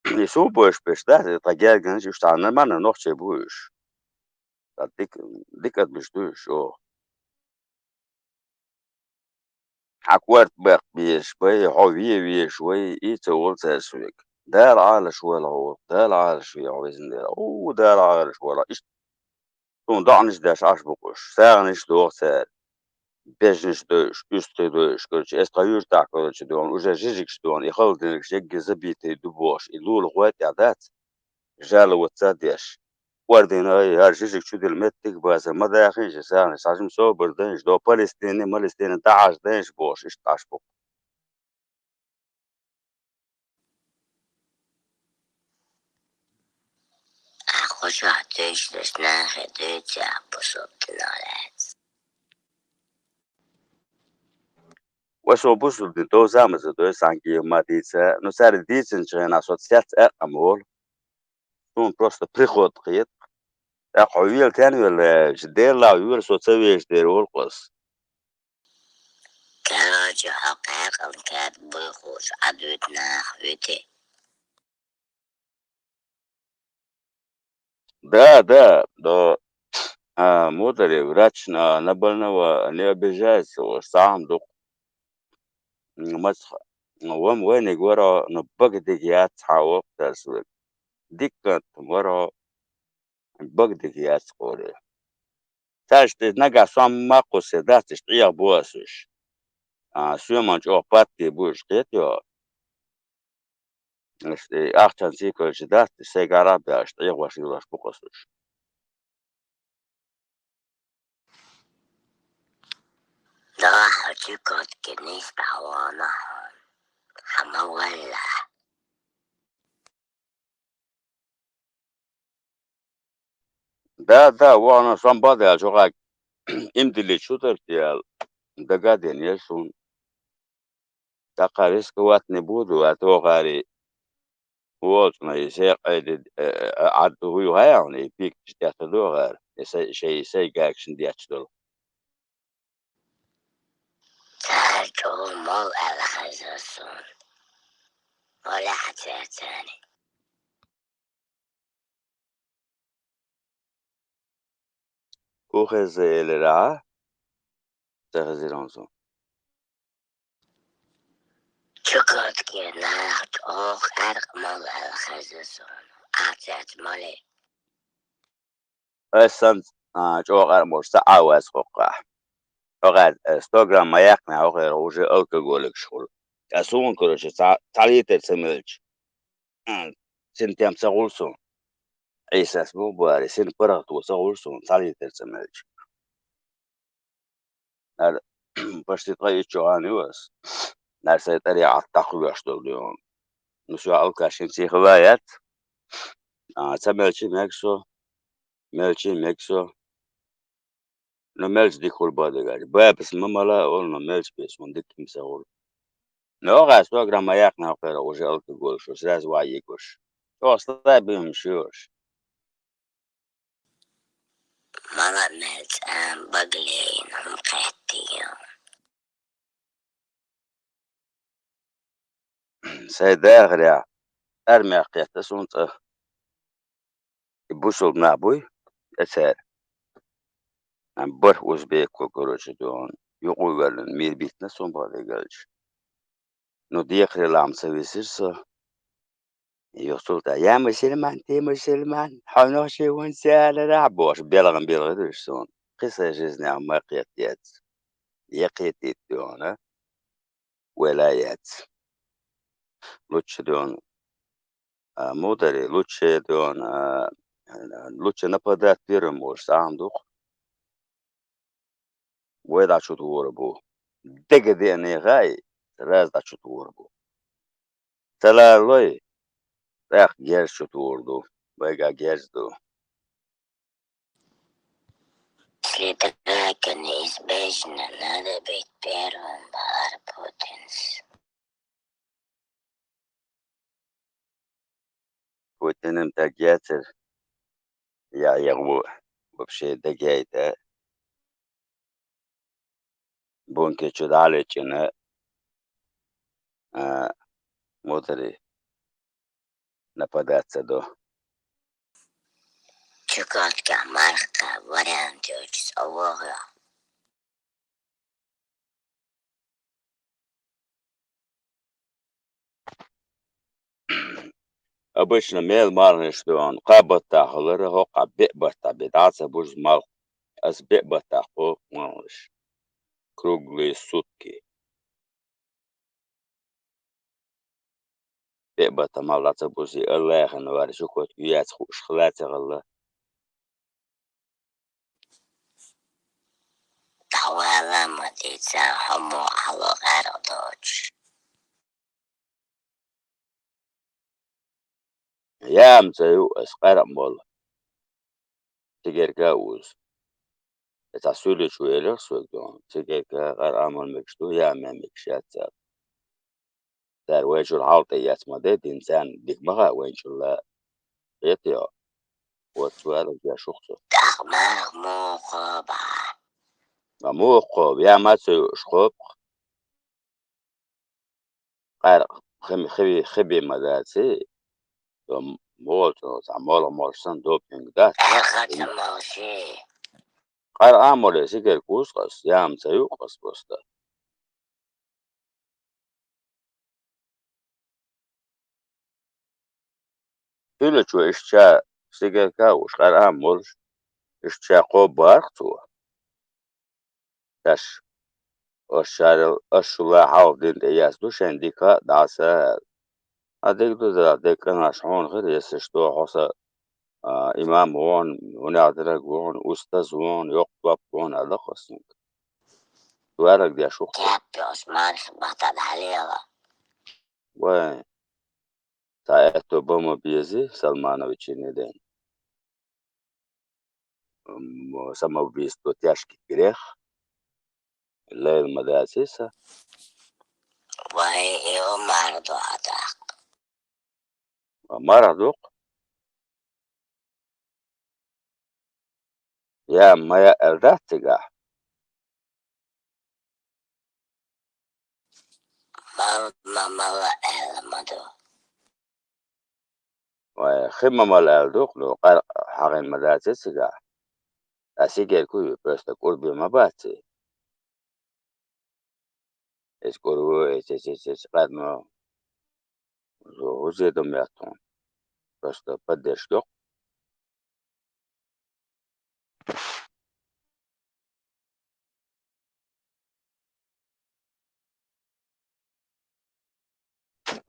дика. И суна бевзаш берш дац, и тхан гергарнаш, уьш цхьа нормально нохчий бу уьш. Ткъа дика, дика адамаш ду уьш, чӀогӀа. Хьан корта баккха безаш бай, хьо вен везаш вай, и ца волу цаьрца век. Дала Ӏалаш войла хьо, Дала Ӏалаш войла хьо, везан Дела. О, Дала Ӏалаш войла хьо. Иштта суна доӀанаш деш Ӏаш бу-кх уьш. СагӀанаш доху цара. Бежанаш дойуш, уьстагӀий дойуш, короче, эс тхан юьртахь, короче, дуьхьал, уже жижигаш дуьхьал, и халла динаргаш егге забитый ду бохуш, и лула гӀой тӀехь дац. жаловаться а деш. Орден, ай, хӀара жижиг чудилла меттиг а база, ма дахинча сагӀанаш, хьажам собар дайнаш, до Палестине, Малестине дӀахьажа дайнаш бохуш, иштта Ӏаш бу-кх. Ахьа хӀокху чохь дуьйцуш нахе дуьйцу ахьа бусалба динах лаьцна. Ва со бусалба дин дов замаза дой, цхьаьнгге ма дийца. Ну, цара дийцинчу хенахь со цец а къам волу. Суна просто приход кхета. ТӀаккха хьо вела тен велла аьлча, Деллахь вела со ца везаш дерг волу-кх ас. Короче, хьо кхайкхам кад буй хууш, Ӏадвуьту нах вуьтий? Да, да, до, а, мударий, врач на, на больного не обижается, уж сам дук. М, маца, вам вайниг варо, но бага диг яц хьан воккху тарсвиг. Диккант варо, бага диг яц къоре. Цаьршта иза нагахь сом ма кхуссий, дац, иштта Ӏеха бу ас уьш. А, соьман чӀогӀа патте бу уьш, кхетайо. Иштта и ахчан цикалча дац, сайгара а баьлла, иштта Ӏехош йолуш бу ас уьш. Дахьа Чукотке нийса дӀавахана хьуна. Хьан ма валлахь. Да, да, вахана сан бадаьлла чохь имдилли чу тара те аьлла, дага а дина еза суна. ТӀаккха рисковать не буду, а то гӀари волчу и сай къайди, э, э, Ӏад хӀуй хьаяхьуна, и пикча тӀехь ца догӀара, и сай, шай, и сай гайгашна детташ долу. Цара чӀогӀа мол аьлла хезна суна. Мол аьлла хьан цецани? ХӀун хезна элира, а? Ца хезира хьуна суна. Чукотке нах чӀогӀа къаьркъа мол аьлла хезна суна. Ахь цецмали? Ас санна, а, чӀогӀа къаьркъа молуш ца Ӏа вац хӀокхахь. ХӀокхара, э, сто грамм ма яьккхинехь, хӀокхара уже алкоголикаш хуьлу. Ткъа суна, короче, цхьа, цхьа литр ца мелча, м, синтем ца гӀур суна. Ӏийсас муха бу аьлла, син паргӀато ца гӀур суна, цхьа литр ца мелча. Нара, почти ткъе итт шо хан ю ас. Нара сайн тӀарехь Ӏад дӀакхоьхьуш долу дуьйна. Ну, соьга алкаш хӀинца хила яц. А, ца мелча мега со. Мелча мега со. Ну, мелча дика хуьлу боху дагахь. Бабас ма мала а олу, но мелча бен суна дика хӀинца хуьлу. Но хӀокхара сто грамм ма яьккхинехь, хӀокхара уже алкоголь шу, сразу ван йигуш. ЧӀогӀа слабый хӀума шу уьш. Мала мел цӀан багале йина хӀума кхеттий. Сайн дахарехь, армех кхетта суна цӀа. И бусалба нах буй, тӀе цара. БархӀ узбеко, короче, дуьйна, юкъа а ваьллина, мийра биттина суна боху дегӀалча. Ну, декхаре лам ца висира со. Юха цул тӀаьхьа: «Я мусульман, ты мусульман, хьо нохчи ву цара», — бохуш, белхам белхира уьш суна. Кхин сайн жизнехь ма кхетта яц. Я кхетийта дуьйна, вела яц. Лучше дуьйна, а, мудари, лучше дуьйна, а, лучше нападать первым волуш цхьа а ду-кх. Вай дӀа чу тухур бу. Дега деане гӀай, раз дӀа чу тухур бу. Ца лалалой, тӀаккха герз чу тухур ду. Вайгахь герз ду. Следовательно, неизбежно надо быть первым, бахара Путинс. Путинан дага яцара, я, я ву вообще дага яйта. Бункер чу дӀа а лечкъина, а, мудари нападать ца до. Чукоткехь марха вариант йолчу цӀа вогӀу. Обычно мел марханаш дуьйна кхаа баттахь хилара, хӀокхахь биъ баттахь бен дӀа а ца бузу малх. Ас биъ баттахь кху марханаш. Круглые сутки. Беа бата мала ца бузи, Аллахьан варжа кот юяц хуш хла ца гӀалла. Дала ма дица хьо мо хьалха гӀаргӀ доцуш. Яам ца ю ас къаркъа молла. Цигерга а узу. Эца суьйлачу велира соьга дона. Цигерга къаркъа а мала мегаш ду, яам а мегаш яц цара. Цара вайчул хьал тӀе яц ма де, дин царна дика ма хаьа вайчул а. Хетайо? Вот цу аьлла деш ву-кх со. ТӀаккха марха муха кхобу? Ма муха кхобу, яа ма ца юуш кхобу-кх. Къаьркъа хи-, хи-, хи бен ма даций, со молча, цхьа молха молуш санна допинг дац. Къаьркъа ца молуш. Къаьркъа а моле, сигерг кхузу-кх ас, яа ма ца ю-кх ас просто. Суьйлачо иштта ша сигерг а вуш, къаьркъа а молуш, иштта ша кхобу боху-кх цо. Аш, аш шарал, аш шула хьалха дин тӀе яц ду шайн дика а, дӀаса а. Хьан дерг ду дара, дерг къинош хьуна хир, если что, хьо сан, а, имам ву хьуна, хӀунех дерг ву хьуна, устаз ву хьуна, йоккха топ ву хьуна аьлла-кх ас цуьнга. Вараг деш ву-кх со. Кеппиос марш бахтад хьалела. Вай, цхьа аьтто бан ма беза Салмановича ден. М, самоубийство — тяжкий грех. Лайла ма даций сан. Вай, и ва марха ду хьан тӀаккха. Марха ду-кх. Яа ма яа аьлла дац цигахь? Мала ма мала аьлла ма ду. Вай, хи ма мала аьлла ду-кх, ну, къа-, хьагӀин ма даций цигахь. Ас сигерг хӀу ю, просто кӀурбе ма баций. Эс кӀур ву, эс, эс, эс, эс къарно. Зо, хӀу зе ду мел тхуна. Просто поддержка йоккха.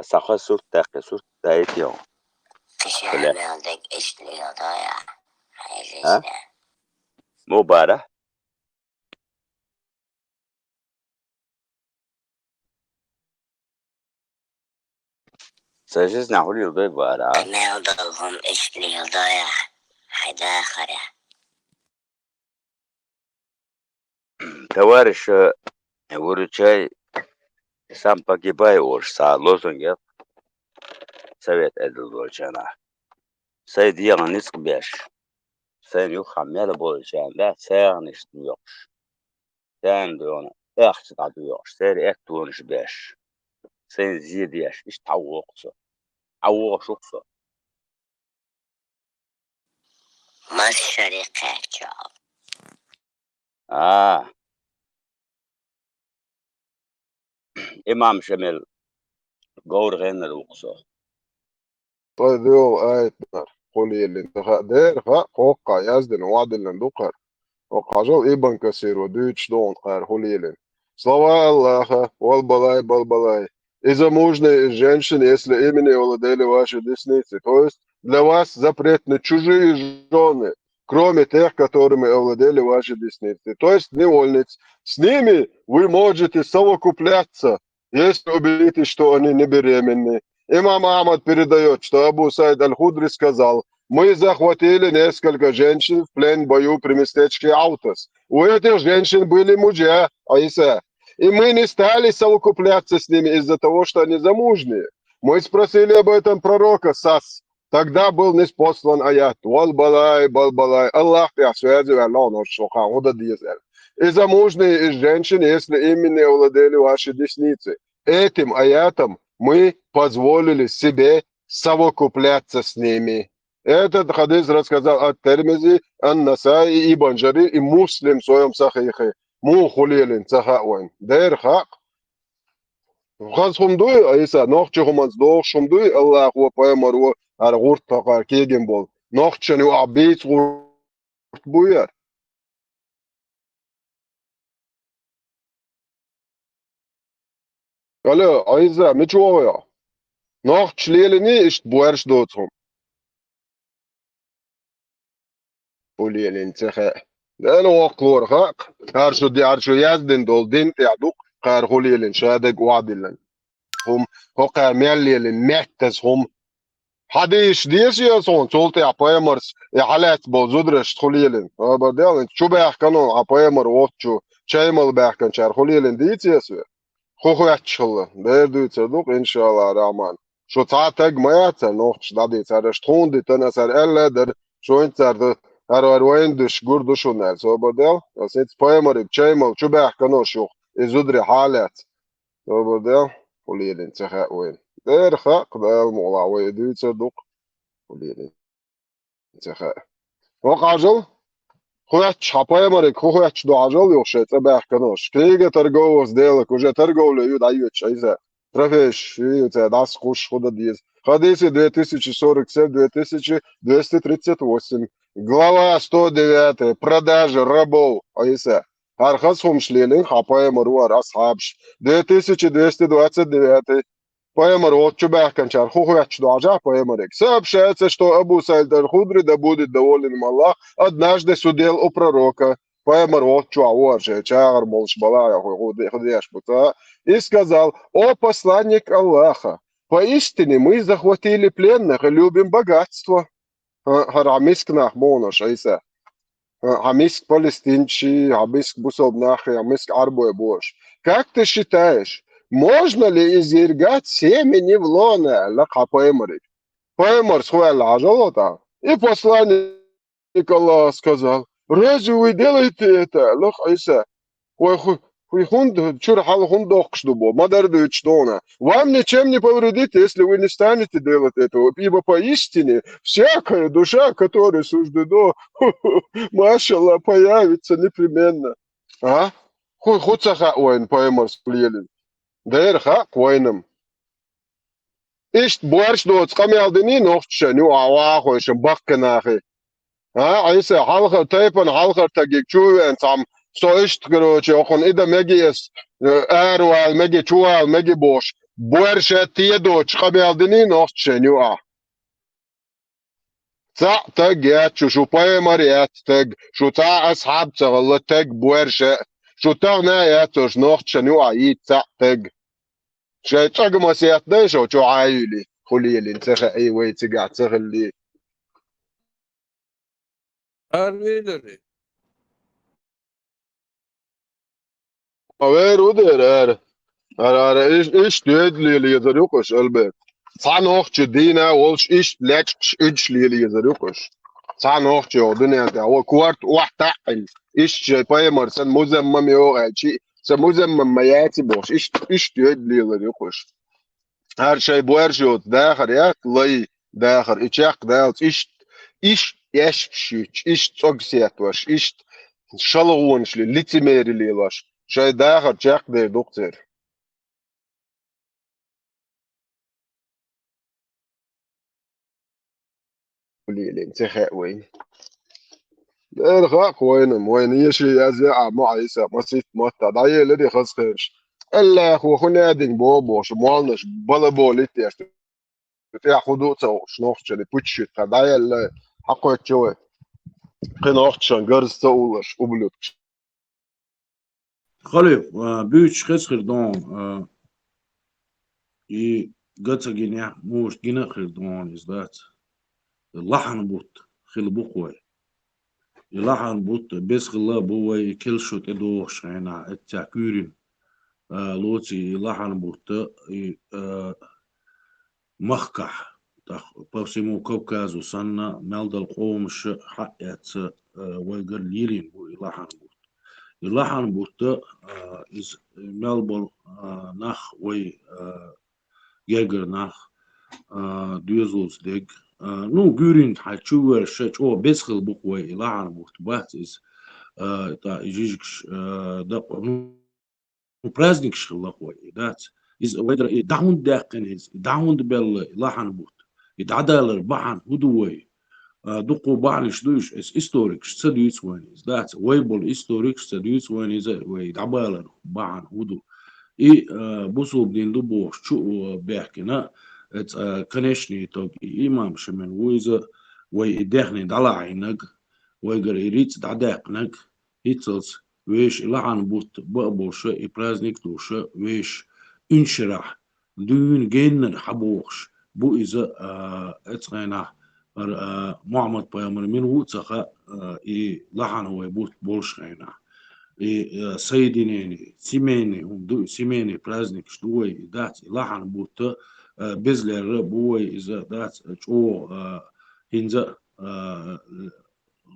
Сан хаза сурт даьккхи, сурт даийта йогӀу. Кхин шен Бля. Мел дерг иштта леладой ахь. Хьайжа А? Иштта. Муха бара? Сан жизнь хьулийла дай бара, а? Мел долу хӀума иштта леладой ахь, хьайн дахарехь. Товарищ, э, выручай, сам погибай олуш цхьа лозунг яра совет Ӏедал долчарна. Сайн дегӀан ницкъ беш, сайна юххехь мел болчарна, да, царна иштта йоккхуш. Царна дуьйна ахча дӀадоькъуш, церан аьттонаш беш, сайна зе деш, иштта хьан воху со? Хьан вохуш ву со? Масшаре кхаьчча. А. Имам Шамил говр гӀеннар ву-кх со. Тай доьгӀу аятнар, хӀу лелийна ца хаьа дера хаьа, хӀокхахь яздина, охьадиллина ду кхара. ХӀокху хьажал Ибн Касиро дуьйцуш догӀу кхара хӀу лелийна. Слова Аллаха: «Валбалай, балбалай. И замужние из женщин, если ими не овладели ваши десницы». То есть для вас запретны чужие жены, кроме тех, которыми овладели ваши десницы. То есть невольниц. С ними вы можете совокупляться, если убедитесь, что они не беременны. Имам Ахмад передаёт, что Абу Саид Аль-Худри сказал: «Мы захватили несколько женщин в плен в бою при местечке Аутас. У этих женщин были мужья, Аиса. И мы не стали совокупляться с ними из-за того, что они замужние. Мы спросили об этом пророка, Сас. Тогда был ниспослан аят: «Валбалай, балбалай». Аллах тӀехь связи ваьлла хьуна, шо кхаъ хӀун дан деза аьлла. И замужние из женщин, если ими не овладели ваши десницы. Этим аятом мы позволили себе совокупляться с ними. Этот хадис рассказал ат-Тирмизи, ан-Насаи, Ибн Жарир и Муслим в своём Сахихе. Муха хӀу лелийна ца хаьа вайн. Дера хаьа. Хаза хӀума дуй, Ӏийса, нохчийн хӀуманца догӀуш хӀума дуй, Аллахо, пайхамаро, хӀара гӀурт хьокхара кегийна болу. Нохчашна юкъахь бийца гӀурт буй хӀара? Алло, Ӏийса, мича вогӀу хьо? Нохчаша лелийна иштта боарш доцу хӀума. Хьулелин ца хаьа. Дела воккхалора хаьа. Хьарчу, хьарчу яздина долу дин тӀехь ду-кх кхара хьулелин шадерг охьадиллина. ХӀума, хӀокхара мел лелийна меттаза хӀума. Хьадийша деза еза хьуна, цул тӀехь пайхамарс и хьалаьцна болу зударшца хьулелин. Хабар дел, чубаьхкано хьан пайхамар воцчу, чаймал баьхканчара хьулелин дийца еза ве? ХӀун хоьттуш хилла? Дера дуьйцур ду-кх, иншалла рахьман. Шу цхьа а таг ма яц цара нохчаша дӀадийцар, аша тхуна дитина, аса аьлла а дара, шу хӀинца цара ду, хӀара вайна дуьш гур ду шуна аьлла, собар дел. Аса хӀинца пайхамариг чаймал чубаьхкано шух, и зударий хьалаьцна. Собар дел, хьулелин ца хаьа вайна. Дера хаьа-кх, Дала мукъалахь вай и дуьйцур ду-кх. Хьулелин ца хаьа. ХӀокху хьажал, хоьттуш хьан пайхамариг, хӀун хоьттуш ду хьажал, юха шайн цӀа баьхканош. Книга торговых сделок, уже торговля ю дӀайоьдуш Ӏийса. Трофейш ю цара дӀасакхуссуш хӀун дан деза. Хадисы две тысячи сорок семь, две тысячи двести тридцать восемь. Глава сто девятая. Продажа рабов Ӏийса. ХӀара хаза хӀумаш лелийна хьан пайхамар вара, асхьабаш. Две тысячи двести двадцать девятый. Пайхамар воцчу баьхканчара хӀун хоьттуш ду хьажахь пайхамариг? Сообщается, что Абу Саид аль-Худри, да будет доволен им Аллах, однажды сидел у пророка. Пайхамар воцчохь ву хӀара шайн чагӀар болуш балахь, хӀу-, хӀу-, хӀу деш бу цхьа. И сказал: «О посланник Аллаха, поистине мы захватили пленных и любим богатство». ХӀа, хӀара хьан миска нах бохуш, Ӏийса? ХӀа, хьан миска палестинчий, хьан миска бусалба наххий, хьан миска Ӏарбой бохуш. Как ты считаешь, можно ли извергать семени в лона? Аьлла хьан пайхамариг. Пайхамарс хӀун аьлла хьажал тӀаккха? И посланник Аллаха сказал: «Разве вы делаете это?» Аьлла Ӏийса. Вай хӀу-, хӀу-, хӀунда, чуьра хьал хӀунда доккхуш ду бо, ма-дарра дуьйцуш ду хьуна. Вам ничем не повредит, если вы не станете делать этого, ибо поистине всякая душа, которой суждено, машалла, появится непременно. А? ХӀу-, хӀун ца хаьа вайна пайхамарс лелийна? Дера хаьа-кх вайна-м. Иштта боьрша доцу къамел дина нохчашна юкъахь вахахойшна баккхий нахе. А, Ӏийса, хьалхара тайпана хьалхара тагиг чу а веана цхьамма, со иштта, короче, окхунна и дан меги ас, э, аравала меги, чувала меги бохуш, боьрша тӀе доцу къамел дина нохчашна юкъахь. Цхьаъ таг яц шу, шу пайхамар яц таг, шу цхьа а асхьаб ца хилла таг боьрша, шу тахана а яц шу нохчашна юкъахь йийца цхьаъ таг. Шайн цӀогмас еттадой шо чу Ӏа а юьлий, хӀун лелийна ца хаьий, вай цигахь ца хиллий. Арвелари. Вер у дера, ара. Ара, ара, иш, иш доьда лелаезар ю-кх уьш, Альберт. Цхьа нохча дийна а волуш, иштта лечкъаш, уьдуш лелаезар ю-кх уьш. Цхьа нохча йогӀу дуьнен тӀехь, вай корта охьатаӀийна, иштта шайн пайхамар сан музаммам йогӀу аьлчи, сан музаммам ма яци бохуш, иштта, иштта доьда лелар ю-кх уьш. ХӀара шайн боьрша йоцу дахар яц, лай дахар, и чекхдаллалц иштта, иштта эшпаш юьтуш, иштта цӀогсеттош, иштта шалгӀонаш ле-, лицемери лелош, шайн дахар чекхдер ду-кх церан. Лелийна ца хаьа вайна. Дера хаьа-кх вайна, вайна эший язъяа ма Ӏийса, маситта мотта дӀаелира хаза хенаш. Аллахо хӀун а дина боху бохуш, молланаш балаболийта еш. ТӀехь хӀун ду а ца хууш, нохчалли пуччуьйтта дӀаелла, хьакхоьттучу вай. Кхин нохчашна гарз ца уллаш, ублюдкаш. Халиф, а, буьйцуш хеза хир ду хьуна, а, и га ца гинехь, муьшта гина а хир ду хьуна иза дац. Лахьан бутт хила бу-кх вай. И лахьан бутт беза хилла а бу вай, и керла шо тӀедогӀучу хенахь, эццехь куьйрина, а, лоций и лахьан бутт, и, а, махкахь, тӀаккха по всему Кавказу санна, мел долу къомаша хьаэцна, а, вайгара лелийна бу и лахьан бутт. И лахьан бутт, а, иза мел болу, а, нах вай, а, гергара нах, а, доьзалца дерг. А, ну, гуьйренга хьан чу ваьлча, чӀогӀа беза хила бу-кх вай и лахьан бутт, бац иза, а, тӀа и жижигаш, а, дакъа, ну, праздникаш хилла-кх вай, и дац. Иза вайгара и дӀа хӀунда даьккхина иза, и дӀа хӀунда белла и лахьан бутт, и дӀадалар бахьана хӀун ду вай? А, дуккха бахьанаш ду уьш, эс историкаш ца дуьйцу вайна иза, дац. Вай болу историкаш ца дуьйцу вайна иза, вай дӀабалар бахьана хӀун ду? И, а, бусулба дин ду бохуш чу, а, баьхкина, Эц, а, конечный итог, и имам Шамил ву иза, вай и дехни дӀалахьийнаг, вайгара и рицкъ дӀадаьккхинаг, хӀинцалц веший лахьан бутт баа болуша, и праздник а долуша, веший инширахь дуьйна геннара хьабохуш бу иза, а, эцхьаннахь, ара, а, Мухьаммад-пайхамар мила ву а ца хаьа, а, и лахьан вай бутт болуш хенахь. И, а, соединение, семейный хӀума ду, семейный праздникаш ду вай, и дац, и лахьан бутт, а, безлерра бу вай, иза дац, а, чӀогӀа, а, хӀинца, а,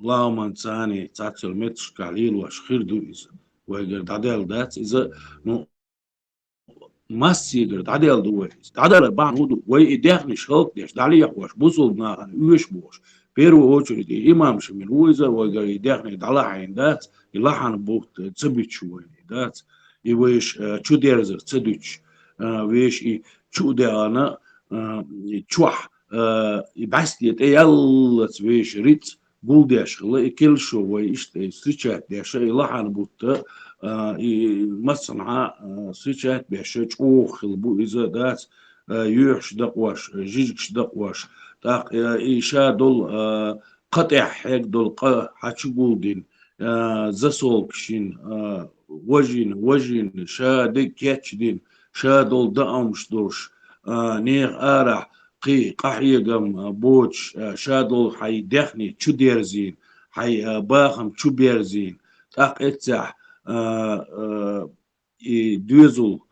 ламан цани цацал метташкахь лелош хир ду иза. Вайгара дӀадаьлла дац иза, ну, массигара дӀадаьлла ду вай. ДӀадалар бахьана хӀун ду? Вай и дехнаш хӀаллакдеш, дӀалехьош, бусулба нахана оьшуш болуш. Первую очередь, и имам Шамил ву иза, вайгара и дехни дӀалахьийна дац, и лахьан бутт ца буьтуш вайна дац. И вайш, э, чу дерзар ца дуьтуш, э, веший и чу а даьхна, э, и чохь, э, и бӀаьсте тӀе яллалц веший рицкъ гулдеш хилла, и кхел шо вай иштта и встречать деш, и лахьан бутт, а, и массанхьа, а, встречать беш, чӀогӀа хилла бу иза дац, а, юьхьаш дакъош, жижигаш дакъош, тӀаккха, а, и ша долу, а, кха тӀехь хьега долу къа хьа чу гулдина, а, засолкаш йина, а, важина, важина, ша дерг кечдина, ша долу даамаш долуш, а, нехан арахь кхин къахьегам, а, боцуш, а, ша долу хьайн дехни чу дерзийна, хьайн, а, бахам чу берзийна, тӀаккха эццехь, а, а, и доьзал,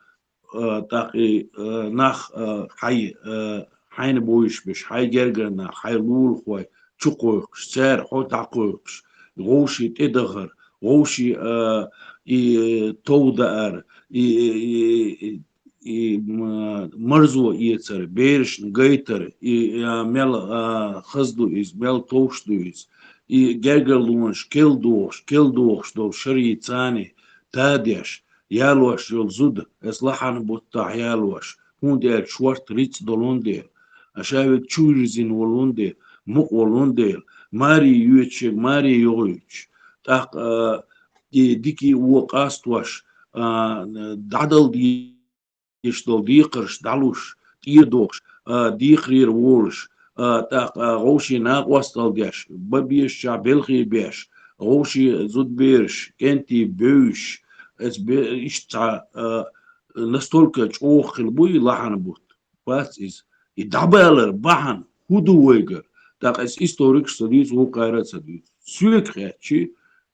а, тӀаккха и, а, нах, а, хьайн, а, хьайна бовзуш берш, хьайн гергара нах, хьайн лулахой чу кхойкхуш, цара хьо дӀакхойкхуш, вовшийн тӀедахар, вовшийн, а, и тов даар, и, и, и, и, м, марзо эцар, берашна гайтар, и, а, мел, а, хаза ду иза, мел товш ду иза, и гергарлонаш кел дохуш, кел дохуш долу шарий цани тадеш, ялош йолу зуда, эс лахьан буттахь ялош, хӀунда аьлча шорта рицкъ долун дела, а ша век чу вирзина волун дела, мукъа волун дела, маре йоьцуш ерг маре йохуьйтуш, тӀаккха, а, и дикий вон къастош, а, дӀадала дезаш долу декхарш дӀалуш, тӀедохуш, а, декхарера волуш, а, тӀаккха, а, вовшийн накъосталла деш, бан безачохь белхий беш, вовшийн зудабераш, кӀентий бевзаш, эс бе-, иштта цхьа, а, настолько чӀогӀа хилла бу и лахьан бутт. Бац иза. И дӀабалар бахьана хӀун ду вайгара? ТӀаккха эс историкаш ца дуьйцу, вукхара а ца дуьйцу. Соьга хаьттича,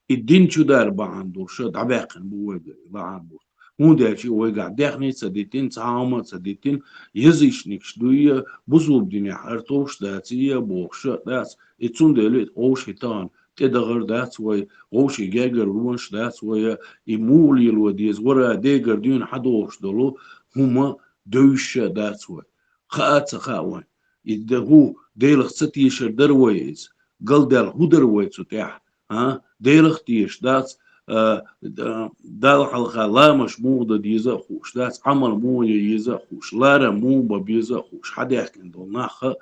и дин чу дар бахьана долуша дӀабаьккхина бу вайгара и лахьан бутт. ХӀунда аьлча вайгахь дехни а ца дитина, цхьа хӀума а ца дитина, язычникаш дуй, бусулба динехь хӀара товш даций бохуша дац. И цундела вовшийн тахана тӀедахар дац вай, вовшийн гергарлонаш дац вай, и муха лело деза, вара дегара дуьйна хьадохуш долу хӀума девзаш а дац вай. Хаа а ца хаьа вайн. И де хӀу, Делах ца тешар дара вай иза? Галдаьлла хӀу дара вай цу тӀехь? А? Делах тешаш дац, а, да-, Далла хьалха ламаш муха дан деза а хууш дац, Ӏамал муха ян еза а хууш, ларам муха бан беза а хууш, хьадаьхкина долу нах а,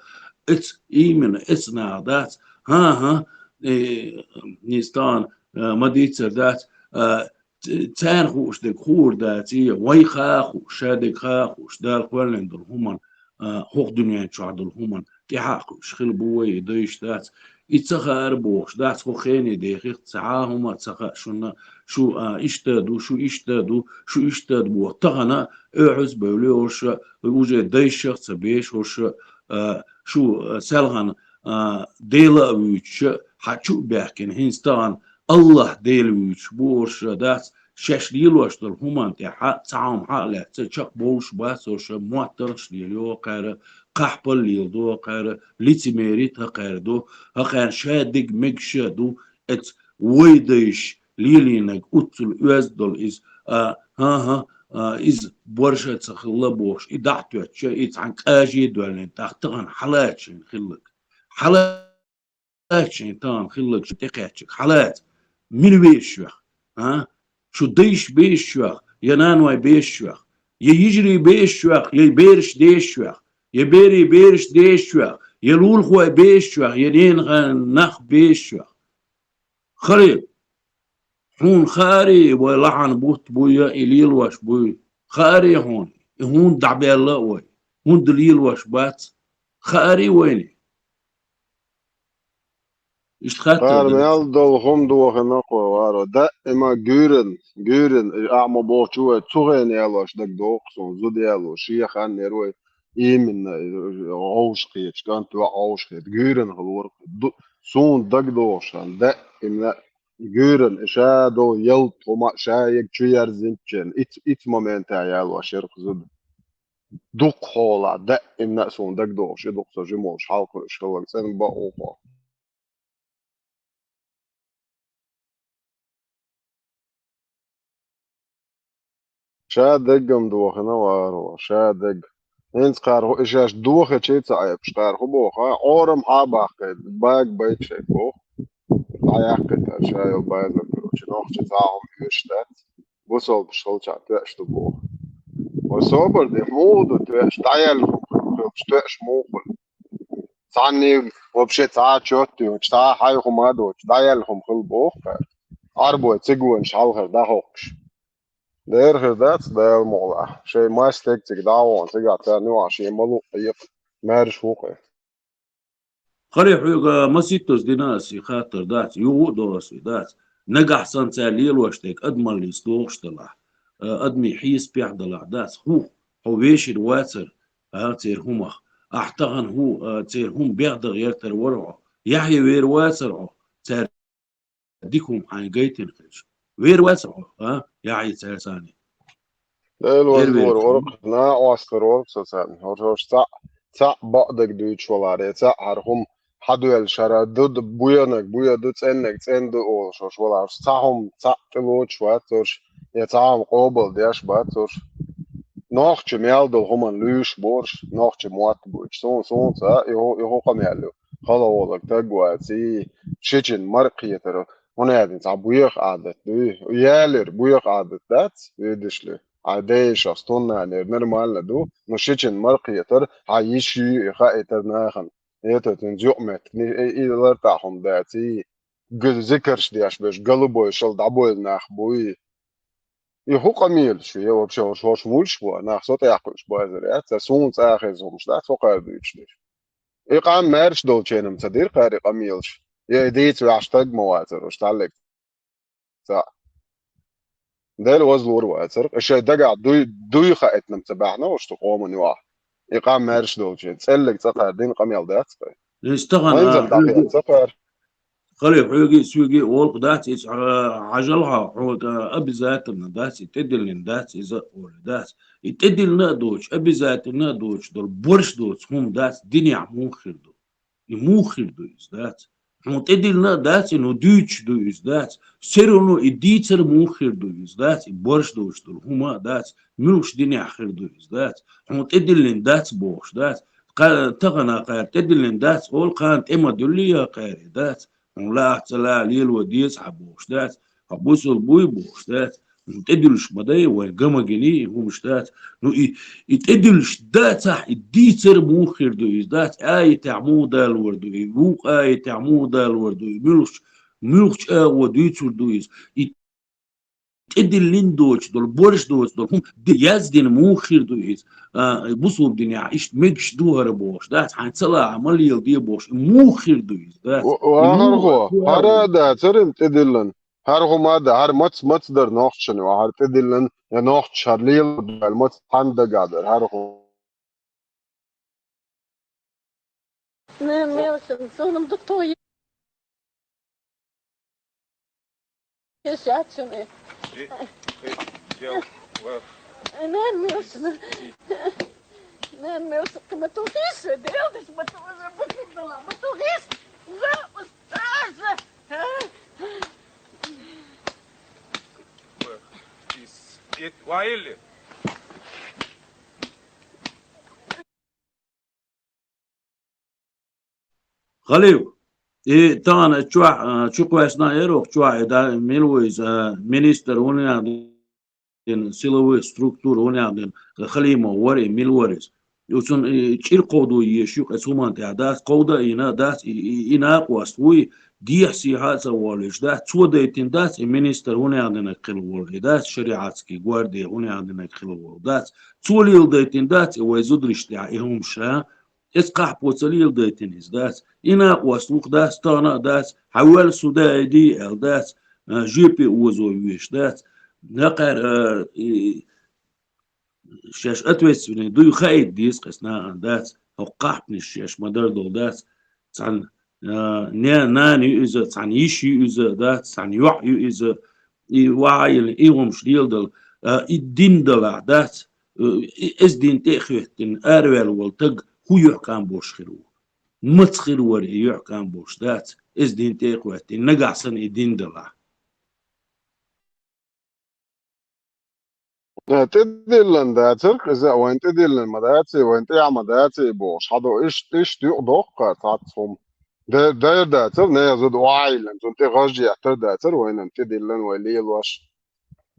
эц, именно эц наха дац. ХӀан-хӀа, э, нийса тахана, э, ма дийцар дац, а, ц-, царна хууш дерг хуур даций, вай хаа хууш, ша дерг хаа хууш, Дала кхоьллина долу хӀуманна, а, хӀокху дуьнен чохь долу хӀуманна тӀаьхьа а кхуьуш хила бу вай, и дайш дац. И ца хаара бохуш дац, хӀокху хене дехих цхьа а хӀума а ца хаьа шуна, шу, а, иштта а ду, шу иштта а ду, шу иштта а ду боху. Тахана оьхьаз а бевлла оша, уже дайшах а ца беш оша, а, шу, а, селхана, а, Дела а вуьйцуша, хьан чу а баьхкина, хӀинца тахана Аллах Дела вуьйцуш бу оша дац, шаьш лелош долу хӀуманна тӀехь цхьа хӀума хьа а лаьцна, чекхбовлуш бац оша, моттаргӀаш лелайо кхара, кхахьпал леладо кхара, лицемерит хӀа кхара ду, хӀа кхара ша диг мегаш а ду, эц вай дайш лелийнарг уццул оьзда долу иза, а, хӀан-хӀа, а, иза борша а ца хилла бохуш, и дӀа а тоьттуша, и цхьана къажий а доьллина, тӀаккха тахана хьалаца шайна хилларг. Хьала- Дац шайн тахана хилларг шу тӀекхаьччиг. Хьалаца. Мила веза шух? А? Шу дайш беза шух? Я наной беза шух? Я йижарий беза шух? Я бераш деза шух? Я берийн бераш деза шух? Я лулахой беза шух? Я ненахана нах беза шух? Харе. Хьуна хааре вай лахьан бутт буй, и лелош буй. Хааре хьуна. И хӀунда дӀабаьлла а вай. хӀунда лелош бац, хаарий вайна? Иштта хаттар Кхара да. Мел долу хӀума дохина кхо варо. Даима гуьйран, гуьйран, ахьа ма бохучу вай, цу хенахь ялош дагадогӀу суна, зуда яло, шен хан яра вай, именно, вовшахкхеташ, кӀант ваьӀ вовшахкхета, гуьйран хилла вара. Ду-, суна дагадогӀуш хан, даима гуьйран, ша долу ялта хӀума, ша яга чу ярзинчеран, иц-, иц моментехь ялош яра кху зуда. Дукха хьолахь, даима а суна дагадогӀуш, и дукха со жимолуш хьалкхуьуш хилларг цӀена бакъо кхо. Ша деггам дохина варо, ша дегга. ХӀинца кхара хӀу, и шаьш дохичий ца Ӏепаш, кхара хӀу боху, а? Ӏорам хьа а баккхий, бага байта шайга боху. ДӀаяккхийтар ша йолу базар, короче, нохчи цхьа а хӀума оьшуш дац. Бусалбаш хилчахь тоьаш ду боху. Вай собар де, муха ду тоьаш, дӀаяьлла хӀума хилча, тоьаш муха хуьлу? Цхьанний вообще цхьа а чот а йоцуш, цхьа а хьай хӀума а доцуш, дӀаяьлла хӀума хила боху кхара. Ӏарбой цигонаш хьалхара дӀахӀокхуш. Дера хир дац, Дала мукъалахь. Шайн мастег цига дӀа а вахана, цигахь царна юкъахь шен малух а екъа, маьрша ву кхе. Кхаре хьоьга масийттаза дина ас и хаттар дац, юха а до ас и дац. Нагахь санна цара лелош дерг адамаллица догӀуш далахь, а, адамийн хьесапехь далахь дац. ХӀух, хьо вешина вацара, а, церан хӀумах. Ахь тахана хӀу, а, церан хӀума бехдагӀа яр тера вара хьо. Яхьъя вер вацара хьо, цара дика хӀума хьайна гайтина хилча. Вер вацара хьо, а, Яхьъя цаьрсани? Дела веза вара, накъостар вара со царна. ХӀорш цхьаъ, цхьаъ бакъдерг дуьйцуш валаре, цхьаъ хӀара хӀума хьадоьллуш хӀара ду, ду, буьйнаг буьйна ду, цӀеннаг цӀена ду олуш хӀорш валарш. Цхьа хӀума цхьаъ тӀелоцуш вац хӀорш, я цхьа хӀума къобалдеш бац хӀорш. Нохча мел долу хӀуманна луьйш борш, нохча мотт буьйцуш. Суна, суна ца, и хӀу, и хӀу къамел ю. Хала волаг таг ваций, шичина мара кхетара. ХӀунда аьлла цхьа боьха Ӏадат дуй? Ялира боьха Ӏадат дац, видишь ли? Хьайн дайшах стуннанера нормально ду, но шичина мара кхетар, хьан йиш ю и хаийтар нахана. Это цуьнан зюкъ меттиг, и, и, и лартахь хӀума дац, и г-, зикарш деш берш, голубой шал дӀабойла нах буй. И хӀу къамелаш ю, я вообще хӀорш, хӀорш муьлш бу, нах со тӀехь кхуьуш базар яц, ца суна цӀа а хеза хӀумаш дац, хӀо кхара дуьйцуш дерш. И къам маьрша долченам ца дира кхара и къамелаш. Я и дийца ваьхьаш таг ма вацара, уьш цхьаллиг. Ца. Дела вазлур вацара. И шайн дагахь дуй, дуй хаийтинам ца баьхьна, уьш цу къоман юахь. И къам маьрша долчен. ЦӀеллиг цӀа кхара дина къамел дац кхай. Иза тахана, Вайн зам а, дӀахьа ца кхара. Хале, хьоьгий, соьгий, олкъа дац, иза, а, хьажал хьо, хьоьга обязательно дац, и тӀедиллина дац, иза а олу дац. И тӀедиллина а доцуш, обязательно а доцуш долу, борш доцу хӀума дац, динехь муха хир ду? И муха хир ду иза, дац? Хьуна тӀедиллина а дац, и ну дуьйцуш ду иза, дац? Все равно и дийцар муха хир ду иза, дац? И борш доцуш долу хӀума а дац, муьлхачу динехь хир ду иза, дац? Хьуна тӀедиллина дац бохуш, дац? Кха-, тахана кхара тӀедиллина дац, олу кхана тӀе ма дуьллий а кхара, дац? Хьуна лаахь ца лаахь лело деза хьан бохуш дац, хьо бусул буй бохуш дац, хьуна тӀедуьллуш ма дай, вайн гамагиний и хӀумаш дац. Ну и, и тӀедуьллуш дацахь, и дийцар муха хир ду иза дац, аятехь муха далор ду, и вукху аятехь муха далор ду, и муьлхачу, муьлхачу агӀо дуьйцур ду иза. И тӀедиллина доцуш долу, борш доцуш долу хӀума ди-, яздина муха хир ду иза? А, бусулба динехь иштта мегаш ду хӀара бохуш, дац? Хьайн ца лаахь ма леладе бохуш, и муха хир ду иза, дац? Ва-, ва-, хӀара хӀо, хӀара а дацара тӀедиллина. ХӀара хӀума а да, хӀара мац-, мац дара нохчашна, ва хӀара тӀедиллина, я нохчаша хӀара леладо аьлла, мац хьан дагахь дара, хӀара хӀума. Нэн мелчун, сонум дукто е-, ешачун. Э, э, я, ва- Нэн мелчун. Нэн мелчун, ты матухишь, делаешь, матухишь, матухишь. Ва-, устража. Из, из, ваили. Халиф, и тахана чохь, а, чу кхоьссина а яра оха чохь, и да, мила ву иза, а, министр вуна яхна дина, силовой структура вуна яхна дина, Халимов вара и, мила вара иза. И цунна, и, чӀир кховдо езаш ю, кху хӀуманна тӀехь дац, кховда а йина дац, и, и, и накъост вуй, Дехьа-сехьа а ца волуьйтуш дац, цо дайтина дац и министр хӀунда аьлла динарг хила волу, и дац шариатский гварди хӀунда аьлла динарг хила волу, дац. Цо леладайтина дац и вай зударшна тӀехь и хӀума ша, иза кхахьпо ца леладайтина иза, дац. И накъост вуха дац, тахана а дац, хьан ваьлла су даиди аьлла, дац, а, жепе озо веш, дац. Накхара, а, и, шаьш ответственный дуй хаийта деза-кх аса нахана, дац, хӀокху кхахьпанаш шаьш ма-дарра долу, дац, цхьана, а, не-, нана ю иза, цхьана йиша ю иза, дац, цхьана йоӀ ю иза, и ваха а йина, и хӀумаш леладала, а, и дин далахь, дац, э, и, иза дин тӀе а хӀоьттина, араваьлла волу таг хӀун юьхькӀам болуш хир ву? Маца хир вара и юьхькӀам болуш, дац, иза дин тӀе а хӀоьттина, нагахь санна и дин далахь? Э, тӀедиллина дацара, иза а вайна тӀедиллина ма даций, вайна тӀехь ма даций бохуш, хьадо иштта, иштта юкъадоккху цхьацца хӀума. Де-, дера дацара, нехан зуда охьайиллина, цунна тӀе гӀаж еттар дацара вайна тӀедиллина вай лелош.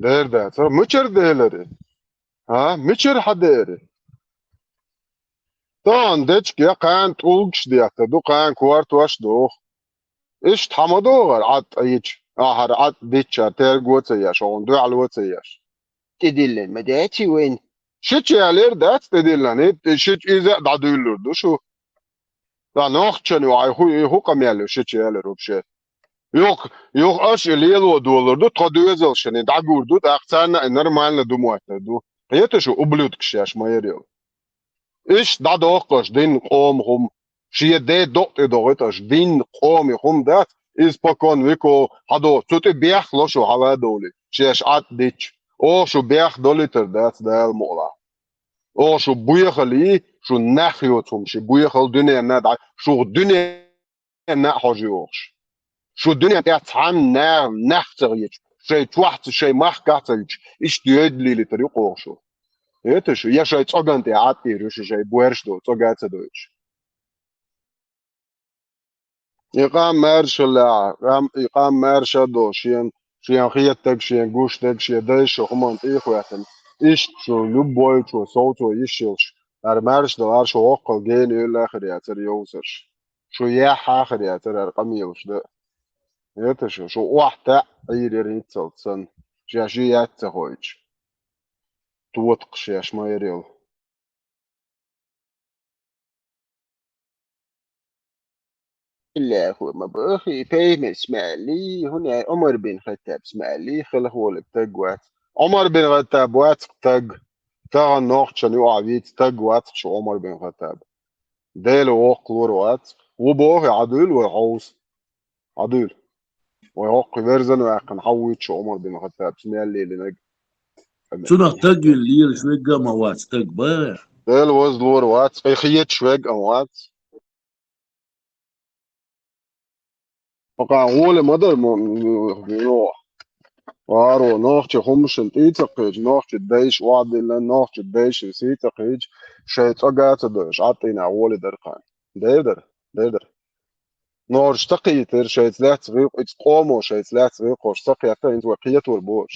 Дера дацара. Мичара делари? А? Мичара хьан деари? Тахана дечиг я кхана тӀулгаш детта ду, кхана кортош ду. Иштта хьан ма догӀара Ӏад йича, ахьара Ӏад дичча, терго а ца еш, хьуна дуьхьало а ца еш. ТӀедиллина ма даций вайна. Шича ялер дац тӀедиллина, и, и шича иза а дӀадуьйлур ду шу. Ткъа нохчан ю, ай хӀу, и хӀу къамел ю шича ялер вообще? Юха, юха аша и лело долур ду, тхо доьзалшна и дӀагур ду, тӀаккха царна а и нормально ду моттар ду. Кхета шу, ублюдкаш шаьш ма ярел. Иштта дӀадоккху аша дин къома хӀума. Шен ден докъа тӀе дохуьйту аша дин къома хӀума дац, испокон веков хьадо, цу тӀе бехло шу хьала а довлий, шаьш Ӏад дича. Оха шу бех долуьйтур дац Дала мукъалахь. Оха шу боьхаллий, шу нах йоцу хӀума ши боьхалла дуьненна а дӀа, шух дуьненна а хьожа йохуш. Шу дуьненна тӀехь цхьанна нах, нах ца гӀеча, шайн чохь а ца, шайн махкахь а ца гӀеча, иштта йойда лелийтар ю кху оха шу. Эта шу, я шайн цӀоган тӀе Ӏад тӀера ю шу, шайн боьрша долу, цӀога а ца дойтуш. И къам маьршалла, къам, и къам маьрша а долу, шен, шен хетаг, шен гуш дерг, шен дайша хӀуманна тӀе а хӀоьттина. Иштта шу любой чо, совцо йиш йолуш, ара маьрша дала, ара шу воккхал гена йолу а хир яцара йовсарш. Шу яхьа а хир яцара ара къамелаш дан. Эта шу, шу охьа таьӀ Ӏийр яра хӀинццалц санна, шаьш и яц ца хойчу. Тотакх шаьш ма ярел. Иллехо ма бахи, Пайхамарс ма аьллий, хӀунда аьлла Ӏумар бин Хаттабс ма аьллий, хилархо волу стаг вац. Ӏумар бин Хаттаб вац стаг. Тахана нохчан юкъахь вийца стаг вац шу Ӏумар бин Хаттаб. Дела воккхалора вац. Ву боху, Ӏадуьйла вай хьовса. Ӏадуьйла. Вай хӀокху верзан ваьккхина хьан вуьйцу шу Ӏумар бин Хаттабс мел лелинарг? Цунах стаг вилла лелаш вегга а ма вац, стаг бара. Дела вазлора вац, и хеташ вегга а ма вац. Бакъа гӀоле ма дара мо-, мо-, мо-, варо, нохча хӀумашна тӀе ца кхийча, нохча дайша охьадиллина, нохча дайшна сий ца кхийча, шайн цӀога а ца дойуш, Ӏад тӀийнахь гӀоле дара кхана. Дера дара, дера дара. Норш ца кхийтира, шайца лаьцна гӀийкъ-, иза къомо шайца лаьцна гӀийкхош ца кхетта, хӀинца вай кхетор боцуш.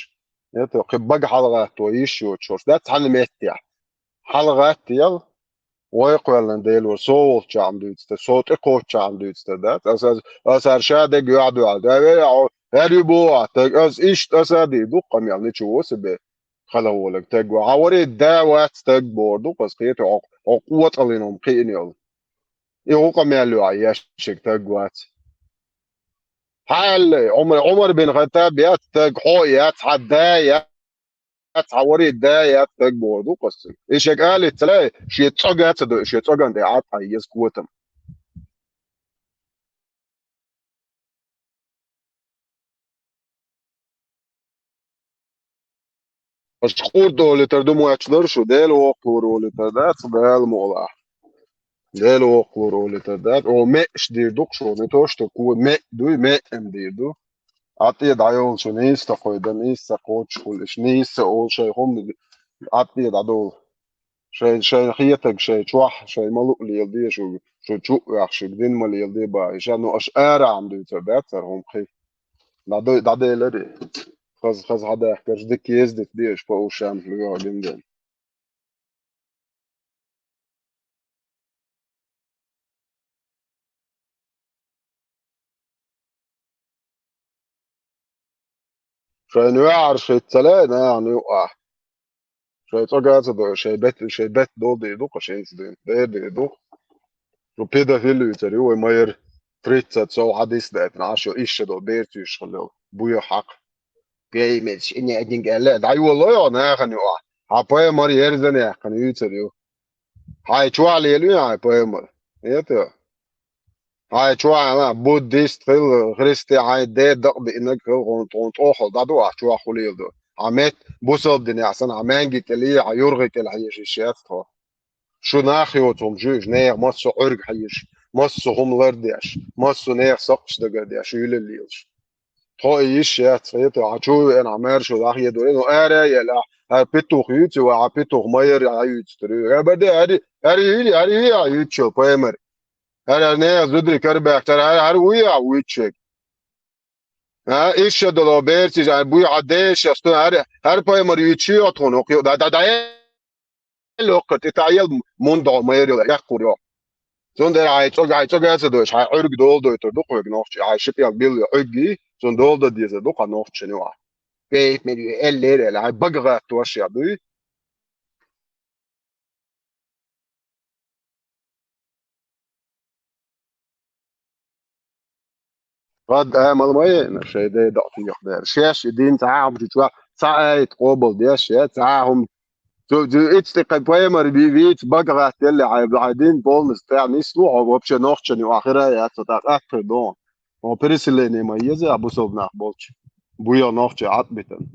ХӀета кхин бага хьалагӀатто йиш йоцуш, дац цхьана меттехь. ХьалагӀаттаял, вай кхоьллина Дела вара, со волччахьна дуьйцу тера, со тӀе кхоччахьна дуьйцу тера дац. Аса, аса, аса ара ша дерг юьхь дуьхьал. Да, ве, а, хӀара ю боху ахь таг, аса иштта аса а дийр ду-кх къамел, ничего себе. Хала волаг таг вац. Хьан варе да вац таг бохур ду-кх аса, кхета хьо, хьо къотӀаллина хӀума кхиъна йолу. И гӀу къамел ю ахь ешшиг таг вац. Хьан аьлла, Ӏумар, Ӏумар бин Хаттаб яц таг, хьо яц, хьан да яц, хьан варе да яц таг бохур ду-кх аса. И шега алица лай, шен цӀога а ца дой, шен цӀоган тӀе Ӏад хьан еза котам. Аша къурд олуьйтар ду моьттуш дара шу, Дела воккхалора олуьйтар дац, Дала мукъалахь. Дела воккхалора олуьйтар дац. О, меъаш дийр ду-кх шу, не то что ко-, меъ дуй, меъ-м дийр ду. Ӏад тӀе дӀайовла шу, нийса ца кхойдан, нийса ца кхочуш хуьлуш, нийса ца олу шайн хӀума Ӏад тӀе дӀадовла. Шайн, шайн хетаг, шайн чохь, шайн ма луъ леладе шу, шу чу а ваьхна, шуьга дин ма леладе бохуш, ну аша арахьа-м дуьйцур дац хӀара хӀума кхин. ДӀадой-, дӀаделаре. Хаза, хаза хьадахкарш дика еза дита дезаш, по ушам лоьху гинден. Шайн вегӀарш хӀицца ле, нахана юкъахь. Шайн цӀога а ца дойуш, шайн бет, шайн бет долу дийр ду-кх, шайца дийр, дер дийр ду-кх. Шу педофил юьйцур ю вай майра, тридцать сов хьадис даьтина, Ӏаш йо, иштта долу берца юьйцуш хилла йолу. Буьйха хьакха. Пеймазча, и неадинга аьлла, дӀайолалой хьо нахана юкъахь. Хьан пайхамар ерзан яьккхина юьйцур ю. Хьайн чохь лелий хьайн пайхамар? Эта. Хьайн чохь ала, буддист хила, христиан, хьайн ден дакъа биънарг хила, хьуна, хьуна тӀохула дӀаду ахь чохь хӀун леладо. Хьан метта бусалба динехь санна, хьан маьнги кӀелий, хьан юргӀи кӀел хьежа йиш яц тхо. Шу нах йоцу хӀума жуьйш, нехан массо а Ӏуьрг хьийзаш, массо а хӀума лардеш, массо а нехан сакхташ дагардеш, уьйлалла лелаш. Тхо и йиш яц, хета, хьан чу а веана, хьан маьрша ваха а едора, ну, ара а яьлла, хьан петух юьйцу вай, хьан петух майра хьан юьйцур ю. Хьан баде, хьан, хьан юьйли, хьан юьйли, хьан юьйцу пайхамар. ХӀара нехан зударий карабаьхчара, хӀара, хӀара вуй а вуьйцу шега. А, иштта долу берцаш, а, буй хьан дешаш, ту хӀара, хӀара пайхамар юьйцу йо тхуна, хӀокху, да, да, да, локкхар, тӀе таӀел мун догӀу майрил, яккхур йо. Цундела хьайн цӀога, хьайн цӀога а ца дойуш, хьайн Ӏуьрг дола дойтур ду хьоьга нохчи, хьайн ши пӀелг билла Ӏуьргий, цунна дола дан дезар ду хьан нохчашна юкъахь. Бейт мел ю, эллера аьлла, хьайн бага гӀаттош а дуй. Хадда амал ма яйна, шайн ден дакъа тӀехь дара. Шаьш и дин цхьа а хӀума чу чохь, цхьа а аят къобал деш, я цхьа а хӀума. Цу, цу ицци тӀе пайхамар ви-, вийца бага гӀаттаелле, хьайн, хьайн дин полностью тӀехь нисло, хьо вообще нохчашна юкъахь хира а яц, цо тӀаккха атта хир ду. Хьо переселение ма еза, бусалба нах болчу. Буьйха нохчи Ӏад битана.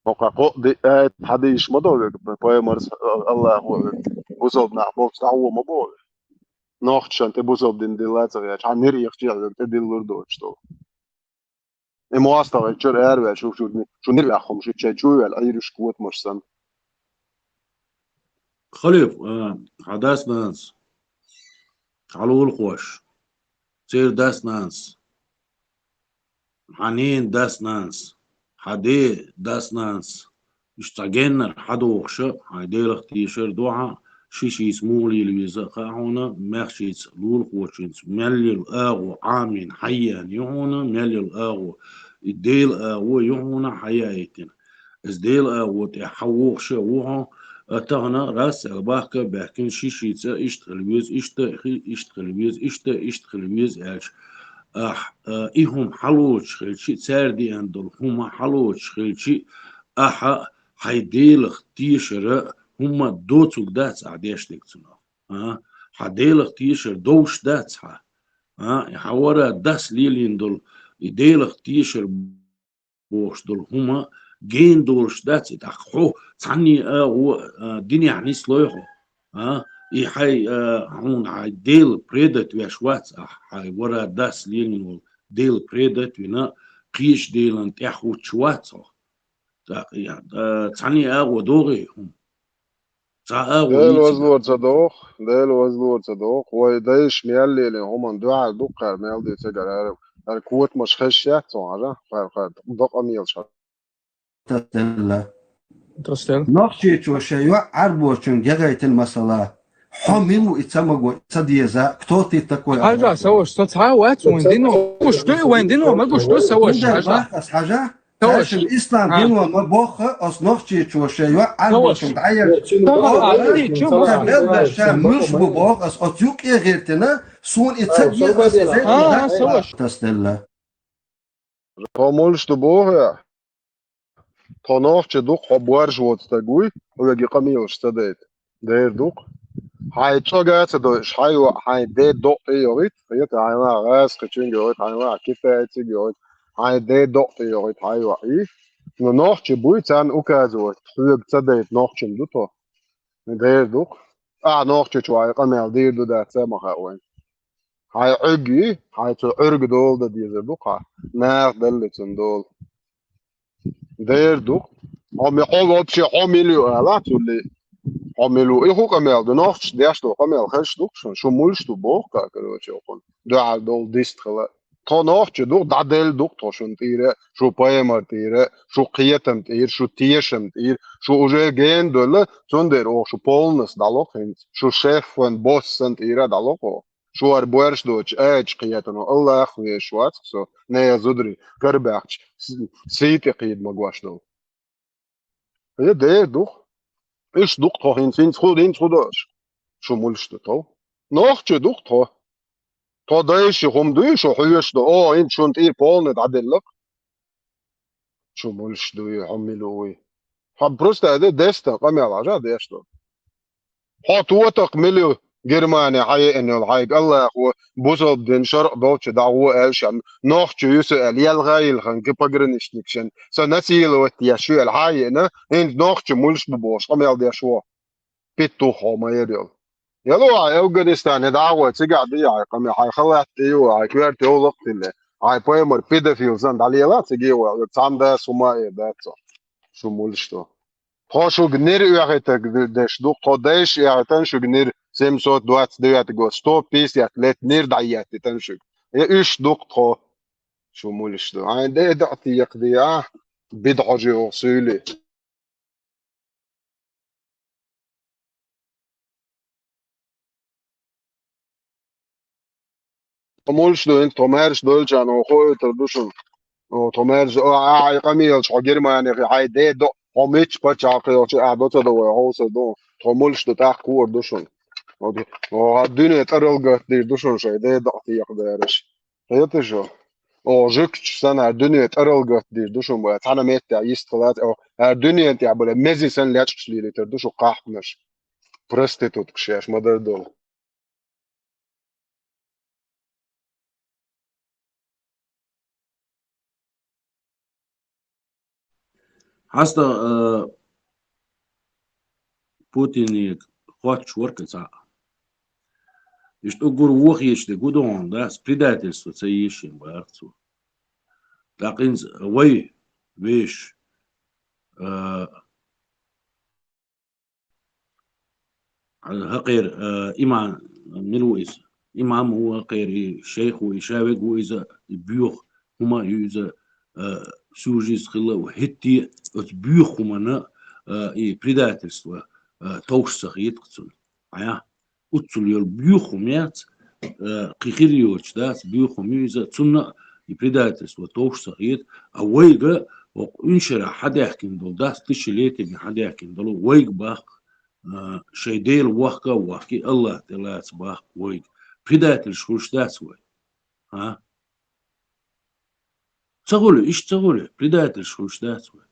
Хьо кхо-диъ аят хьадийсаш ма до вега, пайхамарс, Аллахо вега, бусалба нах болчу дӀахьо ма бо вега. Нохчашна тӀе бусалба дин дилла а ца гӀерташ, хьан нир ихча а вега тӀе диллур доцуш долу. И мостагӀий чуьра араваьлла шу, шу, шу нир ваьхна хӀума шу чай чу ваьлла, Ӏийриш котамаш санна. Халиф, а, хьан дас-нанас, хьан лулахоша, церан дас-нанас, хьан ненан дас-нанас, хьан ден дас-нанас, иштта цхьа геннара хьадохуша, хьайн Делах тешар ду хьан, ши-шица муха лела веза а хаьа хьуна, маьхчица лулахочуьнца мел йолу агӀо Ӏамийна хьайеана ю хьуна, мел йолу агӀо, и Делан агӀо ю хьуна хьаяийтина. Иза Делан агӀо тӀе хьан вохуша а ву хьо, а тахана раз аьлла бахка а баьхкина ши-шица иштта хила веза, иштта а хи-, иштта хила веза, иштта а, иштта хила веза аьлча, ахь, а, и хӀума хьалоцуш хилчи, цара деана долу хӀума хьалоцуш хилчи, ахьа хьайн Делах тешара хӀума доцург дац ахь деш дерг цунах. А? Хьан Делах тешар довш дац хьан. А? И хьан вара дас лелийна долу и Делах тешар бохуш долу хӀума гена долуш дац, и тӀаккха хьо цхьанне а гӀо, а, динехь нислой хьо. А? И хьай, а, хьуна хьай Дела предать веш вац ахь, хьай вара дас лелийна волу Дела предать вина, кхечу Делан тӀаьхьа хӀуттуш вац хьо. ТӀаккха, я, а, цхьанне а гӀо догӀий хӀума? Цхьа а гӀо Дела йийцина. Вазлора ца доху, Дела вазлора ца доху. Вай дайша мел лелийна хӀуманна дуьхьал ду-кх кхара мел дуьйцург, хӀара, хӀара котамаш хезаш яц цунна хьажа, кхара, кхара дакъа мелаш хьажа. Тасделла. Тасделла. Нохчийчо шайн йоӀ Ӏарбочуьнга яхайтина масала. Хьо мила ву и ца маго, и ца деза, кто ты такой? Хьажа, Саваш, со цхьа а вац вайн дино. Гуш ду и вайн дино, ма гуш ду, Саваш, Цундела хьажа. Бах ас хьажа? Саваш. Аьшим ислам А. дино ма бохха, ас нохчийчо шайн йоӀ Саваш. Ӏарбочуьнга дӀаелча. Саваш. Бохха, Саваш. Ца мел баьшша муьлш бу боху ас, оцу юкъе гӀиртина, суна и ца А, деза, Саваш. ас А, Саваш. Тасделла. Тхо муьлш ду боху я? Тхо нохчий ду-кх, хьо боьрша воцу стаг вуй, хьоьга и къамелаш ца дайта. Дера ду-кх. Хьайн цӀога а ца дойуш, хьайн йоӀ, хьайн ден докъа тӀе йогӀийта, хета, хьайн ван гӀазкхичуьнга йогӀийта, хьайн ван китайцига йогӀийта, хьайн ден докъа тӀе йогӀийта, хьайн йоӀ и. Ну, нохчий буй, царна указывать, хьоьга ца дайта нохчий ду тхо. Дера ду-кх. Ахьа нохчийчу вай къамел дийр ду дац а ма хаьа вайн. Хьайн Ӏуьрг йий, хьайн цу Ӏуьрга дола дан дезар ду-кх хьан. Наха далли цунна дола. Дера ду-кх. Хьо ме-, хьо вообще хьо мила ю ала цулли. Хьо мила ву. И хӀун къамел ду? Нохчаша деш долу къамел хезаш ду-кх шуна? Шу муьлш ду боху-кх, короче, хӀокхунна. Дуьхьал долу дист хила. Тхо нохчий ду-кх, дӀаделла ду-кх тхо шун тӀера, шун пайхамар тӀера, шун кхетам тӀера, шун тешам тӀера, шун уже гена долла, цундела оха шу полностью дӀало-кх хӀинца, шу шефан, боссан тӀера дӀало-кх оха. Шу хӀара боарш доцуш, аьлча кхетано, Аллах везаш вац-кх со, нехан зударий, карабаьхча, с-, сий тӀе кхийда магош долу. Э, дер ду-кх. Уьш ду-кх тхо хӀинца, хӀинца хӀу, хӀинца хӀу до аша? Шу мулш ду тхо? Нохчий ду-кх тхо. Тхо дайши хӀума дуй шу хьоьжуш ду? О, хӀинца шун тӀера полный дӀаделла-кх. Шу мулш дуй, хьо мила вуй? Хьо просто а де, дестан къамел хьажа деш ду. Хьо тотах мила ю Германи хьаеана йолу хьайга Аллахо бусалба дин шарӀ долчу дӀагӀо аьлла ша, нохчо ю со аьлла, ялха йилханга пограничникшан, со насиловать еш ю аьлла хьаеана, хӀинца нохчо мулш бу бохуш къамел деш ву. Петух хьо ма яра йолу. Яло хьайн Афганистане дӀагӀой, цигахь дий хьайн къамел, хьайн халат тӀе ю, хьайн коьрта йовлакх тилла, хьайн пайхамар педофил санна дӀалела циге вай, цхьана дас хӀума а эр дац цо. Шу мулш ду. Тхо шуьга нир оьхийтарг деш ду, тхо дайша оьхийтина шуьга нир, семьсот двадцать девятый год, сто пятьдесят лет нир дӀаеттийтина шуьга. Я уьш ду-кх тхо. Шу мулш ду. Хьайн ден а текхаде, а? Бидхьожи оха суьйли. Тхо мулш ду, хӀинца тхо маьрша дойлучарна оха хоуьйтур ду шуна. О, тхо маьрша, о, ахьа и къамелаш хьо Германехь, хьайн ден до, хьо мичча пачхьалкхе йолчу ахьа до ца до вай, хьовса ду. Тхо мулш ду, тӀаккха хуур ду шуна. О, о, дуьне тӀарал гатдийр ду шуна шайн ден до текхадараш. Хеташ шу? О, жуьгташ санна, дуьне тӀарал гатдийр ду шуна вай. Цхьана меттехь йист хилац, о, хӀара дуьнен тӀехь бала мези санна лечкъаш лелийтар ду шу кхахьпанаш. Проституткаш шаьш ма-дарра долу. Хьаста, э, Путине хоттуш вара-кх цхьаъ. Иштта уггар вохийча дерг хӀун ду хьуна, дац, предательство ца езаш бара-кх цо. ТӀаккха хӀинца вай вешан, э, хӀокхеран, э, имам, мила ву иза? Имам ву хӀокхеран, и шайх ву, и шаверг ву иза, и боьха хӀума ю иза, э, всю жизнь хилла а, хӀетте а оцу боьха хӀуманна, э, и предательство, э, товш ца хета-кх цунна. Хьа? Уццул йолу боьха хӀума яц, э, кхин хир йоцуш дац, боьха хӀума ю иза, цунна а и предательство товш ца хета, а вайга хӀокху уьншарахь хьадаьхкина долу дац, тысячелетиями хьадаьхкина долу, вайга баккха, а, шайн Дела вохка а вохкий, Аллах тӀе лаца баккха вайга. Предательш хуьлуш дац вай? А? Ца хуьлу, иштта ца хуьлу, предательш хуьлуш дац вай.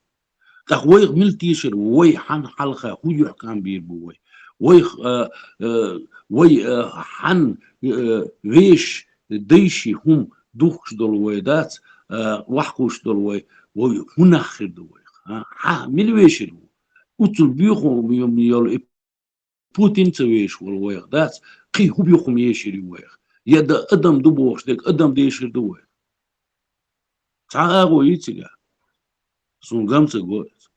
ТӀаккха вайх мила тешар ву, вай хьан хьалха хӀун юьхькӀам бийр бу вай? Вайх, а, а, вай, а, хьан, а, вешан дайши хӀума духкуш долу вай дац, а, ваьхкуш долу вай, вай хӀун нах хир ду вайх? А? Хьан мила вешар ву? Уццул боьха хӀума йолу и Путин ца вешаш волу вайх дац, кхин хӀун боьха хӀума ешар ю вайх? Я дан адам ду бохуш дерг адам дешар ду вайх? Цхьа а агӀо йий цигахь? Суна гам ца го иза.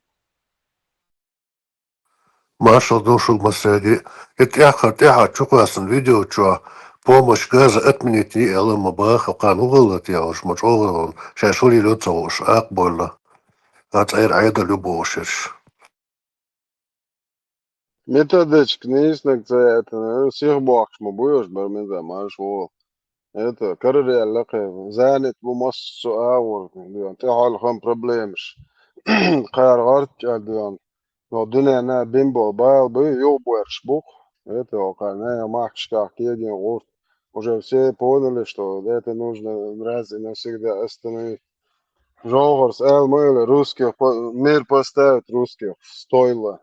Маршалла ду шуьга массаьрга. И тӀаьххьара тӀаьхьа чукхоьссина видео чохь помощь газа отменить йи аьлла ма баха, кхана хӀун гӀалат яхьуш ма чӀогӀа вон, шаьш хӀун лело ца хууш, акха болла. А цӀера Ӏедал ю бохуш ерш. Методичка нийсаниг ца яйтина, сиха бохкуш ма бу уьш, бар меза марш ву. Это, карара аьлла кхин, занят бу массо а агӀор, дуьйна, тӀехьалхан проблемаш. Кхара гӀарт аьлла дуьйна. Но дуьненна бин болу бала буй, юхабоьрхуш бу-кх. Это, кхара нехан махкашкахь кегий гӀурт. Уже все поняли, что это нужно раз и навсегда остановить. ЖовгӀарс аьлла ма ю, русских по-, мир поставит русских в стойло.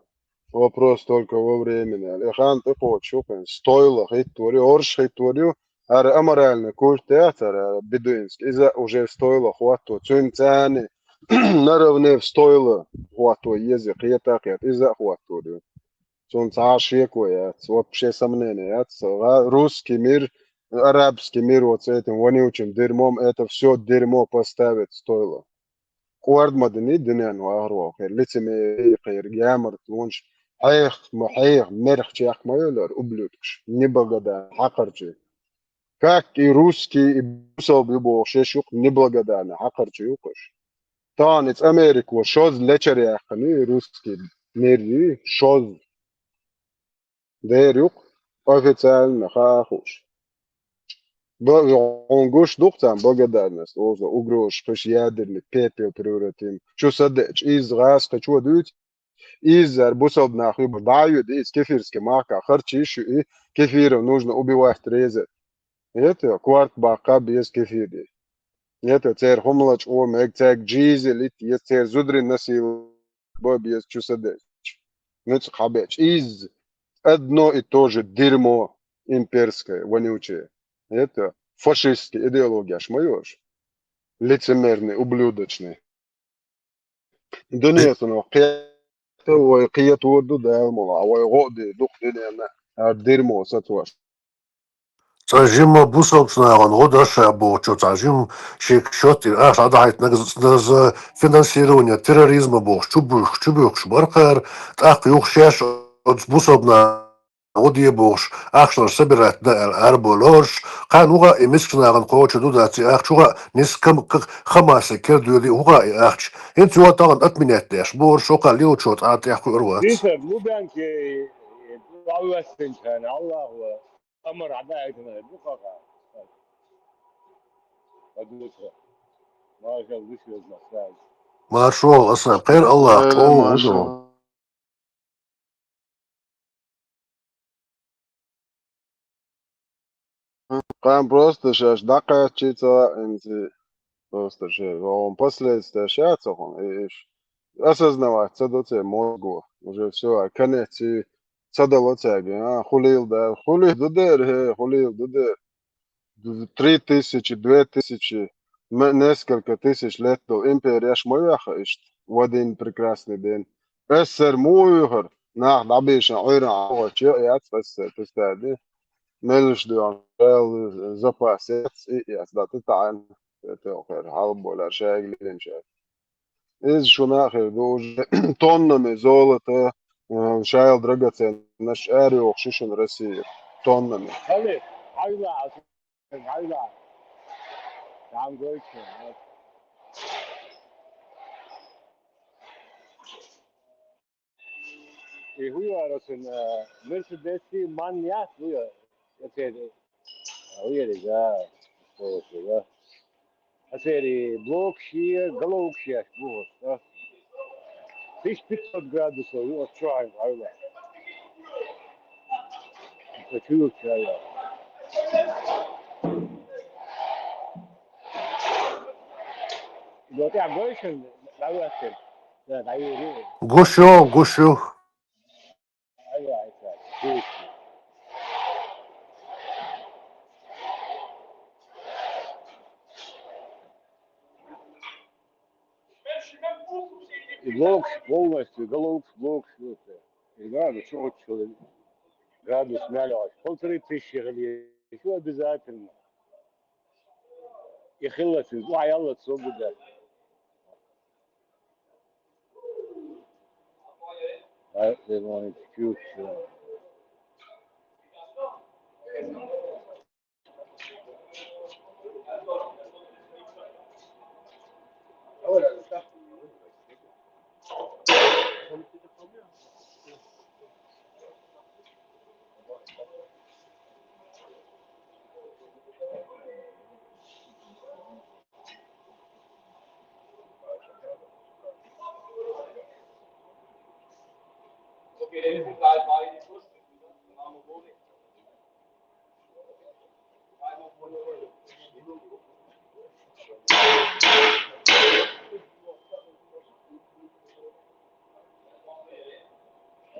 Вопрос только во времени. И хан тӀекхочуш ю кхин. Стойло хӀиттор ю, оршах хӀиттор ю, ара аморальный культ яц, ара бедуинский. Иза уже в стойло хӀотто. Цуьнан царни наравне в стойло хӀотто еза, кхета а кхета. Иза а хӀоттор ю. Цунна цхьа а шеко яц, вообще сомнение яц. Га-, русский мир, арабский мир вот с этим вонючим дерьмом, это всё дерьмо поставить стоило. КӀорда ма дини дуьненна вахар ваха хир, лицемерие кхерг, ямартлонаш, хьех ма хьех, мерх чех ма йолар, ублюдкаш, неблагодарный, хьакхарчий. Как и русский, и бусалба ю бохуш, еш ю-кх неблагодарный, хьакхарчий ю-кх уьш. Тахана иза Америко шозза лечар яьккхина и русский мир, шозза. Дера ю-кх официально хаа хууш. Бла-, хьуна гуш ду-кх царна благодарность, оза угрозаш, кхуьш ядерный пепел превратим. Чу са деъча, изза гӀазкхи чу дуьйцу, изза ара бусалба нах ю бахьа дӀа а йоьду, иза кефирский махка харчийш ю, и кефиров нужно убивать, резать. Это кварт баккха беза кефир де. Это церан хӀума лачкъо мега, цаьрга джизель итт еза, церан зударий насиловать бо беза чу са деъча. Нуьцкъах хьабеъча, изза одно и то же дерьмо имперское, вонючее. Это фашистский идеологеш ма йош. Лицемерный, ублюдочный. Дуьненах кхета вай кхетор ду Дала мукъ лахь, вай гӀо а де ду-кх дуьненна, хӀара дерьмо сацош. Цхьа жимма бусалба нахана гӀо дар ша бохучо, цхьа жимма шеко шоттийра, ахча дӀадахьийтинарг, финансирование терроризма бохуш, чу буьхкуш, чу буьхкуш бара кхара, тӀаккха юха шаьш оцу бусалба нахана гӀо де бохуш, ахчанаш собирать дан аьлла, арабо лоруш, кхана вуха и мискачу нахана кхочур ду дац и ахча, вуха низ кам-, к-, Хамасе кер доьлий, вуха и ахча. ХӀинца юха тахана отменять деш, бохуш, вуха лилчо цкъа тӀехь кхуьур вац. Дийцар, Лубянке дӀавоьссинчу хенахь, Аллахо амар хьадаийтина бу хьаха. Маршалла, Асан, кхера Аллах, чӀогӀа хӀун ду. Кхана просто шаьш дӀакхаьччи ца лаьа хӀинца, просто шаьш вогӀун последствияш яц хьуна, и иш осознавать ца до церан мозго. Уже всё, конец, и ца дало цаьрга, а, хулийла да, хули ду дера, хе, хулийла ду дера. Три тысячи, две тысячи, м-, несколько тысяч лет долу импереш ма вехха иштта, в один прекрасный день. Эс эс эс эр муха вуьйхира? Нах дӀабийшина Ӏуьйранна Ӏохочу яц эс эс эс эр, представь, ди? Меллаш доьгӀна, Дала запас яц, и яц, да, тӀе таӀийна, это хӀара хьалаболар шайга лелийна шаьш. Иза шуна а хир ду уже тоннами золото, э, шайла драгоценносташ арайохуш ю шуна Россия. Тоннами. Хали, хьайла, хьайла. Там гойчу. И хӀун яра сан, э, Мерседеси манна яц, хӀун яра? Я церан, а, хӀун яра, да, что это, да? А церан блокаш, головкаш яц, вот, да? Тысяча пятьсот градусов, вот, чё они, правда? Это чё, чё, я? Вот я больше, да, вот, да, да, я, я. Гуш ю, гуш ю. И блок полностью, головка, блок, всё это. И надо, что хочешь, градус мялёвать. Полторы тысячи гривен. Всё обязательно. И хилла, ну, а я вот свобода. А, ты, ну, чуть-чуть.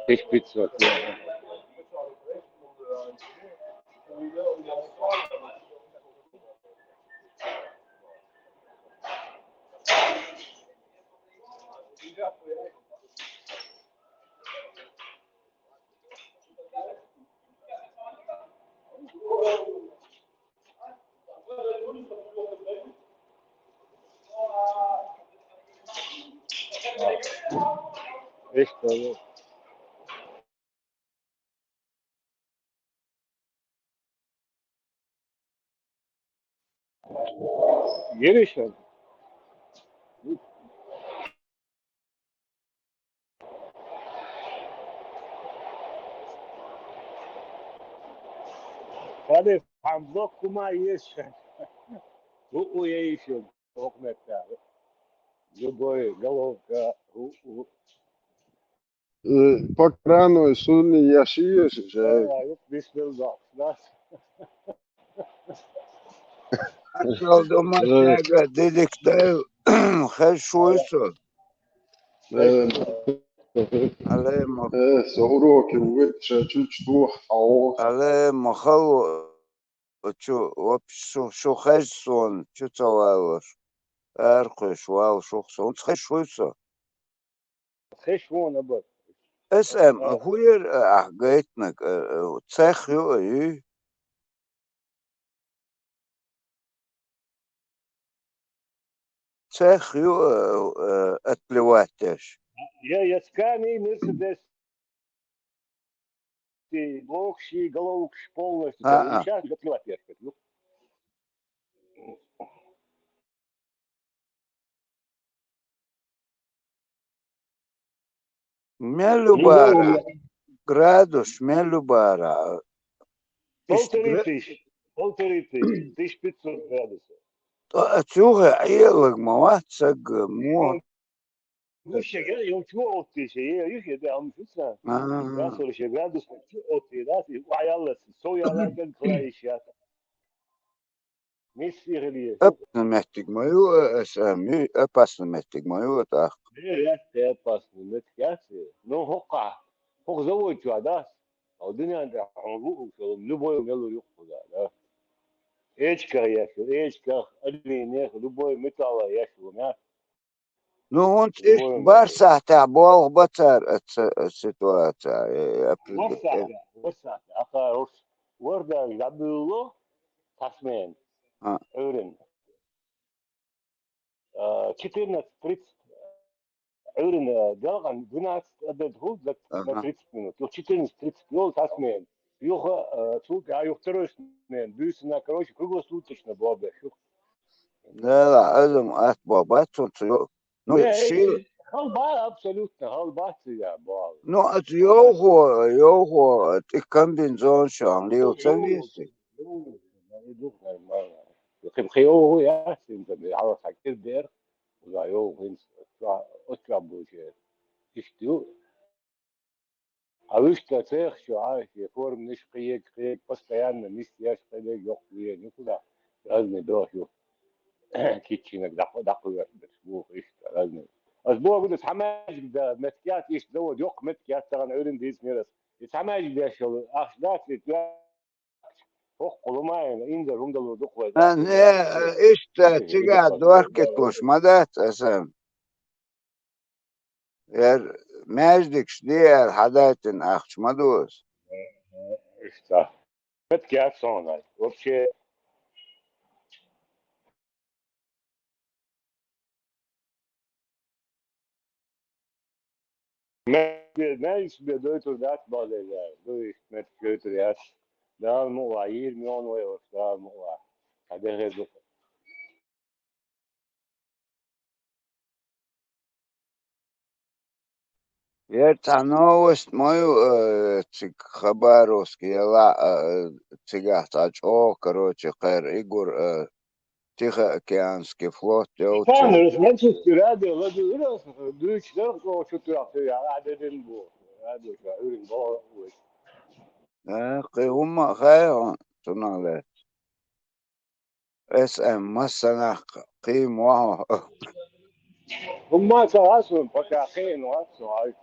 Тысяча пятьсот. Echt, also. Гиришан. Хьале, хьан блок хӀума ешан. ХӀуъу ейшан, окметта. Любой головка, хӀуъу. Э, по крану и суни яши еш же. Ай, юк, бисмилла, нас. Ачалда машага дедик дай, хай шуйсу. Э, Алема. Э, со уроки увидча чуть дух ао. Алема, хало. Чу, вообще, шу, шу хеза суна, чу ца валалаш. Аркхуьш вала шух со. ХӀунца хеза шуй со? Хеза вона бат. Эс эм, а, хӀу яра, а, ахь гайтинарг, а, а, цех ю, а, юй? Цех ю, а, а, отплевать деш. Я, я скани Мерседес. Ти локши, головкаш полностью. А, а. Сейчас отплевать деш. Мел ю бара градус, мел ю бара. Полторы тысячи, полторы тысячи, тысяча пятьсот градусов. А, цугӀа Ӏелаг ма вац саг, мо. Ну, шега, я чу оттише, я юхе, да, ам шуца. А. Да, сорок градусов, чу отти, да, и ваялас, соя лаган клаиша. Опасный меттиг ма ю, э, эс эм, и опасный меттиг ма ю, так. Э, э, опасный меттиг яц. Ну, хӀокха, хӀокха завод чу, да? А дуьнен тӀа хьуна луъу, шолгӀа, любой мел юккъу, да, да. Эчках яхь, эчках, алюминиях, любой металла яхь, да. Ну, хӀунда иштта бархӀ сахьтехь болх бан цара оцу, оцу ситуацехь, э, определить. БархӀ сахьтехь, бархӀ сахьтехь, ахара уьш ворхӀ дажа дӀабуьйлало, цхьа смена, а, Ӏуьйранна. А, четырнадцать тридцать, Ӏуьйранна, а, делкъан двенадцать обед хӀума, за, за, ага, тридцать минут. Юха четырнадцать тридцать йолу цхьа смена. Юха, а, цул тӀаьхьа юха второй смена. Буьйсанна, короче, круглосуточно боху беш юха. Дала, адам атта боху бац цунца йо-, ну, э, шил- э, хала бац, абсолютно, хала бац, я боху. Ну, аса йовхо, йовхо, тӀе комбинезон шуьга лела ца везий? Йовхо, йовхо, нормально. Кхин, кхин йовхо яц, хӀинца, хьалха кхин дера, уьш йовхо хӀинца, оццу, оццу чохь бу шен. Иштта ю. А вуьшта цех чу, а, шен форманаш кхиега, кхиега, постоянно нисъеш, кхидерг йоккха веана ю кхузахь. Разный дохуш ю. Китчинаг дӀакху-, дӀакхуьйсуш берш, вуха иштта, разный. Ас боху, аса цхьа маьждиг дан меттиг яц, иштта завод йоккха меттиг яц, тахана Ӏуьйранна дийцинера ас. И цхьа маьждиг деш йолу ахча дац, и тоьхча, хӀокху ломайна, инзар хӀума далур ду-кх вай. А, не, иштта цигахь дохкитлуш ма дац аса. Яр маьждигаш де аьлла хьадайтина ахча ма ду аса. Иштта. Меттиг яц суна вообще. Ме-, меттиг бен дойтур дац, бакъдерг аьлча, ду иштта меттиг дойтур яц. Дала мукъ лахь, йийр мион вай оцу, Дала мукъ лахь. Хьан де хир ду-кх. Яр цхьа новость ма ю, э, цига Хабаровске яла, э, цигахь цхьа чӀогӀа, короче, кхеран и гур, э, Тихоокеанский флот йолчу. Французский радио ладугӀура, дуьйцуш дара, чӀогӀа чу тоьхна, я, а, де дина бу. Радио чохь Ӏуьйранна боху вай. Э, кхин хӀумма а хаьа хьуна цунах лаьцна. Эс эм массанахь кхин ма хьо. ХӀумма а ца хаьа суна, пока кхин вац со хьайга.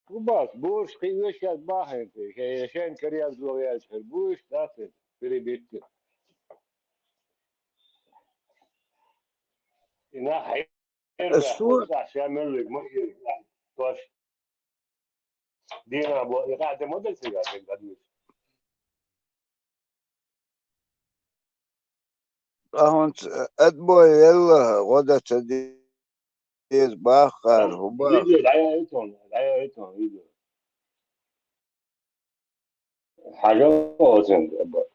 Кубас, бурш кхин вешан бахьана, шайн, шайн карьер ло яьлча хир бу, иштта дац, перебитка. И нах хьербаьхна, сур- ша меллиг ма хир, тош. Дийнахь бо, и къаьхьа ма дан цига, дерг дӀадуьйцу. Ахунца отбой велла, гӀо дан ца деза бахар, хӀу бах. Видео дӀаяхьа тхона, дӀаяхьа тхона видео. Хьажал оцен, Аббак.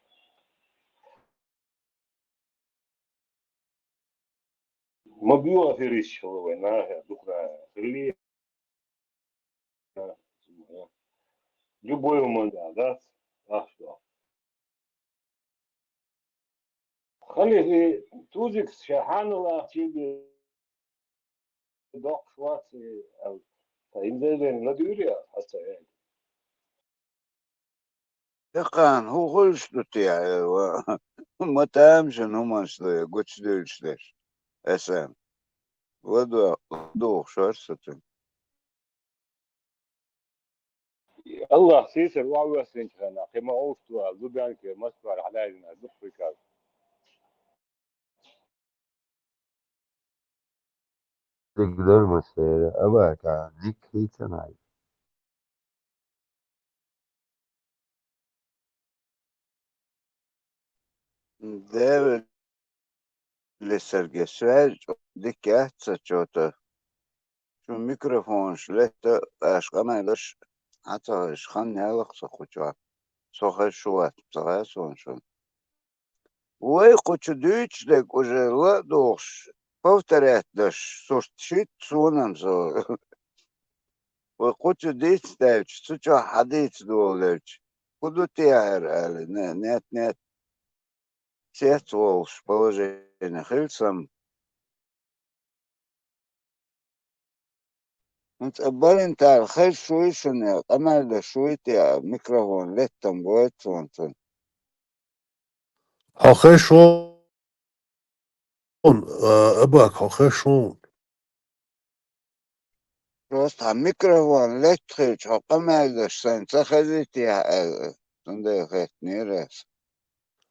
Ма био аферисташ хила вай, нахе, духна хили. Любой момент, да? Ах, что? Хали тузик шаханала чиби докш ваци, ал, та имзайден ладюрия, хаса, э. Якъан, хӀу хуьлуш ду те, э, ва? Ма тамашийна хӀуманаш ду, э, гучудуьйлуш дерш. Эсан. Ладу-, ладугӀуш вара со цуьнан. Аллах сийсара вовзийча хана, кхин ма оьшу ду, Лубянке, Москвара хьалаьцна дукха приказ. Дик дар ма сера, Абака, дик хийцанай. Девлесарге связь дика яц сан чё-то. Шун микрофонаш летта, аша къамел деш хьан ца хезаш, хан ялакх со кху чохь. Со хезаш вац, ца хаьа суна шуна. Вай кху чу дуьйцуш дерг уже ладугӀуш, повторять деш сурт шийтта суна-м со. Вай кху чу дийца даьлча, цу чохь хьадийца долавелча, хӀун ду те хӀара аьлла, не-, нет, нет. Цецволуш положение хилла сан. ХӀинца а барин тара хезаш вуй шуна, къамел деш вуй те, микрофон леттам гойту суна цунна. Хьо хезаш ву, а, Абак, хьо хезаш ву. Просто хьан микрофон летта хилча, хьо къамел деш сайна ца хезий те аьлла, цундела хеттинера ас.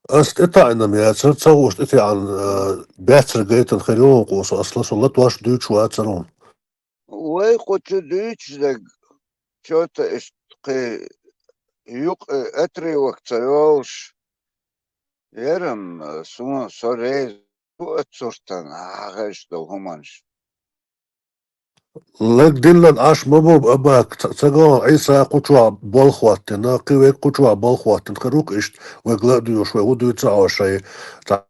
Ас тӀетаьӀна-м яцара, ца гӀуш тӀетаьӀна, а, баьццара гайтина хир ю хьуна со, ас ла со латош дуьйцуш вацара хьуна. Вай кху чу дуьйцуш дерг, чё-то иштта кхин юкъа отрывок ца йолуш, яра-м суна, со реза ву оцу суртана хьан хезаш долу хӀуманаш. Лаг диллина Ӏаш ма бу, Абак, ца, ца гал Ӏийса кху чохь болх хӀоттина, кхин верг кху чохь болх хӀоттина хир ву-кх иштта, вайга ла а доьшуш, вай хӀун дуьйцу а хьо шайн, цхьа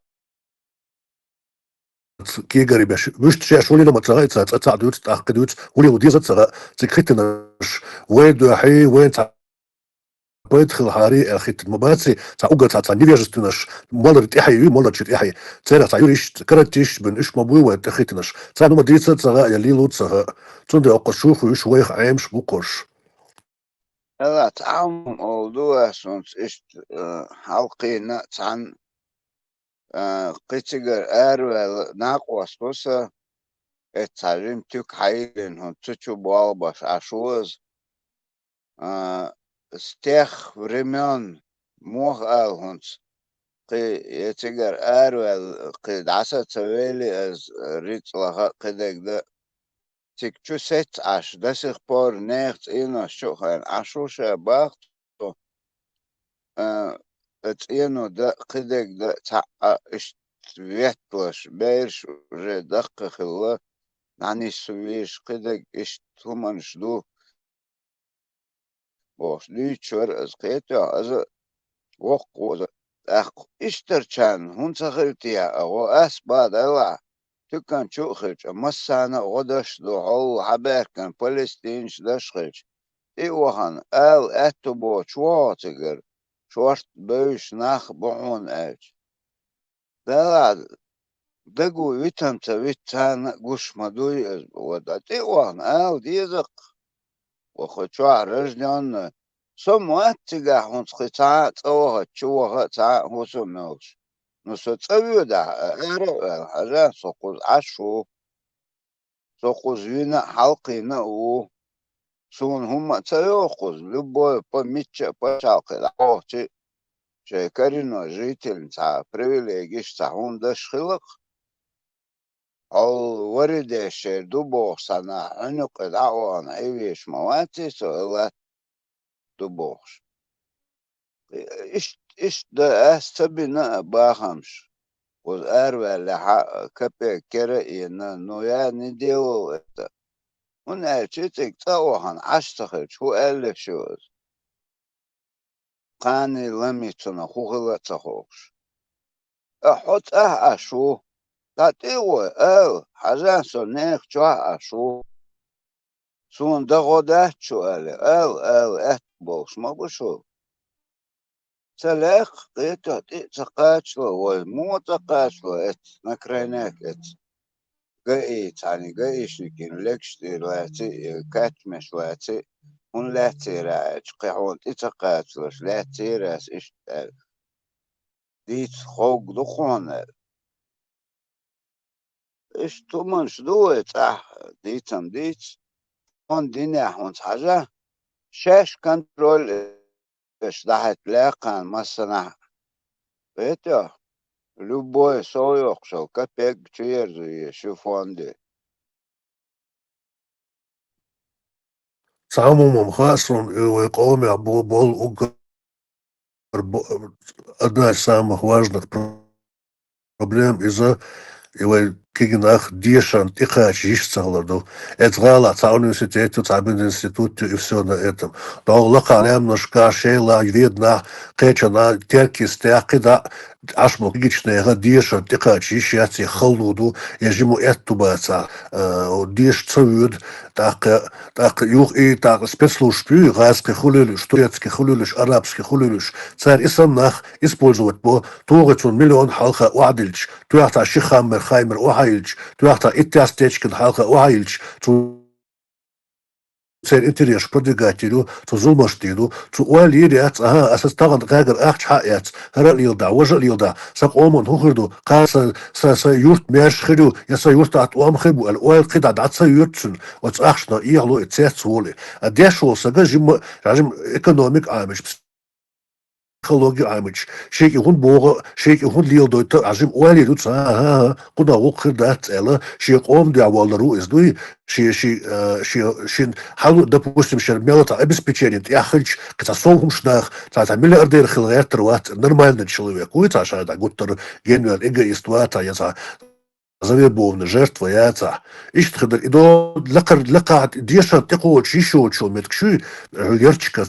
кегари беш. Вуьшта шаьш хӀун йина ма ца хаьа, цхьа цхьаъ дуьйцу, тӀаккха кхин дуьйцу, хӀун лело деза а ца хаьа, цига хӀиттинарш, вай дуьхьий, вайна цхьа пайда хилахьарий аьлла хӀиттина ма баций, цхьа уггар цхьа, цхьа невежественнаш, моллара тӀаьхье ю, молларчу тӀаьхье. Церан цхьа юристаш, каратисташ бина, уьш ма буй вайна тӀехӀиттинарш. Царна хӀума дийца а ца хаьа, я лело а ца хаьа. Цундела оккхуза чу хуьйш вайх Ӏемаш бу кхуьш. Ала, цхьа хӀума олу ду ас хӀинца иштта, а, хьалкхийна а цхьаьна, а, кхин цигара араваьлла накъост ву сан, эццхьа жима туька хьайиллина хӀинца цу чу болх беш Ӏаш ву ас. А, с тех времён, муха ала хӀинца, кхин я цигара араваьлла, кхин дӀаса а ца вели ас, рицкъ лаха а кхидерг дан а. Цига чу сецна Ӏаш, до сих пор нехан цӀенош чу а хайна Ӏаш ву ша бах цо. А, цӀено дан а, кхидерг дан а цхьаъ а иштта ветталаш, бераш уже даккхий хилла, дӀанисвеш, кхидерг иштта хӀуманаш ду. Бохуш дуьйцуш вара аса, кхетахь, аса воккха ву аса. ТӀаккха иштарчарна хӀунда ца хилла те, а гӀо ас бан делахь, туькан чу а хилча, массарна а гӀо даш а ду, хьол хьабаьхкина палестинаш даш а хилча, тӀе а вахана, ала аьтту боцуш ву хьо цигара, шорта бевзаш нах а бу хьуна аьлча. Далла, дагу витам ца вита царна а гуш ма дуй аса, ва дан тӀе а вахана, ала деза-кх, ва хӀу чохь рождённый. Со ма вац цигахь хӀунца кхин цхьа а цӀа вахача, чу ваха а цхьа а хӀусам йолуш. Ну, со цӀа воьдахь а, ара а ваьлла, хьажа, со кхуза Ӏаш ву. Со кхуза вина а, хьалкхийна а ву. Суна хӀумма а ца йоху кхуза, любой па-, мичча а пачхьалкхе дӀавахча а, шайн коренной жительна цхьа привилегиш, цхьа хӀума даш хилла-кх. Хьол вари деш шер ду боху санна, хьуьнукъе дӀа а вахана, хьийвеш ма ваций со, латта ду бохуш. Ишт-, иштта дан ас ца бина а бахамаш. Ваза араваьллехь а капек кера а йина, ну, я не делал это. ХӀунда аьлча цига цӀа а вахана, Ӏаш ца хилча, хӀун аьлла шу ваза? Кхана лами цунах хӀун хилла а ца хууш. Ткъа хьо цӀахь Ӏаш ву. ДӀатӀе а гӀой, ала, хьажа, со нехан чохь Ӏаш ву. Суна дан гӀо дац шу, аьлла, ала, ала, аьтто болуш ма бу шу. Ца лаьхкха, кхетахь, тӀе а ца кхачало вай, муха ца кхачало эцца, на крайняк эцца. ГАИ, цхьана гаишникийн легаш тӀера лаций, э, качмеш лаций, хӀунда лаьццера аьлча, кхин хьуна тӀе ца кхачалаш, лаьццера ас иштта аьлла. Дийца ховг ду хьуна аьлла. Иштта хӀуманаш ду вай цӀахь, дийцам дийца. Хьуна динехь хӀунца хьажа, шаьш контроль еш дӀахьаьтта лаьккхана массанахь. Вето, любой сов йоккхуш йолу капек чуерзо еза ши фонде. Цхьа хӀума ма хаьа суна, и вай къомехь бо-, болу уггар бо-, одна из самых важных про-, проблем иза, и вай кегийнах дешан тӀекхача йиш ца хилар ду. Эцу гӀалахь цхьа университет ю, цхьа мединститут ю, и всё на этом. ДогӀу лакхахь лаьмнашка, Шелахь, Веданахь, кхечанхьа, Теркйистехь, кхидӀа Ӏаш болу кегийчу нехан дешан тӀекхача йиш яц, я хала ду, я жима аьтто бацахь, а, деша ца воьду, тӀаккха, тӀаккха юха и, тӀаккха спецслужбаш ю, гӀазкхи хуьлийла уьш, турецкий хуьлийла уьш, арабский хуьлийла уьш, цара и санна нах использовать бо, тухий цунна миллион хьалха охьадилча, тоьхна цхьа ши хам мер, хай мер охьайилча, тоьхна цхьа иттех стечкина хьалха охьайилча, цу церан интересаш продвигать йийр ю, цу зуламаш дийр ду, цу ойла йийр яц, аха, аса тахана гӀагар ахча хьа а эцна, хӀара а леладахь, важа а леладахь, сан къоман хӀун хир ду, кхана сан, сан, сан юрт маьрша хир ю, я сан юртахь тӀом хир бу аьлла, ойла кхидӀа дӀа ца йоьду цуьнан, оцу ахчанах эхьало и цец волу и. А деш волу сага жимма, жимма экономика Ӏамийча, психологи Ӏамийча, шен кӀи хӀунда богӀу, шен кӀи хӀунда леладойту, Ӏа жимма ойла йийр ю цхьа, аха, аха, кхунах гӀуллакх хир дац аьлла, шен къоман дуьхьа воллур ву иза дуй, шен, шен, а, шен, шен хьал, допустим, шен мел цхьа обеспечение тӀехь хилча, кхин цхьа сов хӀумаш нах, цхьа, цхьа миллиардер хила гӀертар вац, нормальный человек вуй, цхьа ша дӀа гуттар, генвер, эгоист вац, я цхьа завербованная жертва яцахь. Иштта хир дара, и до лакхара, лакхахь дешан тӀекхочуш йиш йоцуш йолу меттигаш ю, хӀуьллерчика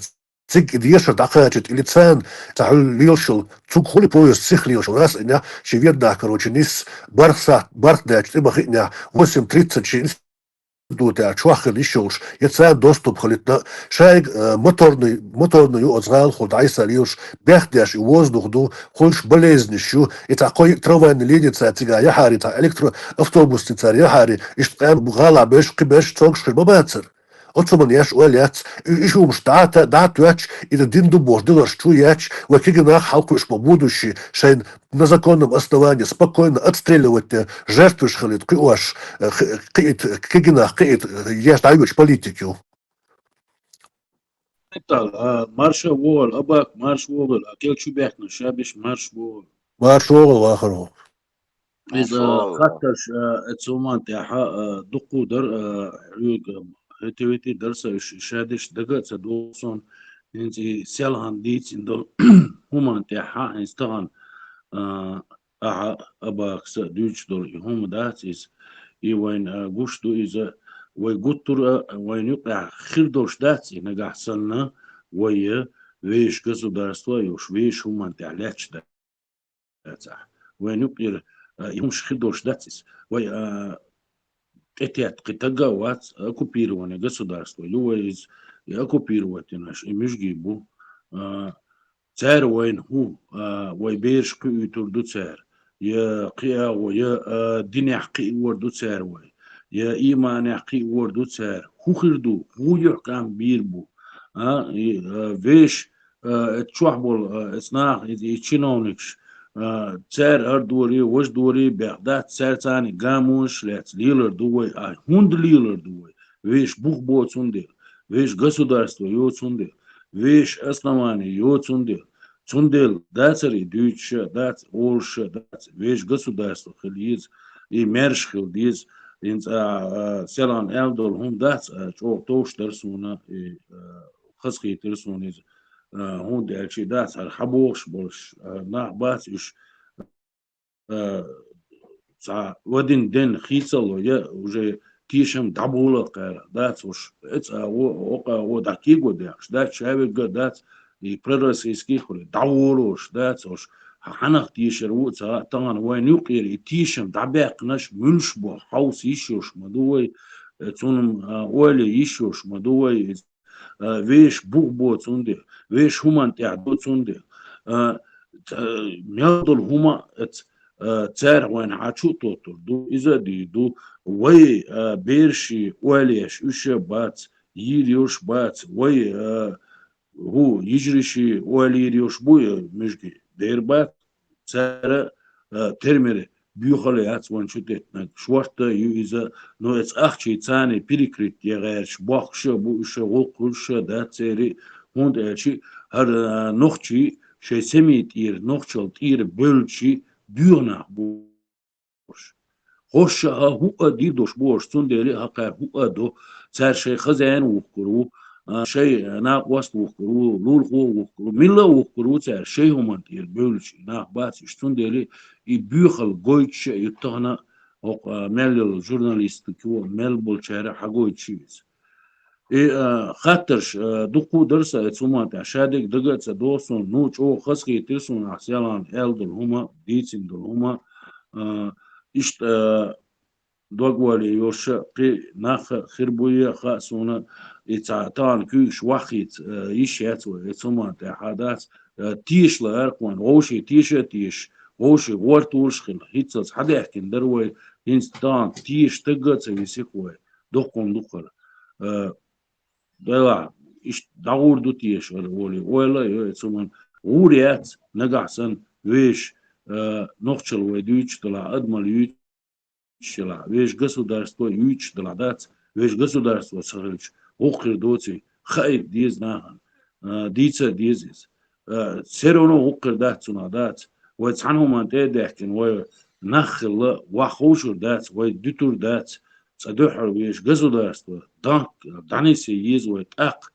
цига и дешар дӀакхачийта, или царна цхьа хӀуьлла лелаш йолу, цуьнга хуьлий поезд сиха лелаш йолу, раз а инехь, шен Веданахь, короче, нисса, барх сахьт, барх даьлча тӀе бахиънехь, восемь тридцать шен институтехь чохь хила йиш йолуш, я царна доступ хилийтина, шайга, э, моторный, моторный ю оцу гӀалахула дӀасалелаш, бехк деш и воздух ду, хуьлуш болезнеш ю, и цхьа кхо-йиъ трамвайный линицара цигахь яхьаре, цхьа электроавтобусца яхьаре, иштта къаьмнаш гӀалахь берш, кхиберш цогуш хир ма бацара. Оцу хӀуманна еш ойла яц, и, и шумаш дӀа а та-, дӀа а тоьттуш, и дин ду бохуш диларш чу етташ, вай кегийнах хьалакхуьуш бо будущий шайна на законном основании спокойно отстреливать деш, жертваш хилийта кхиош, э, кхи-, кхиийта, кегийнах кхиийта, э, еш дӀайоьдуш политика ю. Витал, а, марша вогӀал, Абак, марша вогӀал, а, кел чу баьхкина, ша беш марша вогӀал. Марша вогӀал, вахар ву. Иза, марша вогӀал. Хаттарш, а, эцу хӀуманна тӀехь, а, дуккха дар, а, хьоьга, хӀета-вити дар сан уьш, ша деш дага а ца догӀу суна, хӀинца и селхана дийцина долу хӀуманна тӀехь, хӀинца тахана, а, ахьа Абакса дуьйцуш долу и хӀума дац иза. И вайна, а, гуш ду иза, вай гуттар а, вайна юкъахь хир долуш дац и нагахь санна, вай, а, вешан государство а йолуш, вешан хӀуманна тӀехь лаьтташ дац ахь. Вайна юкъера, а, и хӀумаш хир долуш дац иза. Вай, а, тӀететта кхин таг а вац, оккупированное государство ю вай иза, и оккупировать йинарш, и муьжгий бу. А, цара вайна хӀун, а, вай бераш кхиуьйтур ду цара, я кхиа гӀо, я, а, динехь кхиор ду цара вай, я ийманехь кхиор ду цара. ХӀун хир ду, хӀун юьхькӀам бийр бу? А, и, а, веш, а, эцу чохь болу, а, эцу наха, и, и чиновникаш, а, цара хӀара дори, важа дори бех дац, цара царна гамонаш лаьцна лелар ду вай, а хӀунда лелар ду вай? Веш бух бо цундела, веш государство йо цундела, веш основание йо цундела. Цундела дацара и дуьйцуш а, дац олуш а, дац, веш государство хила еза, и маьрша хила деза, хӀинца, а, а, селхана аьлла долу хӀума дац, а, чӀогӀа товш дара суна, и, а, хазахийтира суна иза, а, хӀунда аьлча и дац, хӀара хьан бохуш болуш, а, нах бац уьш, а, цхьа вадин ден хийцало я, уже тешам дӀабола кхара, дац уж, эц агӀо, окъа агӀо дӀакего дехаш, дац шавегга, дац, и пророссийский хули, дӀаволош, дац уж, хьанах тешар ву, цхьа тагӀан вайн юкъера, и тешам дӀабаьккхнаш, муьлш бо, хьовс йиш йолуш ма ду вай, э, цунна, а, ойла йиш йолуш ма ду вай, а, веш бух бо цунде, веш хӀуман тӀехь ду цунде. А, ц-, а, мел долу хӀума, а, ц-, а, царах вайна хьачу а тоттур ду, иза а дийр ду. Вай, а, бераши ойла еш уьш а бац, йийр йолуш бац, вай, а, хӀу, йижариши ойла йийр йолуш бу, а, муьжги дер бац. Цара, а, термере буьйхал яц вайн чу теттинарг. Шорта ю иза, но эца ахчий царний перекрыть е гӀерташ, бохкуш а бу уьш, гӀуллакх хуьлуш а дац церий, хӀунда аьлча хӀара, а, нохчий шайн семьи тӀера, нохчалла тӀера бевлчий буьйху нах бу уьш. ХӀорш а хӀуъа дийр долуш бу уьш, цундела хӀокхара хӀуъа ду, цара шайн хазаьна вухкур ву, а, шайн накъост вухкур ву, лулахо вухкур ву, милла а вухкур ву цара, шайн хӀуманна тӀера бевлчий нах бац уьш, цундела и буьйхал гойтуш а ю тахана, хӀокху, а, мел йолу журналистико мел болчара хьагойтуш ю иза. И, а, хаттарш, а, дуккха а дара сан, эца хӀуманна тӀехь ша дерг дага а ца догӀу суна, ну, чӀогӀа хазахийтира суна ахь селхана аьлла долу хӀума, дийцина долу хӀума, а, иштта, а, дог вале йолуш а кхин нах а хир буй а хаьа суна, и цхьа тахана куьйгаш ваххийца, а, йиш яц вай, эца хӀуманна тӀехь а дац, а, теша лаьара кхунна, вовший теша а тешаш, вовший гӀорталуш а хилла, хӀинццалц хьадаьхкина дара вай, хӀинца тахана теша стаг а ца висийх вай, доккха хӀума ду хӀара. А, Делахь, иштта дӀагӀур ду теша хӀара олий, ойла а йо, эца хӀуманна гӀур яц, нагахь санна веш, а, нохчалла вай дуьйцуш делахь, адамалла юьйцуш делахь, веш государство юьйцуш делахь дац, веш государство ца хилча, хӀокху хир доций, хаийта деза нахана, а, дийца а деза иза. А, все равно хӀокху хир дац цунах дац. Вай цхьана хӀуманна тӀе а даьхкина, вай нах хилла, ваха ховшур дац, вай дуьтур дац, цкъа дуьххьара веш государство, данк, дӀанесе еза вай тӀаккха,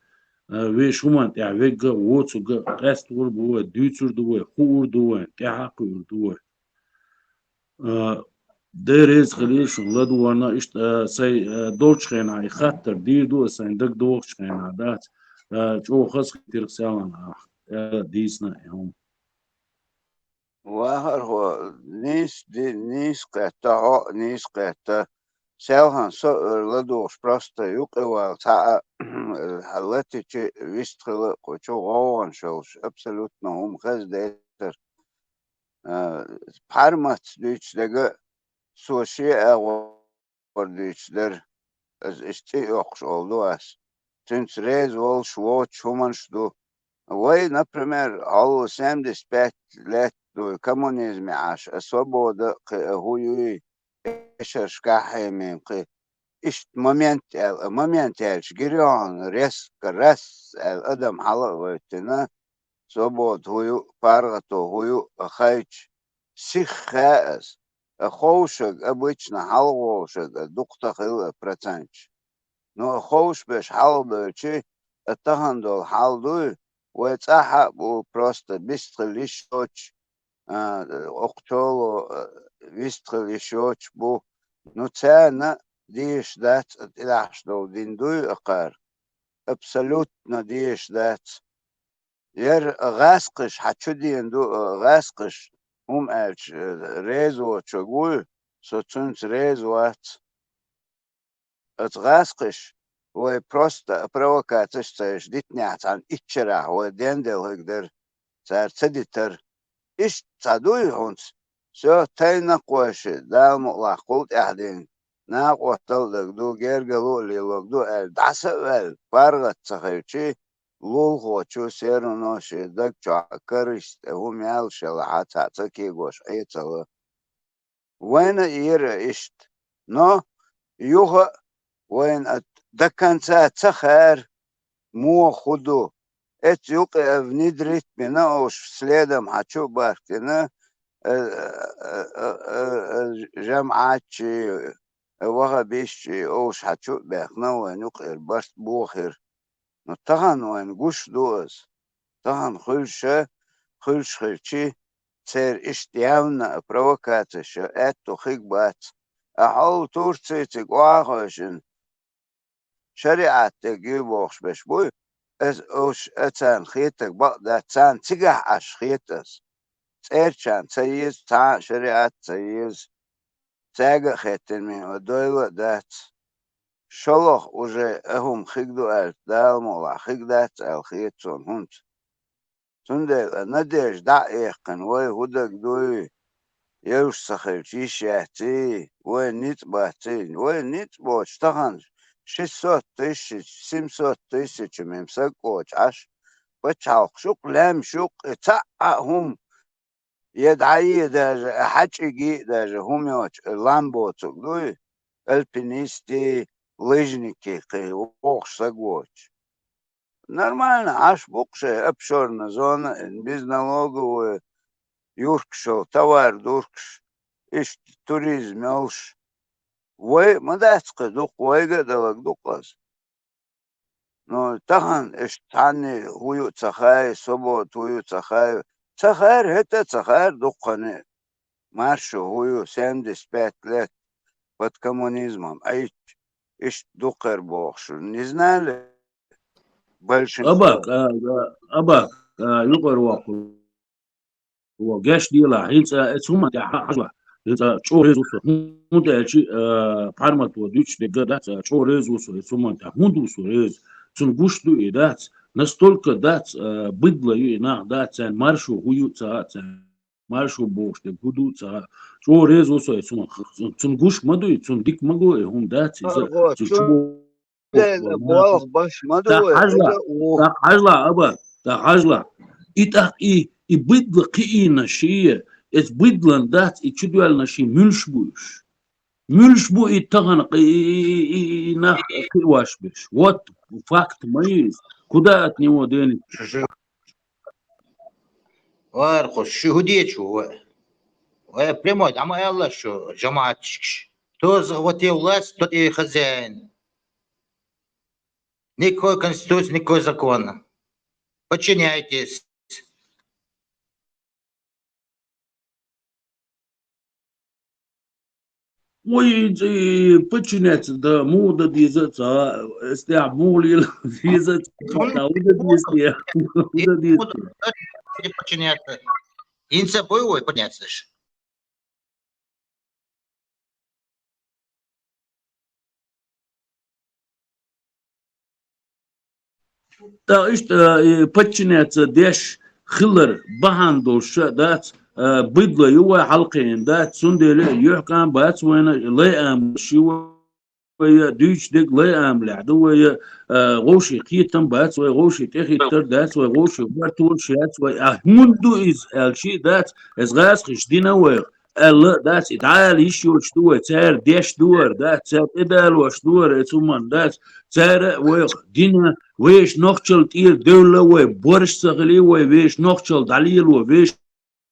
а, веш хӀуманна тӀехь вегга, воцург а къаьстагӀур бу вай, дуьйцур ду вай, хуур ду вай, тӀаьхьа а кхуьур ду вай. А, Дела реза хилийла шуна ладогӀарна, иштта, а, сайн, а, долчу хенахь и хаттар дийр ду аса сайн дагадогӀучу хенахь дац, а, чӀогӀа хазахийтира селхана ахь, а, дийцина и хӀума. Вахархо, нийса ди-, нийса кхетта, хьо а нийса кхетта. Селхана со а ладугӀуш просто юкъа вала цхьа а, латичи вистхила кху чу гӀовгӀанаш йолуш, абсолютно хӀума хеза децара. А, пхьарматца дуьйцуш дерг а, цо шен агӀор дуьйцуш дара. Аса иштта цӀе а йоккхуш олу ду ас. Цуьнца реза волуш воцуш хӀуманаш а ду. Вай, например, хьалха семьдесят пять лет дуй коммунизме Ӏаш, а свобода а кхин а хӀу юй, эшаршкахь а хьемийн кхин. Иштта момент аьлла, а момент аьлча гирехь а резко, раз аьлла адам хьала а гойтина, свобода хӀу ю, паргӀато хӀу ю а хайча, сих хаьа аса. А ховшаг, обычно хьалха вовшаг, а дукха тахийла а проценташ. Ну, а ховш берш хьалха бевлчи, а тахана долу хьал дуй, вай цӀахь а бу просто бистхила йиш йоцуш, а, окху чоло, а, вистхила йиш йоцуш бу. Ну, царна дезаш дац, а тӀелахьаш долу дин дуй а кхара? Абсолютно дезаш дац. Яра гӀаскхаш хьан чу дийна ду, а, гӀаскхаш, хӀума аьлча, а, реза воцург вуй, со цуьнца реза вац. Аса гӀаскхаш вай просто провокацеш ца еш дитинехь цхьана иччарахь вай денделла хиг дара, цара ца дитара. Иштта цхьа дуй хӀунца? Всё, тайна кхойши, Дала мукъалахь кхул тӀаьхьа дийна. Накъосталла а дага ду, гергало а лелорг ду аьлла, дӀаса а ваьлла, паргӀат ца хилчи, лулахочо все равно шен даг чохь кариста тӀе хӀума яьлла шелахь а цхьаъ ца кегош Ӏецалла. Вайна а йира иштта. Но юха а вайна до конца ца хаьара, муха хӀу ду. Эцу юкъе а внедрить бина уьш, следом хьан чу а бархкина, э, э, э, э, э, жамӀатчий, э, вахабисчий уьш хьан чу а баьхна, вайна юкъера барт бохира. Но тахана вайна гуш ду аса. Тахана хуьлуш а, хуьлуш хилчи, церан иштта явна а провокацеш аьтту хиг бац. А хьол Турци цига охьахевшина шариӀат деггий бохуш беш буй. Аса уьш а царна хетаг бакъ дац, царна цигахь Ӏаш хета аса. ЦӀерачарна ца еза, цхьа а шариӀат ца еза. Цаьрга а хеттина, дойла а дац. ШолгӀа уже а хӀума хиг ду аьлча, Дала мукъалахь хиг дац аьлла хета суна хӀинца. Цундела надежда дӀа а эккхина, вай хӀун дага дуй, евзаш ца хилча йиш яций, вай ницкъ баций, вай ницкъ боцуш тахана шестьсот тысяч, семьсот тысяч мем саг кхочу Ӏаш, пачхьалкх шукъ, лаьмнаш юкъ, и цхьаъ а хӀума, я дӀа а, я даже, а хьачӀиги а даже, хӀума йоцуш, лам боцург дуй, альпинистий, лыжникий, кхин воккхуш саг воцуш. Нормально, Ӏаш бу-кх шайн обширная зона, безналоговая, юркаш йолу, товар дуркаш, иштта туризм йолуш. Вай а ма дац кхин дукха, вайга а далаг ду-кх аса. Ну, тахана иштта цхьанне хӀун ю а ца хаьа, свобода хӀун ю а ца хаьа. Ца хаьара, хӀета а ца хаьара дуккхане. Маршо хӀун ю, семьдесят пять лет под коммунизмом, айча, иштта дуккхара бохуш, не знали? Большинство. Абак, а, а, абак, а, юкъара воккху. Во, геш делахь, хӀинца, а, эцу хӀуманна тӀехь хьа-, хьажалахь. ХӀинца чӀогӀа реза ву со. ХӀунда аьлча, а, пхьармат во дуьйцуш дерг дац, а, чӀогӀа реза ву со эцу хӀуманна тӀехь. ХӀунда ву со реза? Цунна гуш ду и дац. Настолько дац, а, быдло ю и нах дац, царна маршо хӀун ю ца хаьа, царна маршо бохуш дерг хӀун ду ца хаьа. ЧӀогӀа реза ву со эцу хӀуманна. Цунна гуш ма ду и, цунна дика ма го и хӀума дац иза. Цу чу бо- Дела болх баш ма ду вай, хьажла, иза а ву. ТӀаккха хьажла, аба, тӀаккха хьажла. И тӀаккха и, и быдло кхиийна шиъ, эцу быдлан дац и чудоьллина шиъ муьлш бу уьш? Муьлш бу и тахана кхи-, и, и, и, и, и нах кхиош берш? Вот факт ма ю иза. Куда от него денешься? Вархо, шу хӀун дечу вай? Вай прямой, дӀа ма аьлла шу жамаӀатчикаш. Кто захватил власть, тот и хозяин. Никакой конституции, никакой закона. Подчиняйтесь. Ой, и подчиняться, да, муха дан деза а ца, эс тӀехь муха лела деза а ца, хӀун дан деза те, хӀун дан деза те. Подчиняться. ХӀинца буй вай подчиняться. ТӀаккха иштта, э, подчиняться деш хилар бахьана долуш ша дац, э, быдло ю вай хьалакхиъна дац, цундела юьхькӀам бац вайна, лай амалш ю вай, дуьйцуш дерг лай амалехь ду вай, э, вовшийн кхетам бац вай, вовшийн тӀехӀиттар дац вай, вовшийн барт вовш яц вай. А хӀунда ду иза аьлла шиъ дац, эс гӀазкхаша дина вайх. Аьлла а дац, и дӀаала йиш йоцуш ду вай, цара деш ду вара, дац, цара тӀедалош ду вара, эцу хӀуманна дац, цара а вайх дина, вешан нохчалла тӀера девлла вай, борш ца хили вай, вешан нохчалла дӀалело, вешан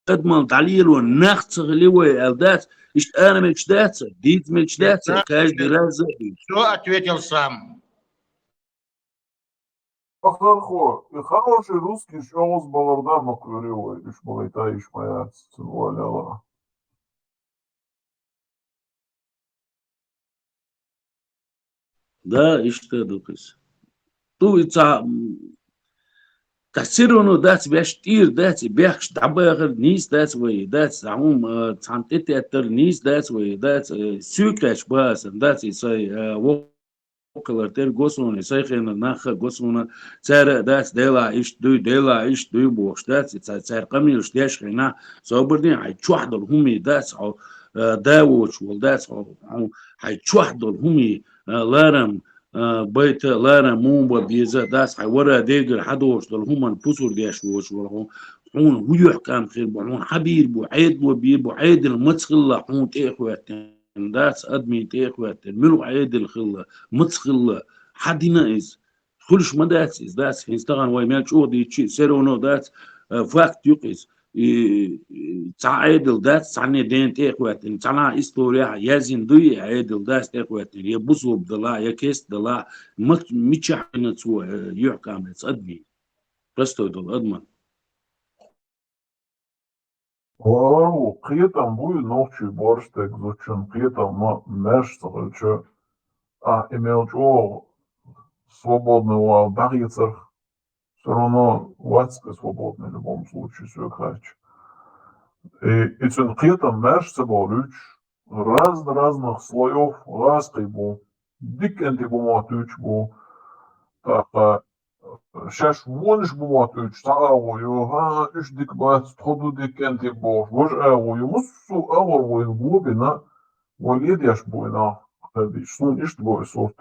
адамалла дӀалело нах ца хили вай, аьлла дац, иштта ара мегаш дац, дийца мегаш дац, каждый раз а дийца. Всё ответил сам. Ахархо, и хороший русский чӀогӀа балар дар ма кхоьрий вай, уьш ма гайтӀа, уьш ма яц, цуьнан валла. Да, иштта ду кхуьс. Ду и ца, м, ка всё равно дац, веш тӀера дац, и бехкаш дӀабахар нийса дац вай, дац, а хӀума, а, цхьана тӀететтар нийса дац вай, дац, э, суьйкхаьчча бахасан дац, и сай, э, во- Кхалар тера го суна, и сайн хенара нах а го суна, цара а дац, Делахь иштта дуй, Делахь иштта дуй бохуш дац, и ца-, цара къамелаш деш хенахь, собар де, хьайн чохь долу хӀума дац, хьо, э, да воцуш волу дац, хьо, хьо, хьайн чохь долу хӀума, э, ларам, э, байта, ларам муха бан беза дац, хьайн вара дегара хьадогӀуш долу хӀуманна пусар деш воцуш волу хьо, хьуна хӀун юьхькӀам хир бу, хьуна хьан бийр бу, Ӏедало бийр бу, Ӏедал маца хилла хьуна тӀе а хӀоьттина. Дац, адамийн тӀе а хӀоьттина, муьлха Ӏедал хилла, маца хилла, хьан дина иза? Хуьлуш ма дац иза, дац, хӀинца тахана вай мел чӀогӀа дийцчи, всё равно дац, э, факт ю-кх иза. И, и, цхьа Ӏедал дац, цхьанне дена тӀе а хӀоьттина, цхьанхьа историяхь яздина дуй, и Ӏедал дац тӀе а хӀоьттина, я бусалба далахь, я кест далахь, ма-, мичахь вина цо, э, юьхькӀам эца адамийн? Простой долу адаман. Вау, кхетам буй нохчий борштег зучун, кхетам ма мерш ца хилча, а, и мел чӀогӀа свободный вал бахьецарх, всё равно вацка свободный в любом случае, сога хаьттача. И, и цун кхетам мерш ца болуьйтуш, разно-разных слоёв гӀазкхий бу, диканти бу моттуьйтуш бу, тӀаккха шаьш вонаш бу моттуьйтуш цхьа агӀо ю, хӀа, уьш дика бац, тхо ду диканти бохуш, важа агӀо ю, муссу агӀор вайна го бина, вай ледеш буйна, хадиш, суна иштта го и сурт.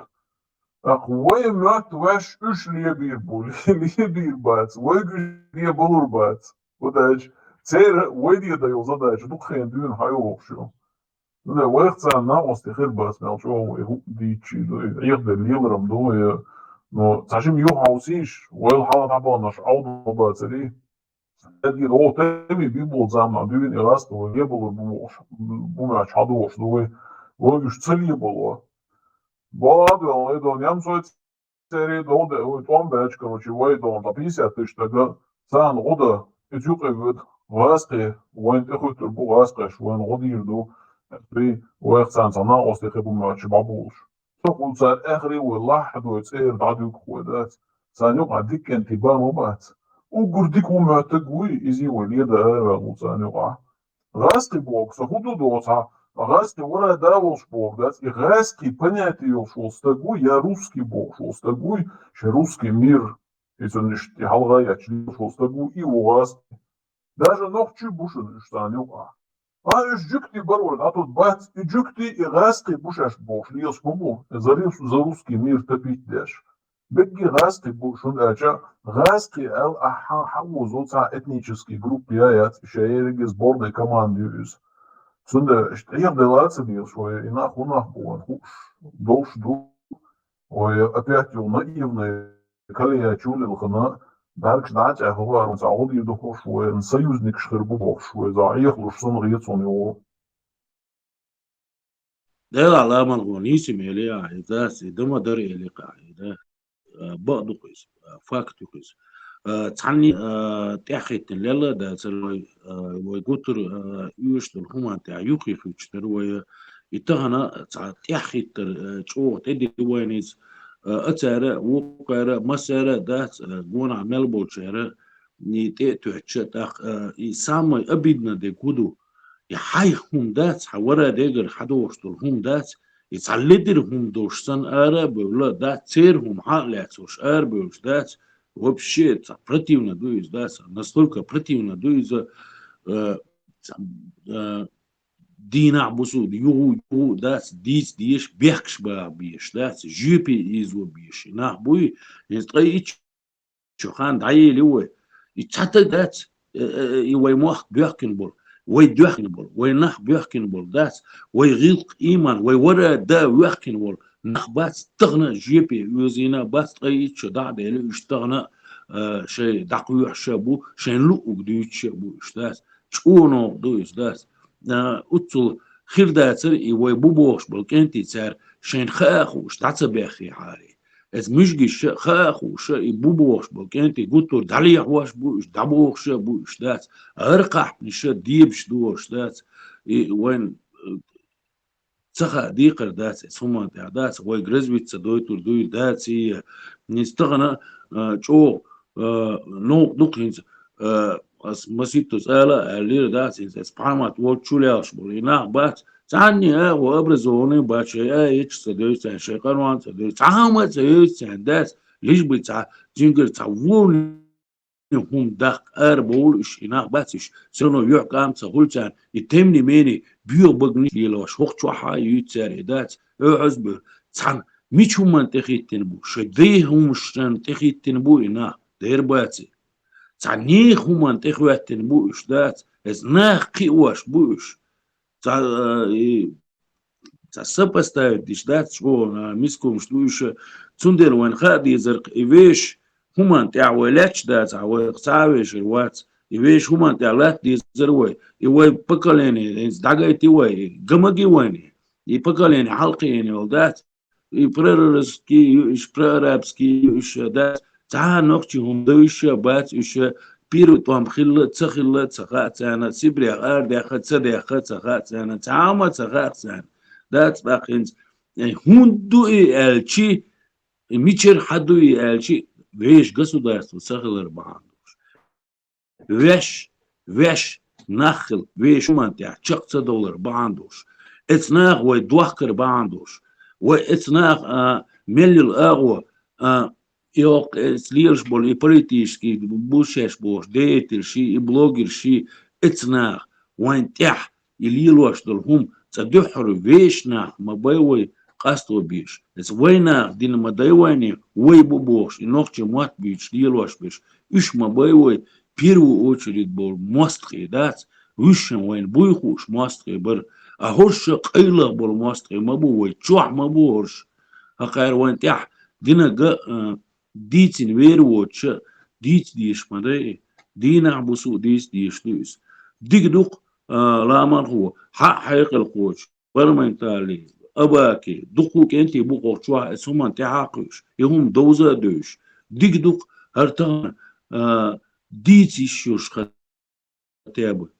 ТӀаккха вай моьтту ваьш уьш лебийр бу, лебийр бац, вайга уьш лебалур бац. Вадаьча, церан вай де дан йолу задача дукха хенан дуьйна хьайогӀуш ю. Ну да, вайх царна накъостий хир бац мел чӀогӀа вай хӀуъа дийцчий ду, и Ӏехаделла леларам ду вай, но цхьа жима юххьовсийша, вайл хьала дӀабаханарш Ӏовдал бацарий. Дерриге оха тайпа биболу заманахь дуьйна и гӀазкхий вай лебалур бу бохуш, бу моьттуш хьадогӀуш ду вай, вай уьш ца лебало. Бала а доьлла, вай дон ямсой церий дов де, вай тӀом баьча, короче, вай дон, ткъа пятьдесят тысяч стага, царна гӀо дан, иза юкъе воьду, гӀазкхий вайна тӀехуьттур бу, гӀазкхаша вайна гӀо дийр ду, и вайх царна цхьа накъостий хир бу моьттуш бӀаболуш. Цо хӀун цара эхарий вай лахьа дой цӀера дӀадуьгу вай дац. Царна юкъахь диканти бан ма бац. Уггар дика ву моьттург вуй, изий вай леда араваьлла ву царна юкъахь. ГӀазкхий боху, сан хӀун ду доцахьа, гӀазкхий вара да волуш боху дац, и гӀазкхий понятие йолуш волу стаг вуй, я русский бохуш волу стаг вуй, шен русский мир, и цунна иштта и хьалха етташ лелаш волу стаг вуй, и ву гӀазкхий. Даже нохчий бу шуна уьш царна юкъахь. А уьш жуьгтий бара вай, а тут бац, и жуьгтий, и гӀазкхий бу шаьш бохуш лелаш ма бу, за рус-, за русский мир топить деш. Бегги гӀазкхий бу шуна аьлча, гӀазкхий аьлла ахьа хьан вузу цхьа этнический группа я яц, ша ерриге сборная команда ю иза. Цундела иштта тӀехь делла ца дезаш вай, и нах хӀун нах бу вайн хууш, долуш ду. Вай опять йолу наивный калия чулилхана, бӀаьргаш дӀа а чӀагӀо, хӀара цхьа гӀо дийр ду хууш вайна союзникаш хир бу бохуш, вай за Ӏехалуш санна гӀецун йогӀу. Делахь ламан гӀо нийса мел яхьа, и дац, и дама дара эликъахь, и да. А, бакъ ду-кх иза, а, факт ю-кх иза. А, цхьанне, а, тӀаьххӀиттина лелла а дацара вай, а, вай гуттар а, оьшуш долу хӀуманна тӀехь юххе хӀуьттуш дара вай, и тахана цхьа тӀаьххӀиттар, а, чӀогӀа тӀедиллина вайна иза, а, а цара, вукхара, массара а дац, а, гонахь мел болчара, и тӀе а тоьттуш, тӀаккха, а, и самое обидное дерг хӀун ду, и хьайх хӀума дац, хьан вара дегара хьадогӀуш долу хӀума дац, и цхьа ледара хӀума долуш санна ара а бевлла дац, церан хӀума хьа а лаьцна уьш ара а бевллаш дац, вообще цхьа противно ду иза дац, настолько противно ду иза, э, цхьа, э, дийнахь бусулба юху, юху дац, дийца дезаш, бехкаш баха безаш дац, жоьпе ийзо безаш. И нах буй, хӀинца ткъе итт шо хан дӀаели вай. И цхьа таг дац, э, э, и вай мохк боьхкина болу, вай доьхкина болу, вай нах боьхкина болу дац, вай гӀиллакх, ийман, вай вара да воьхкина волу нах бац, тахана а жоьпе оьзийна а бац, ткъе итт шо дӀа а бели, уьш тахана а, э, шайн дӀакхоьхьуш а бу, шайн луъург дуьйцуш а бу уьш дац. ЧӀогӀа новкъа ду иза дац. Э, уццул хир дацара и вай бу бохуш болу кӀентий цара шайна хаа а хууш дӀа ца баьххехьара. Эцу муьжгиша хаа а хууша, и бу бохуш болу кӀентий гуттар а дӀалехьош а бу уьш, дӀабохуш а бу уьш дац, гӀар кхахьпаниша дебаш долуш дац. И вайн, э, ца хаа декхар дац, эцу хӀуманна тӀехь дац, вайга развиться дойтур дуй дац, и, э, хӀинца тахана, э, чӀогӀа, э, новкъа ду-кх хӀинца, э, ас маситтаза ала а аьллера дац, хӀинца эцу пхьамат волчу чулаьллаш болу и нах бац, цхьанне а гӀо образованный бац, шайн а ечу ца девза царна, шайн къарван ца девза, цхьа хӀума а ца евза царна дац, лиш бы цхьа зингар цхьа вон хӀума даккха арабовлу уьш, и нах бац уьш, всё равно юьхькӀам ца хуьлу царна, и тем не менее боьха баганаш лелош, хӀокху чохь а юьйцу цара и дац, оьхьаз а бевлла, цхьана мича хӀуманна тӀехӀиттина бу, шайн дайн хӀуманна тӀехӀиттина бу и нах, дера баций. Цхьа нехан хӀуманна тӀехӀоьттина бу уьш дац, эцу нах кхиош бу уьш. Цхьа, э, и, цхьа сопоставить диш дац чӀогӀа, а, мискумаш ду уьш. Цундела вайн хаа дезарх и вешан хӀуманна тӀехь вай лаьтташ дацахь, вайх цхьа а вешар вац. И вешан хӀуманна тӀехь латта дезара вай. И вай поколение, хӀинца дӀагайти вай, и гамаги вайна. И поколение хьалкхиъна йолу дац. И прорусский ю уьш, проарабский ю уьш, да, цхьа а нохчийн хӀума ду уьш, бац уьш, первый тӀом хилла, ца хилла, ца хаьа царна, Сибрех арадаьха, ца даьха, ца хаьа царна, цхьа хӀума ца хаьа царна. Дац тӀаккха хӀинца, э, хӀунда ду и аьлчи, и мичара хьаду и аьлчи, вешан государство ца хилар бахьана долуш. Ваьш, ваьш нах хила, вешан хӀуманна тӀехь чекх ца довлар бахьана долуш. Эцу наха вай дохкар бахьана долуш. Вай эцу наха, а, меллил агӀо, а, и оккха эца лелаш болу и политический бу шаьш бохуш деятель ши, и блогер ши, эца наха вайн тӀехь и лелош долу хӀума цкъа дуьххьара вешан нах ма бай вай къасто беш. Эца вай наха дина ма дай вайне, вай бу бохуш, и нохчийн мотт буьйцуш лелош берш. Уьш ма бай вай первую очередь болу мостагӀий дац, вуьшшан вайна буй хууш мостагӀий бара. А хӀорш а къайлаха болу мостагӀий ма бу вай, чохь ма бу хӀорш. ХӀокхара вайн тӀехь динарг а, а, дийцина вер воцуш а, дийца дезаш ма дай и. Дийнахь, бусу а дийца дезаш ду иза. Дика ду-кх, а, ламанхо, хьаъ хьекъал кхочуш, парламентаризм, абаки, дуккха а кӀентий бу кху чохь, эца хӀуманна тӀаьхьа а кхуьуш, и хӀума довза а девзаш. Дика ду-кх хӀара тахана, а, дийца йиш йолуш хатеб.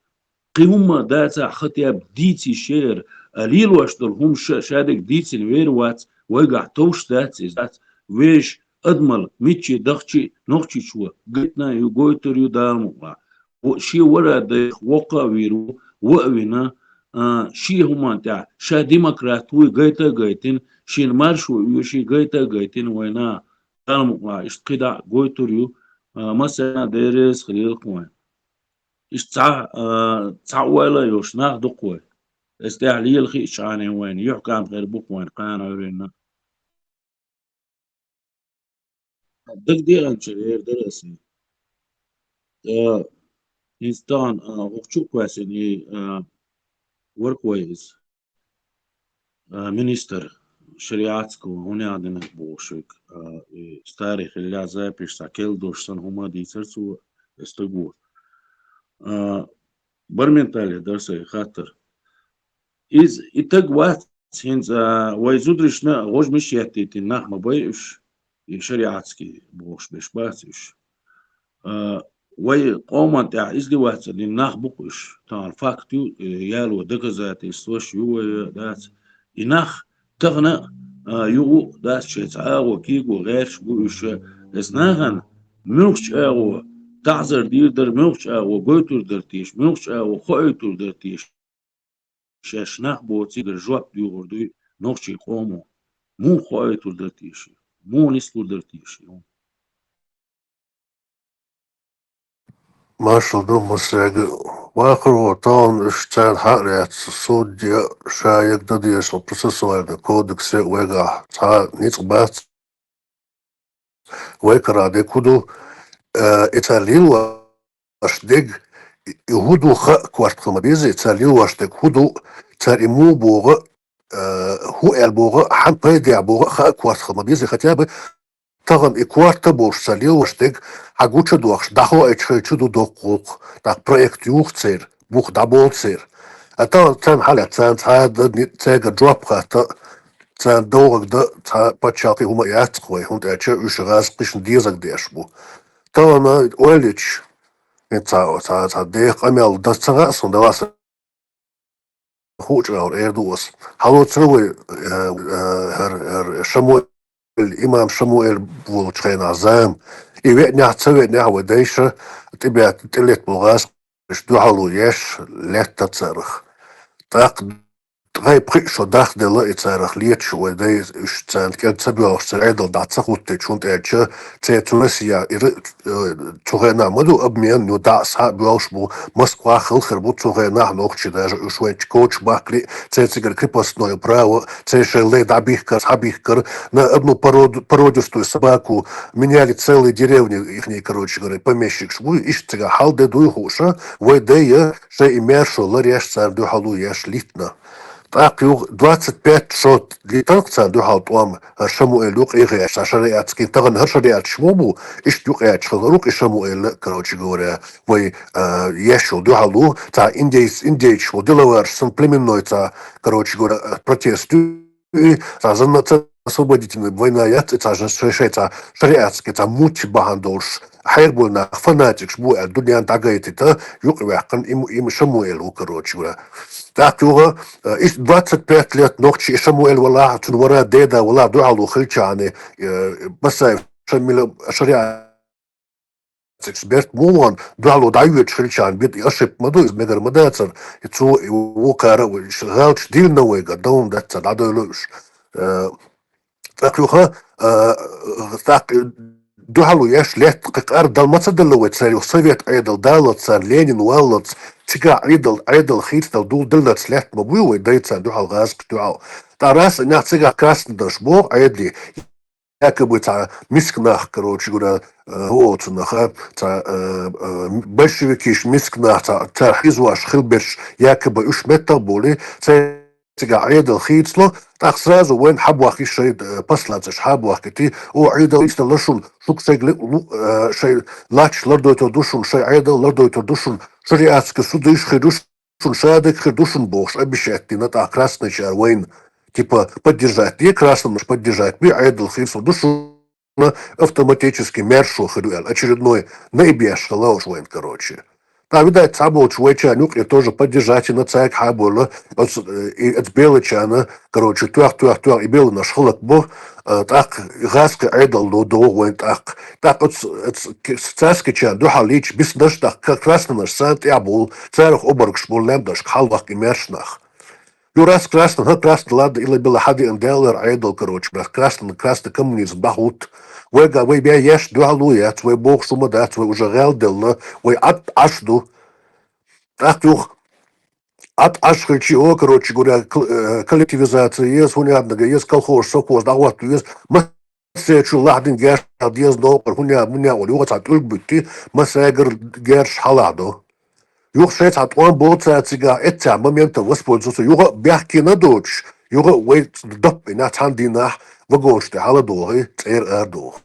Кхин хӀумма дацахь, хатеб дийца йиш яра, а лелош долу хӀума ша, ша дерг дийцина вер вац, вайгахь товш дац иза, дац. Вешан адамал миччий дахчий Нохчийчоь гайтина ю, гойтур ю Дала мукъалахь. Во-, шен вара а дайх, воккха а вийр ву, ва а вина, а, шен хӀуманна тӀехь, ша демократ вуй гайта а гайтина, шена маршо оьший гайта а гайтина вайна. Дала мукъалахь, иштта кхидӀа а гойтур ю, а, массарна а Дела реза хилийла-кх вайн. Иштта цхьа, а, цхьа ойла а йолуш нах ду-кх вай. Эцу тӀехь лела хиъча хьанен вайна, юьхькӀам хир бу-кх вайн кхана Ӏуьйранна. Дагадеанчуьра эр дара аса. Э, хӀинца тахана, а, хӀокху чу а кхоьссина и, а, вара-кх вай иза. А, министр шариатского, хӀун яха динарг бохуш верг, а, и старый хилла запись, цхьа керла долуш санна хӀума а дийцара цо, и стаг ву. А, барментале дара сайн хаттар. Иза и таг вац хӀинца, а, вай зударшна гӀожмаш еттийтина нах ма бай уьш, и шариатский бохуш берш бац уьш. А, вай къоман тӀехь издеваться дина нах бу-кх уьш. Тахана факт ю, э, яло доказательстваш ю вай, э, дац. И нах тахана, а, юкъа а дац, шайца агӀо кийго гӀерташ бу уьш. Эс нахана муьлххачу агӀо таӀзар дийр дара, муьлххачу агӀо гойтур дара теша, муьлххачу агӀо хоуьйтур дара теша. Шаьш нах боций дара жоп дуьйгӀур дуй нохчийн къомо. Муха хоуьйтур дара теша? Муха нислур дара теша? Маршалла ду массаьрга. Вахаро тахана уьш царна хьа а лаьцна, судья, шаерг дан дезаш процессуальный кодексе вайгахь цхьа ницкъ бац. Вай кара дерг хӀун ду, э, и цара лелош дерг, и хӀун ду хаа корта хила ма беза, и цара лелош дерг хӀун ду, цара и муха богӀу, э, хӀун аьлла богӀу, хьан пайдехь богӀу хаа корта хила ма беза, хотя бы тахана и корта а болуш цара лелош дерг, хьан гуча а дохуш, дӀахоуьйтуш хилча ду доккха гӀуллакх, тӀаккха проект юха церан, бух дӀаболу церан. А тахана царна хьалаьцна, царна цхьа а дан, цаьрга жоп хатта, царна довгӀаг дан цхьа пачхьалкхе хӀума а яц-кх вай, хӀунда аьлча уьш гӀазкхишна дезаг деш бу. Тахана ойла йича, хӀинца цхьа, цхьа, цхьа деха къамел дан ца хаьа суна, далла аса хууш агӀор эр ду аса. Хьалоцура вай, э, э, хӀара, хӀара Шамуэль, имам Шамуэль волчу хенахь зама. И веанехь, ца веанехь вай дайша тӀебеа-, тӀелетта болу гӀазкхи уьш дуьхьало еш лаьтта царах. ТӀаккха тхайн пхиъ шо дахделла и царах леташ вай дай, уьш царна кӀел ца боьлхуш, цара Ӏедал дӀа ца хӀуттуьйтуш, хӀунда аьлча церан цу Россия ира, э, цу хенахь ма ду обмен, ну, дӀа а схьа а боьлхуш бу, Москвахь хилла хир бу цу хенахь нохчий даже уьш вайн коча бахкали, церан цигара крепостное право, церан шайн лай дӀабихкар, схьабихкар, на одну породу, породистую собаку меняли целые деревни, ихний, короче говоря, помещикаш бу, иштта цигахь хьал де дуй хууша, вай дай я, шайн и маьршо ларъеш, царна дуьхьало еш лийтина. ТӀаккха юха двадцать пять шо лийтина-кх царна дуьхьал тӀом, хӀара Шамуэль юкъа а гӀерташ, цхьа шариатский, тахана хӀара шариаташ мо бу, иштта юкъа гӀерташ хилла-кх и Шамуэль, короче говоря, вай, а, еш йолу дуьхьало, цхьа индейц-, индейцаш бу, делавараш санна, племенной цхьа, короче говоря, протест ю, и цхьа занна ца освободительная война яц, и цхьа жа-, шай, шай цхьа шариатский цхьа муть бахьан долуш, хьербойла нах фанатикаш бу аьлла, дуьнен дӀагайтита, юкъаваьккхина, им, им Шамуэл ву, короче говоря. ТӀаккха юха, э, иш двадцать пять лет нохчи и Шамуэл валахь, цун вара деда валахь, дуьхьал ву хилчахьана, э, Басаев Шамила шариат Цикс берт мугӀан дуьхьало дӀайоьдуш хилчахьана, бит и ошибка ма ду, иза мегар ма дацара, и цо, и вукхара, гӀалаташ дилла вайга, давна дац ца дӀадойла уьш. Э, тӀаккха юха, э, тӀаккха дуьхьало еш летта кхин къар дала ма ца делла вай цара, юха совет Ӏедал даллалц царна, Ленин валлалц, цигахь Ӏедал, Ӏедал хийцадала дугӀу деллалц летта ма буй вай дайца дуьхьал гӀазкхаш дуьхьал. ТӀаккха раз а нах цигахь красный даш боху Ӏедале. Якобы цхьа миска нах, короче говоря, э, хӀу оцу наха, цхьа, э, э, большевикиш миска нах, цхьа, цхьа хьийзош хилберш, якобы уьш меттах болий, цхьа цигахь Ӏедал хийцало, тӀаккха сразу вайн хьабохкий шай, э, посланцаш хьабохкий, о, Ӏедал хийцало шун, шуьга шайга ли-, лу-, э, шай лачаш лардойтур ду шун, шай Ӏедал лардойтур ду шун, шариатский судыш хир ду шун, шадерг хир ду шуна бохуш, обещать дина тӀаккха красныйчара вайна. Типа, поддержать де, красныйш поддержать бе, Ӏедал хир со ду шуна, автоматически мэршо хир ю аьлла. Очередной наибеш хала уж вайна, короче. ТӀаккха, видать, цхьаболчу вайчарна юкъе тоже поддержать йина цаьрга хьаболла, оцу, э, и, оцу белачарна, короче, тоьх, тоьх, тоьх, и беланаш халак бо, э, тӀаккха гӀазкхи Ӏедал до, догӀу вайна тӀаккха. ТӀаккха оцу, оцу к-, цаьрскачарна дуьхьал лийча биснарш, тӀаккха ка-, красныйш санна тӀехь болу, царах обаргаш болу лаьмнашка хьалаваккха и маьрша нах. Юрас красный, хӀа, красный, ладно, илла-билла хьадеана деллара Ӏедал, короче, раз красный, красный коммунизм бахьуьйту. Вайга вай бен еш дуьхьало яц, вай бохуш хӀу ма дац, вай уже гӀел делла, вай Ӏад Ӏаш ду. ТӀаккха юха Ӏад Ӏаш хилчи, о, короче говоря, кл-, э, коллективизация еза, хӀун яд нага еза, колхоз, совхоз дӀахӀотта еза, ма Массерчул лахдина герзах деза новкъара, хӀун я, муьн я олу, юха цхьа тӀулг буьтти, массаьргара герзаш хьалахь до. Юха шайн цхьа тӀом болу цара цигахь, эццехь моментах воспользоваться, юха а бехкена доцуш, юха а вай доп бина цхьана дийнахь вагонаш тӀе хьала дохий, цӀера ара доху.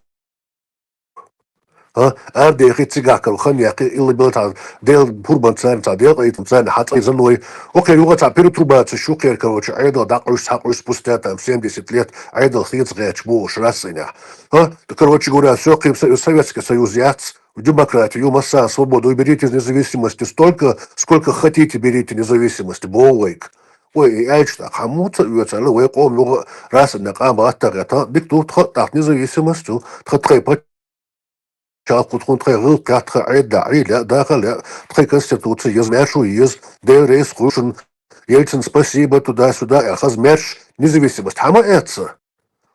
А, ара дехий цигахь каро хан яьккхи, илла-билла цхьа Делан пурбанца царна, цхьа Делан къинхетамца царна хьан цӀе занной. Окей, юха цхьа перетрубацеш ю кхера, короче, Ӏедал дӀакъуьйсу, схьакъуьйсу, спустя там семьдесят лет Ӏедал хийца гӀерташ бу уьш Россинехь. А, короче говоря, всё, кхин со-, Советский Союз яц, демократия ю, массарна свобода ю, берите из независимости столько, сколько хотите, берите независимости, боху вайга. Вай и аьлча тӀаккха хьан муха ца оьцу аьлла, вай къоман юха Россинехь къам баттагӀа тхан дика ду, тхан тӀаккха независимость ю, тхан тхайн паччахь Чаккху тхуна тхайн гӀиллакхехь, тхан Ӏедал, Ӏийла, даха ле, тхайн конституция еза, маьршо еза, Дела реза хуьлда шуна, Ельцин спасибо, туда-сюда, аьлла, хаза маьрша независимость хьан ма эцна?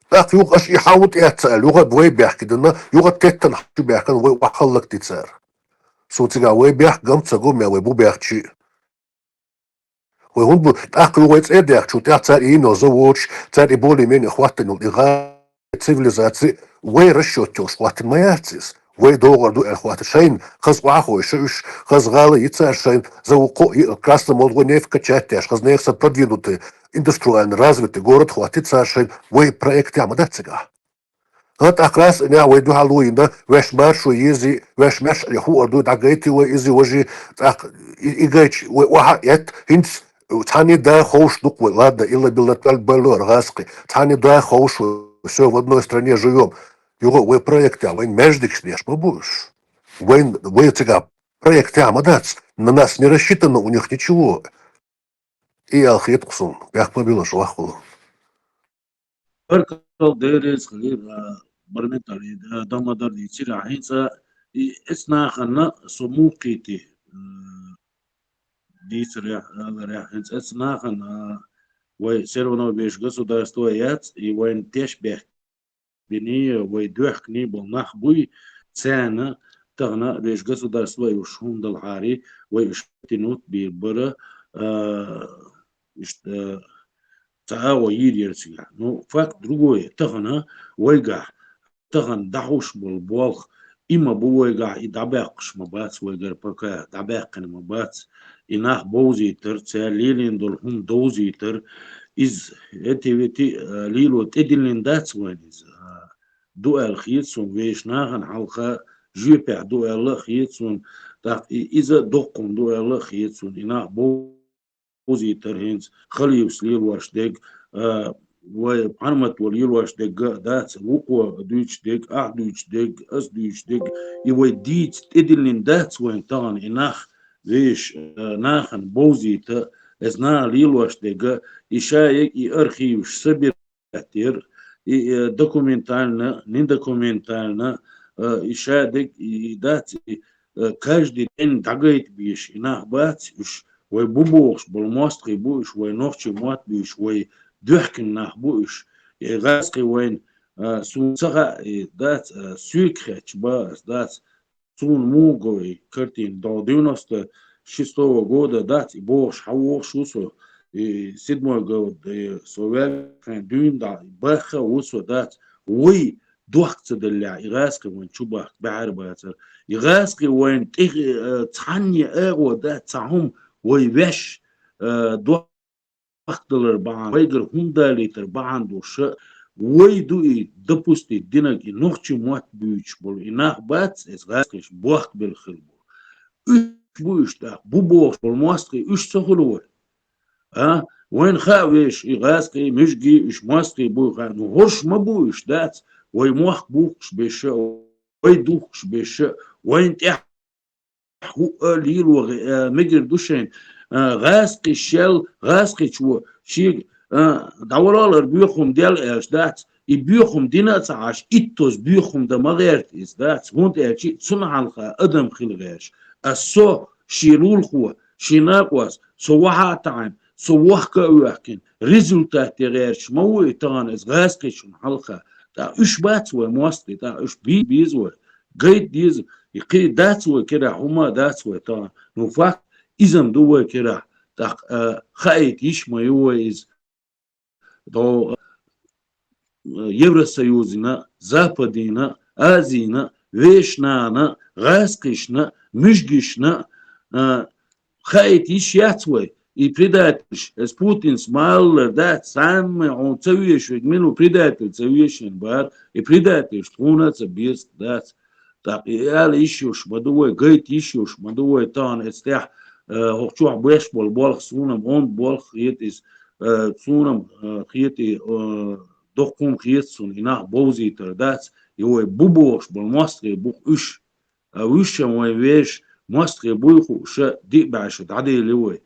ТӀаккха юха аша и хьан ву тӀеэцна аьлла, юха вай бехке дина, юха теттана хьан чу бехкана, вай охьахаллакди цара. Со цигахь вай бехк гам ца го, мел вай бу бехчи. Вай хӀунда бу, тӀаккха ю вай цӀе дехчу, тӀехь цара и йина йолу заводаш, цара и более-менее хӀоттийна йолу и гӀала цивилизаци, вай расчет йолуш хӀоттийна ма яц иза. Вай догӀур ду аьлла хӀоттийна шайна, хаза охьахой ша уьш, хаза гӀала йи цара шайна, за вукхо а йи, Красный Молдаван нефиг качать деш, хаза нехан санна продвинутый, индустриально развитый город хӀоттий цара шайна, вай проектехь ма дац цигахь. ХӀан, тӀаккха раз а нехь вай дуьхьал ву йина, ваьш маршо езий, ваьш маьрша Ӏехур дуй, дӀагайти вай иза важи, тӀаккха и, и гайчи вай охьа а этта, хӀинца цхьаьний да ховш ду-кх вай, ладно, илла-билла тӀалг байло ара гӀазкхи, цхьаьний да ховш вай, всё, в одной стране живём. Юха вай проектехь вайн маьждигаш деш ма бу уьш. Вайн, вай цигахь проектехь ма дац, на нас не рассчитано у них ничего. И аьлла хета-кх суна, бехк ма билла шу ваххула. Баркалла, Дела реза хуьлда, а, барменталли, а, дан ма-дарра дийцира, а, хӀинца и эцу нахана со муха кхийтий, а, дийцарехь, аларехь, хӀинца эцу нахана, а, вай всё равно вешан государство яц, и вайна теш бехк биний, вай доьхкиний болу нах буй, царна тахана вешан государство уьш хӀума далахьара, вай уьш тянуть бийр бара, а, иштта, а, цхьа агӀо йийр яра цигахь. Ну, факт другой, тахана вайгахь, тахана дӀахьуш болу болх, и ма бу вайгахь, и дӀабаьккхаш ма бац вайгара пока, дӀабаьккхина ма бац. И нах бовзийтар, цара лелийна долу хӀума довзийтар, иза эти-вети, а, лело тӀедиллина дац вайна иза, а, ду аьлла хета суна, вешан нахана хьалха жоьпехь ду аьлла а хета суна, тӀаккха и, иза доккхун ду аьлла а хета суна, и нах бовзийтар хӀинца халифас лелош дерг, а, вай Пхьармат вала лелош дерг а дац, вукхо дуьйцуш дерг, ахь дуьйцуш дерг, ас дуьйцуш дерг, и вай дийца тӀедиллина дац вайна тахана и нах, вешаш, э, нахана бовзийта, эс наха лелош дерг а, и ша ерг и архиваш собирать яр, и, э, документально, недокументально, э, и ша дерг, и, и дац, и, э, каждый день дӀагайта безаш и нах бац уьш, вай бу бохуш болу мостагӀий бу уьш, вай нохчийн мотт буьйцуш, вай доьхкина нах бу уьш. И гӀазкхий вайна, а, суна ца хаьа, и дац, а, соьга хаьттича бан ас, дац, суна муха го и картина, до девяносто шестого года, дац, и бохуш хьан вохуш ву со, и седьмой год, и со ваьлла хен дуьйна дӀа, и баха ву со, дац, вай дохка ца деллехь, и гӀазкхий вайна чу бахка баьхьар бацара. И гӀазкхий вайна тӀе, э, цхьанне агӀо дац, цхьа хӀума вай ваьш, э, дохка далар бахьана, вайгара хӀума далийтар бахьана долуш а, вай ду и допустить динарг, и нохчийн мотт буьйцуш болу и нах бац, эс гӀазкхийш бохка белла хир бу. Уьш бу уьш тӀаккха, бу бохуш болу мостагӀий уьш ца хуьлу вай. А? Вайна хаьа вешаш, и гӀазкхий, муьжгий, уьш мостагӀий буй хаьа. Ну, хӀорш ма бу уьш, дац, вай мохк бухкуш беша, вай духкуш беша, вайна тӀехь хӀуъа лело, э, мегар ду шайн, э, гӀазкхий шел, гӀазкхичо шега, э, дӀавалалара боьха хӀума дел аьлча дац, и боьха хӀума дина а ца Ӏаш, иттаза боьха хӀума дан ма гӀерта иза, дац, хӀунда аьлча цунна хьалха адам хила гӀерта. А со, шен лулахо, шен накъост, со вахьа а таӀийна, со вохка а воьхкина, результат де гӀерташ ма ву и тахана иза гӀазкхичунна хьалха. ТӀаккха уьш бац вай мостагӀий, тӀаккха уьш бий беза вай. Гайта деза, и кхин дац вай керахь, хӀума а дац вай тахана. Ну, факт, иза-м ду вай керахь, тӀаккха, а, хаийта йиш ма ю вай иза. До, а, Евросоюзина, Западина, Азина, вешнана, гӀазкхишна, муьжгишна, а, хаийта йиш яц вай, и предательш, эс Путинс ма аллара дац, самый хьуна ца вешверг, мила ву предатель ца вешан бара, и предательш тхуна а ца беза дац. ТӀаккха и ала йиш йолуш ма ду вай, гайта йиш йолуш ма ду вай, тахана эцу тӀехь, э, хӀокху чохь беш болу болх, суна-м онда болх хета иза, э, суна-м, э, хета и, э, доккха хӀума хета суна, и нах бовзийтар дац, и вай бу бохуш болу мостагӀий бу-кх уьш. А уьш-м вайн вешаш мостагӀий буй хууш, диъ бӀе шу дӀадели вай.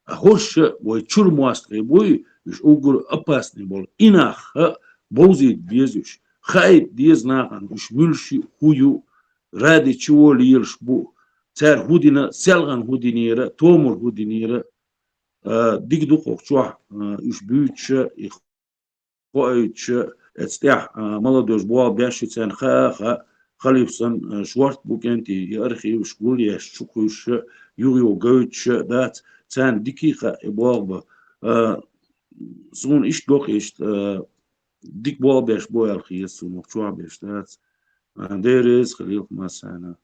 А хӀорш вай чуьра мостагӀий буй, уьш уггар опасный болу и нах а бовзийта беза уьш. Хаийта деза нахана уьш муьлш ю, хӀун ю, ради чего лелаш бу, цара хӀун дина, селхана хӀун динера, томар хӀун динера, а, дика ду хӀокху чохь, а, уьш буьйцуш, и хоуьйтуш, эцу тӀехь, а, молодёжь болх беш ю, царна хаа а хаьа, халиф санна, а, шорта бу кӀентий, и архиваш гулъеш, чу кхуьйсуш, юха-юха гойтуш дац, царна дика а хаьа и болх бан. А, суна иштта го-кх иштта, а, дика болх беш бу аьлла хета суна, хӀокху чохь беш дац. А, Дела реза хуьлда массарна.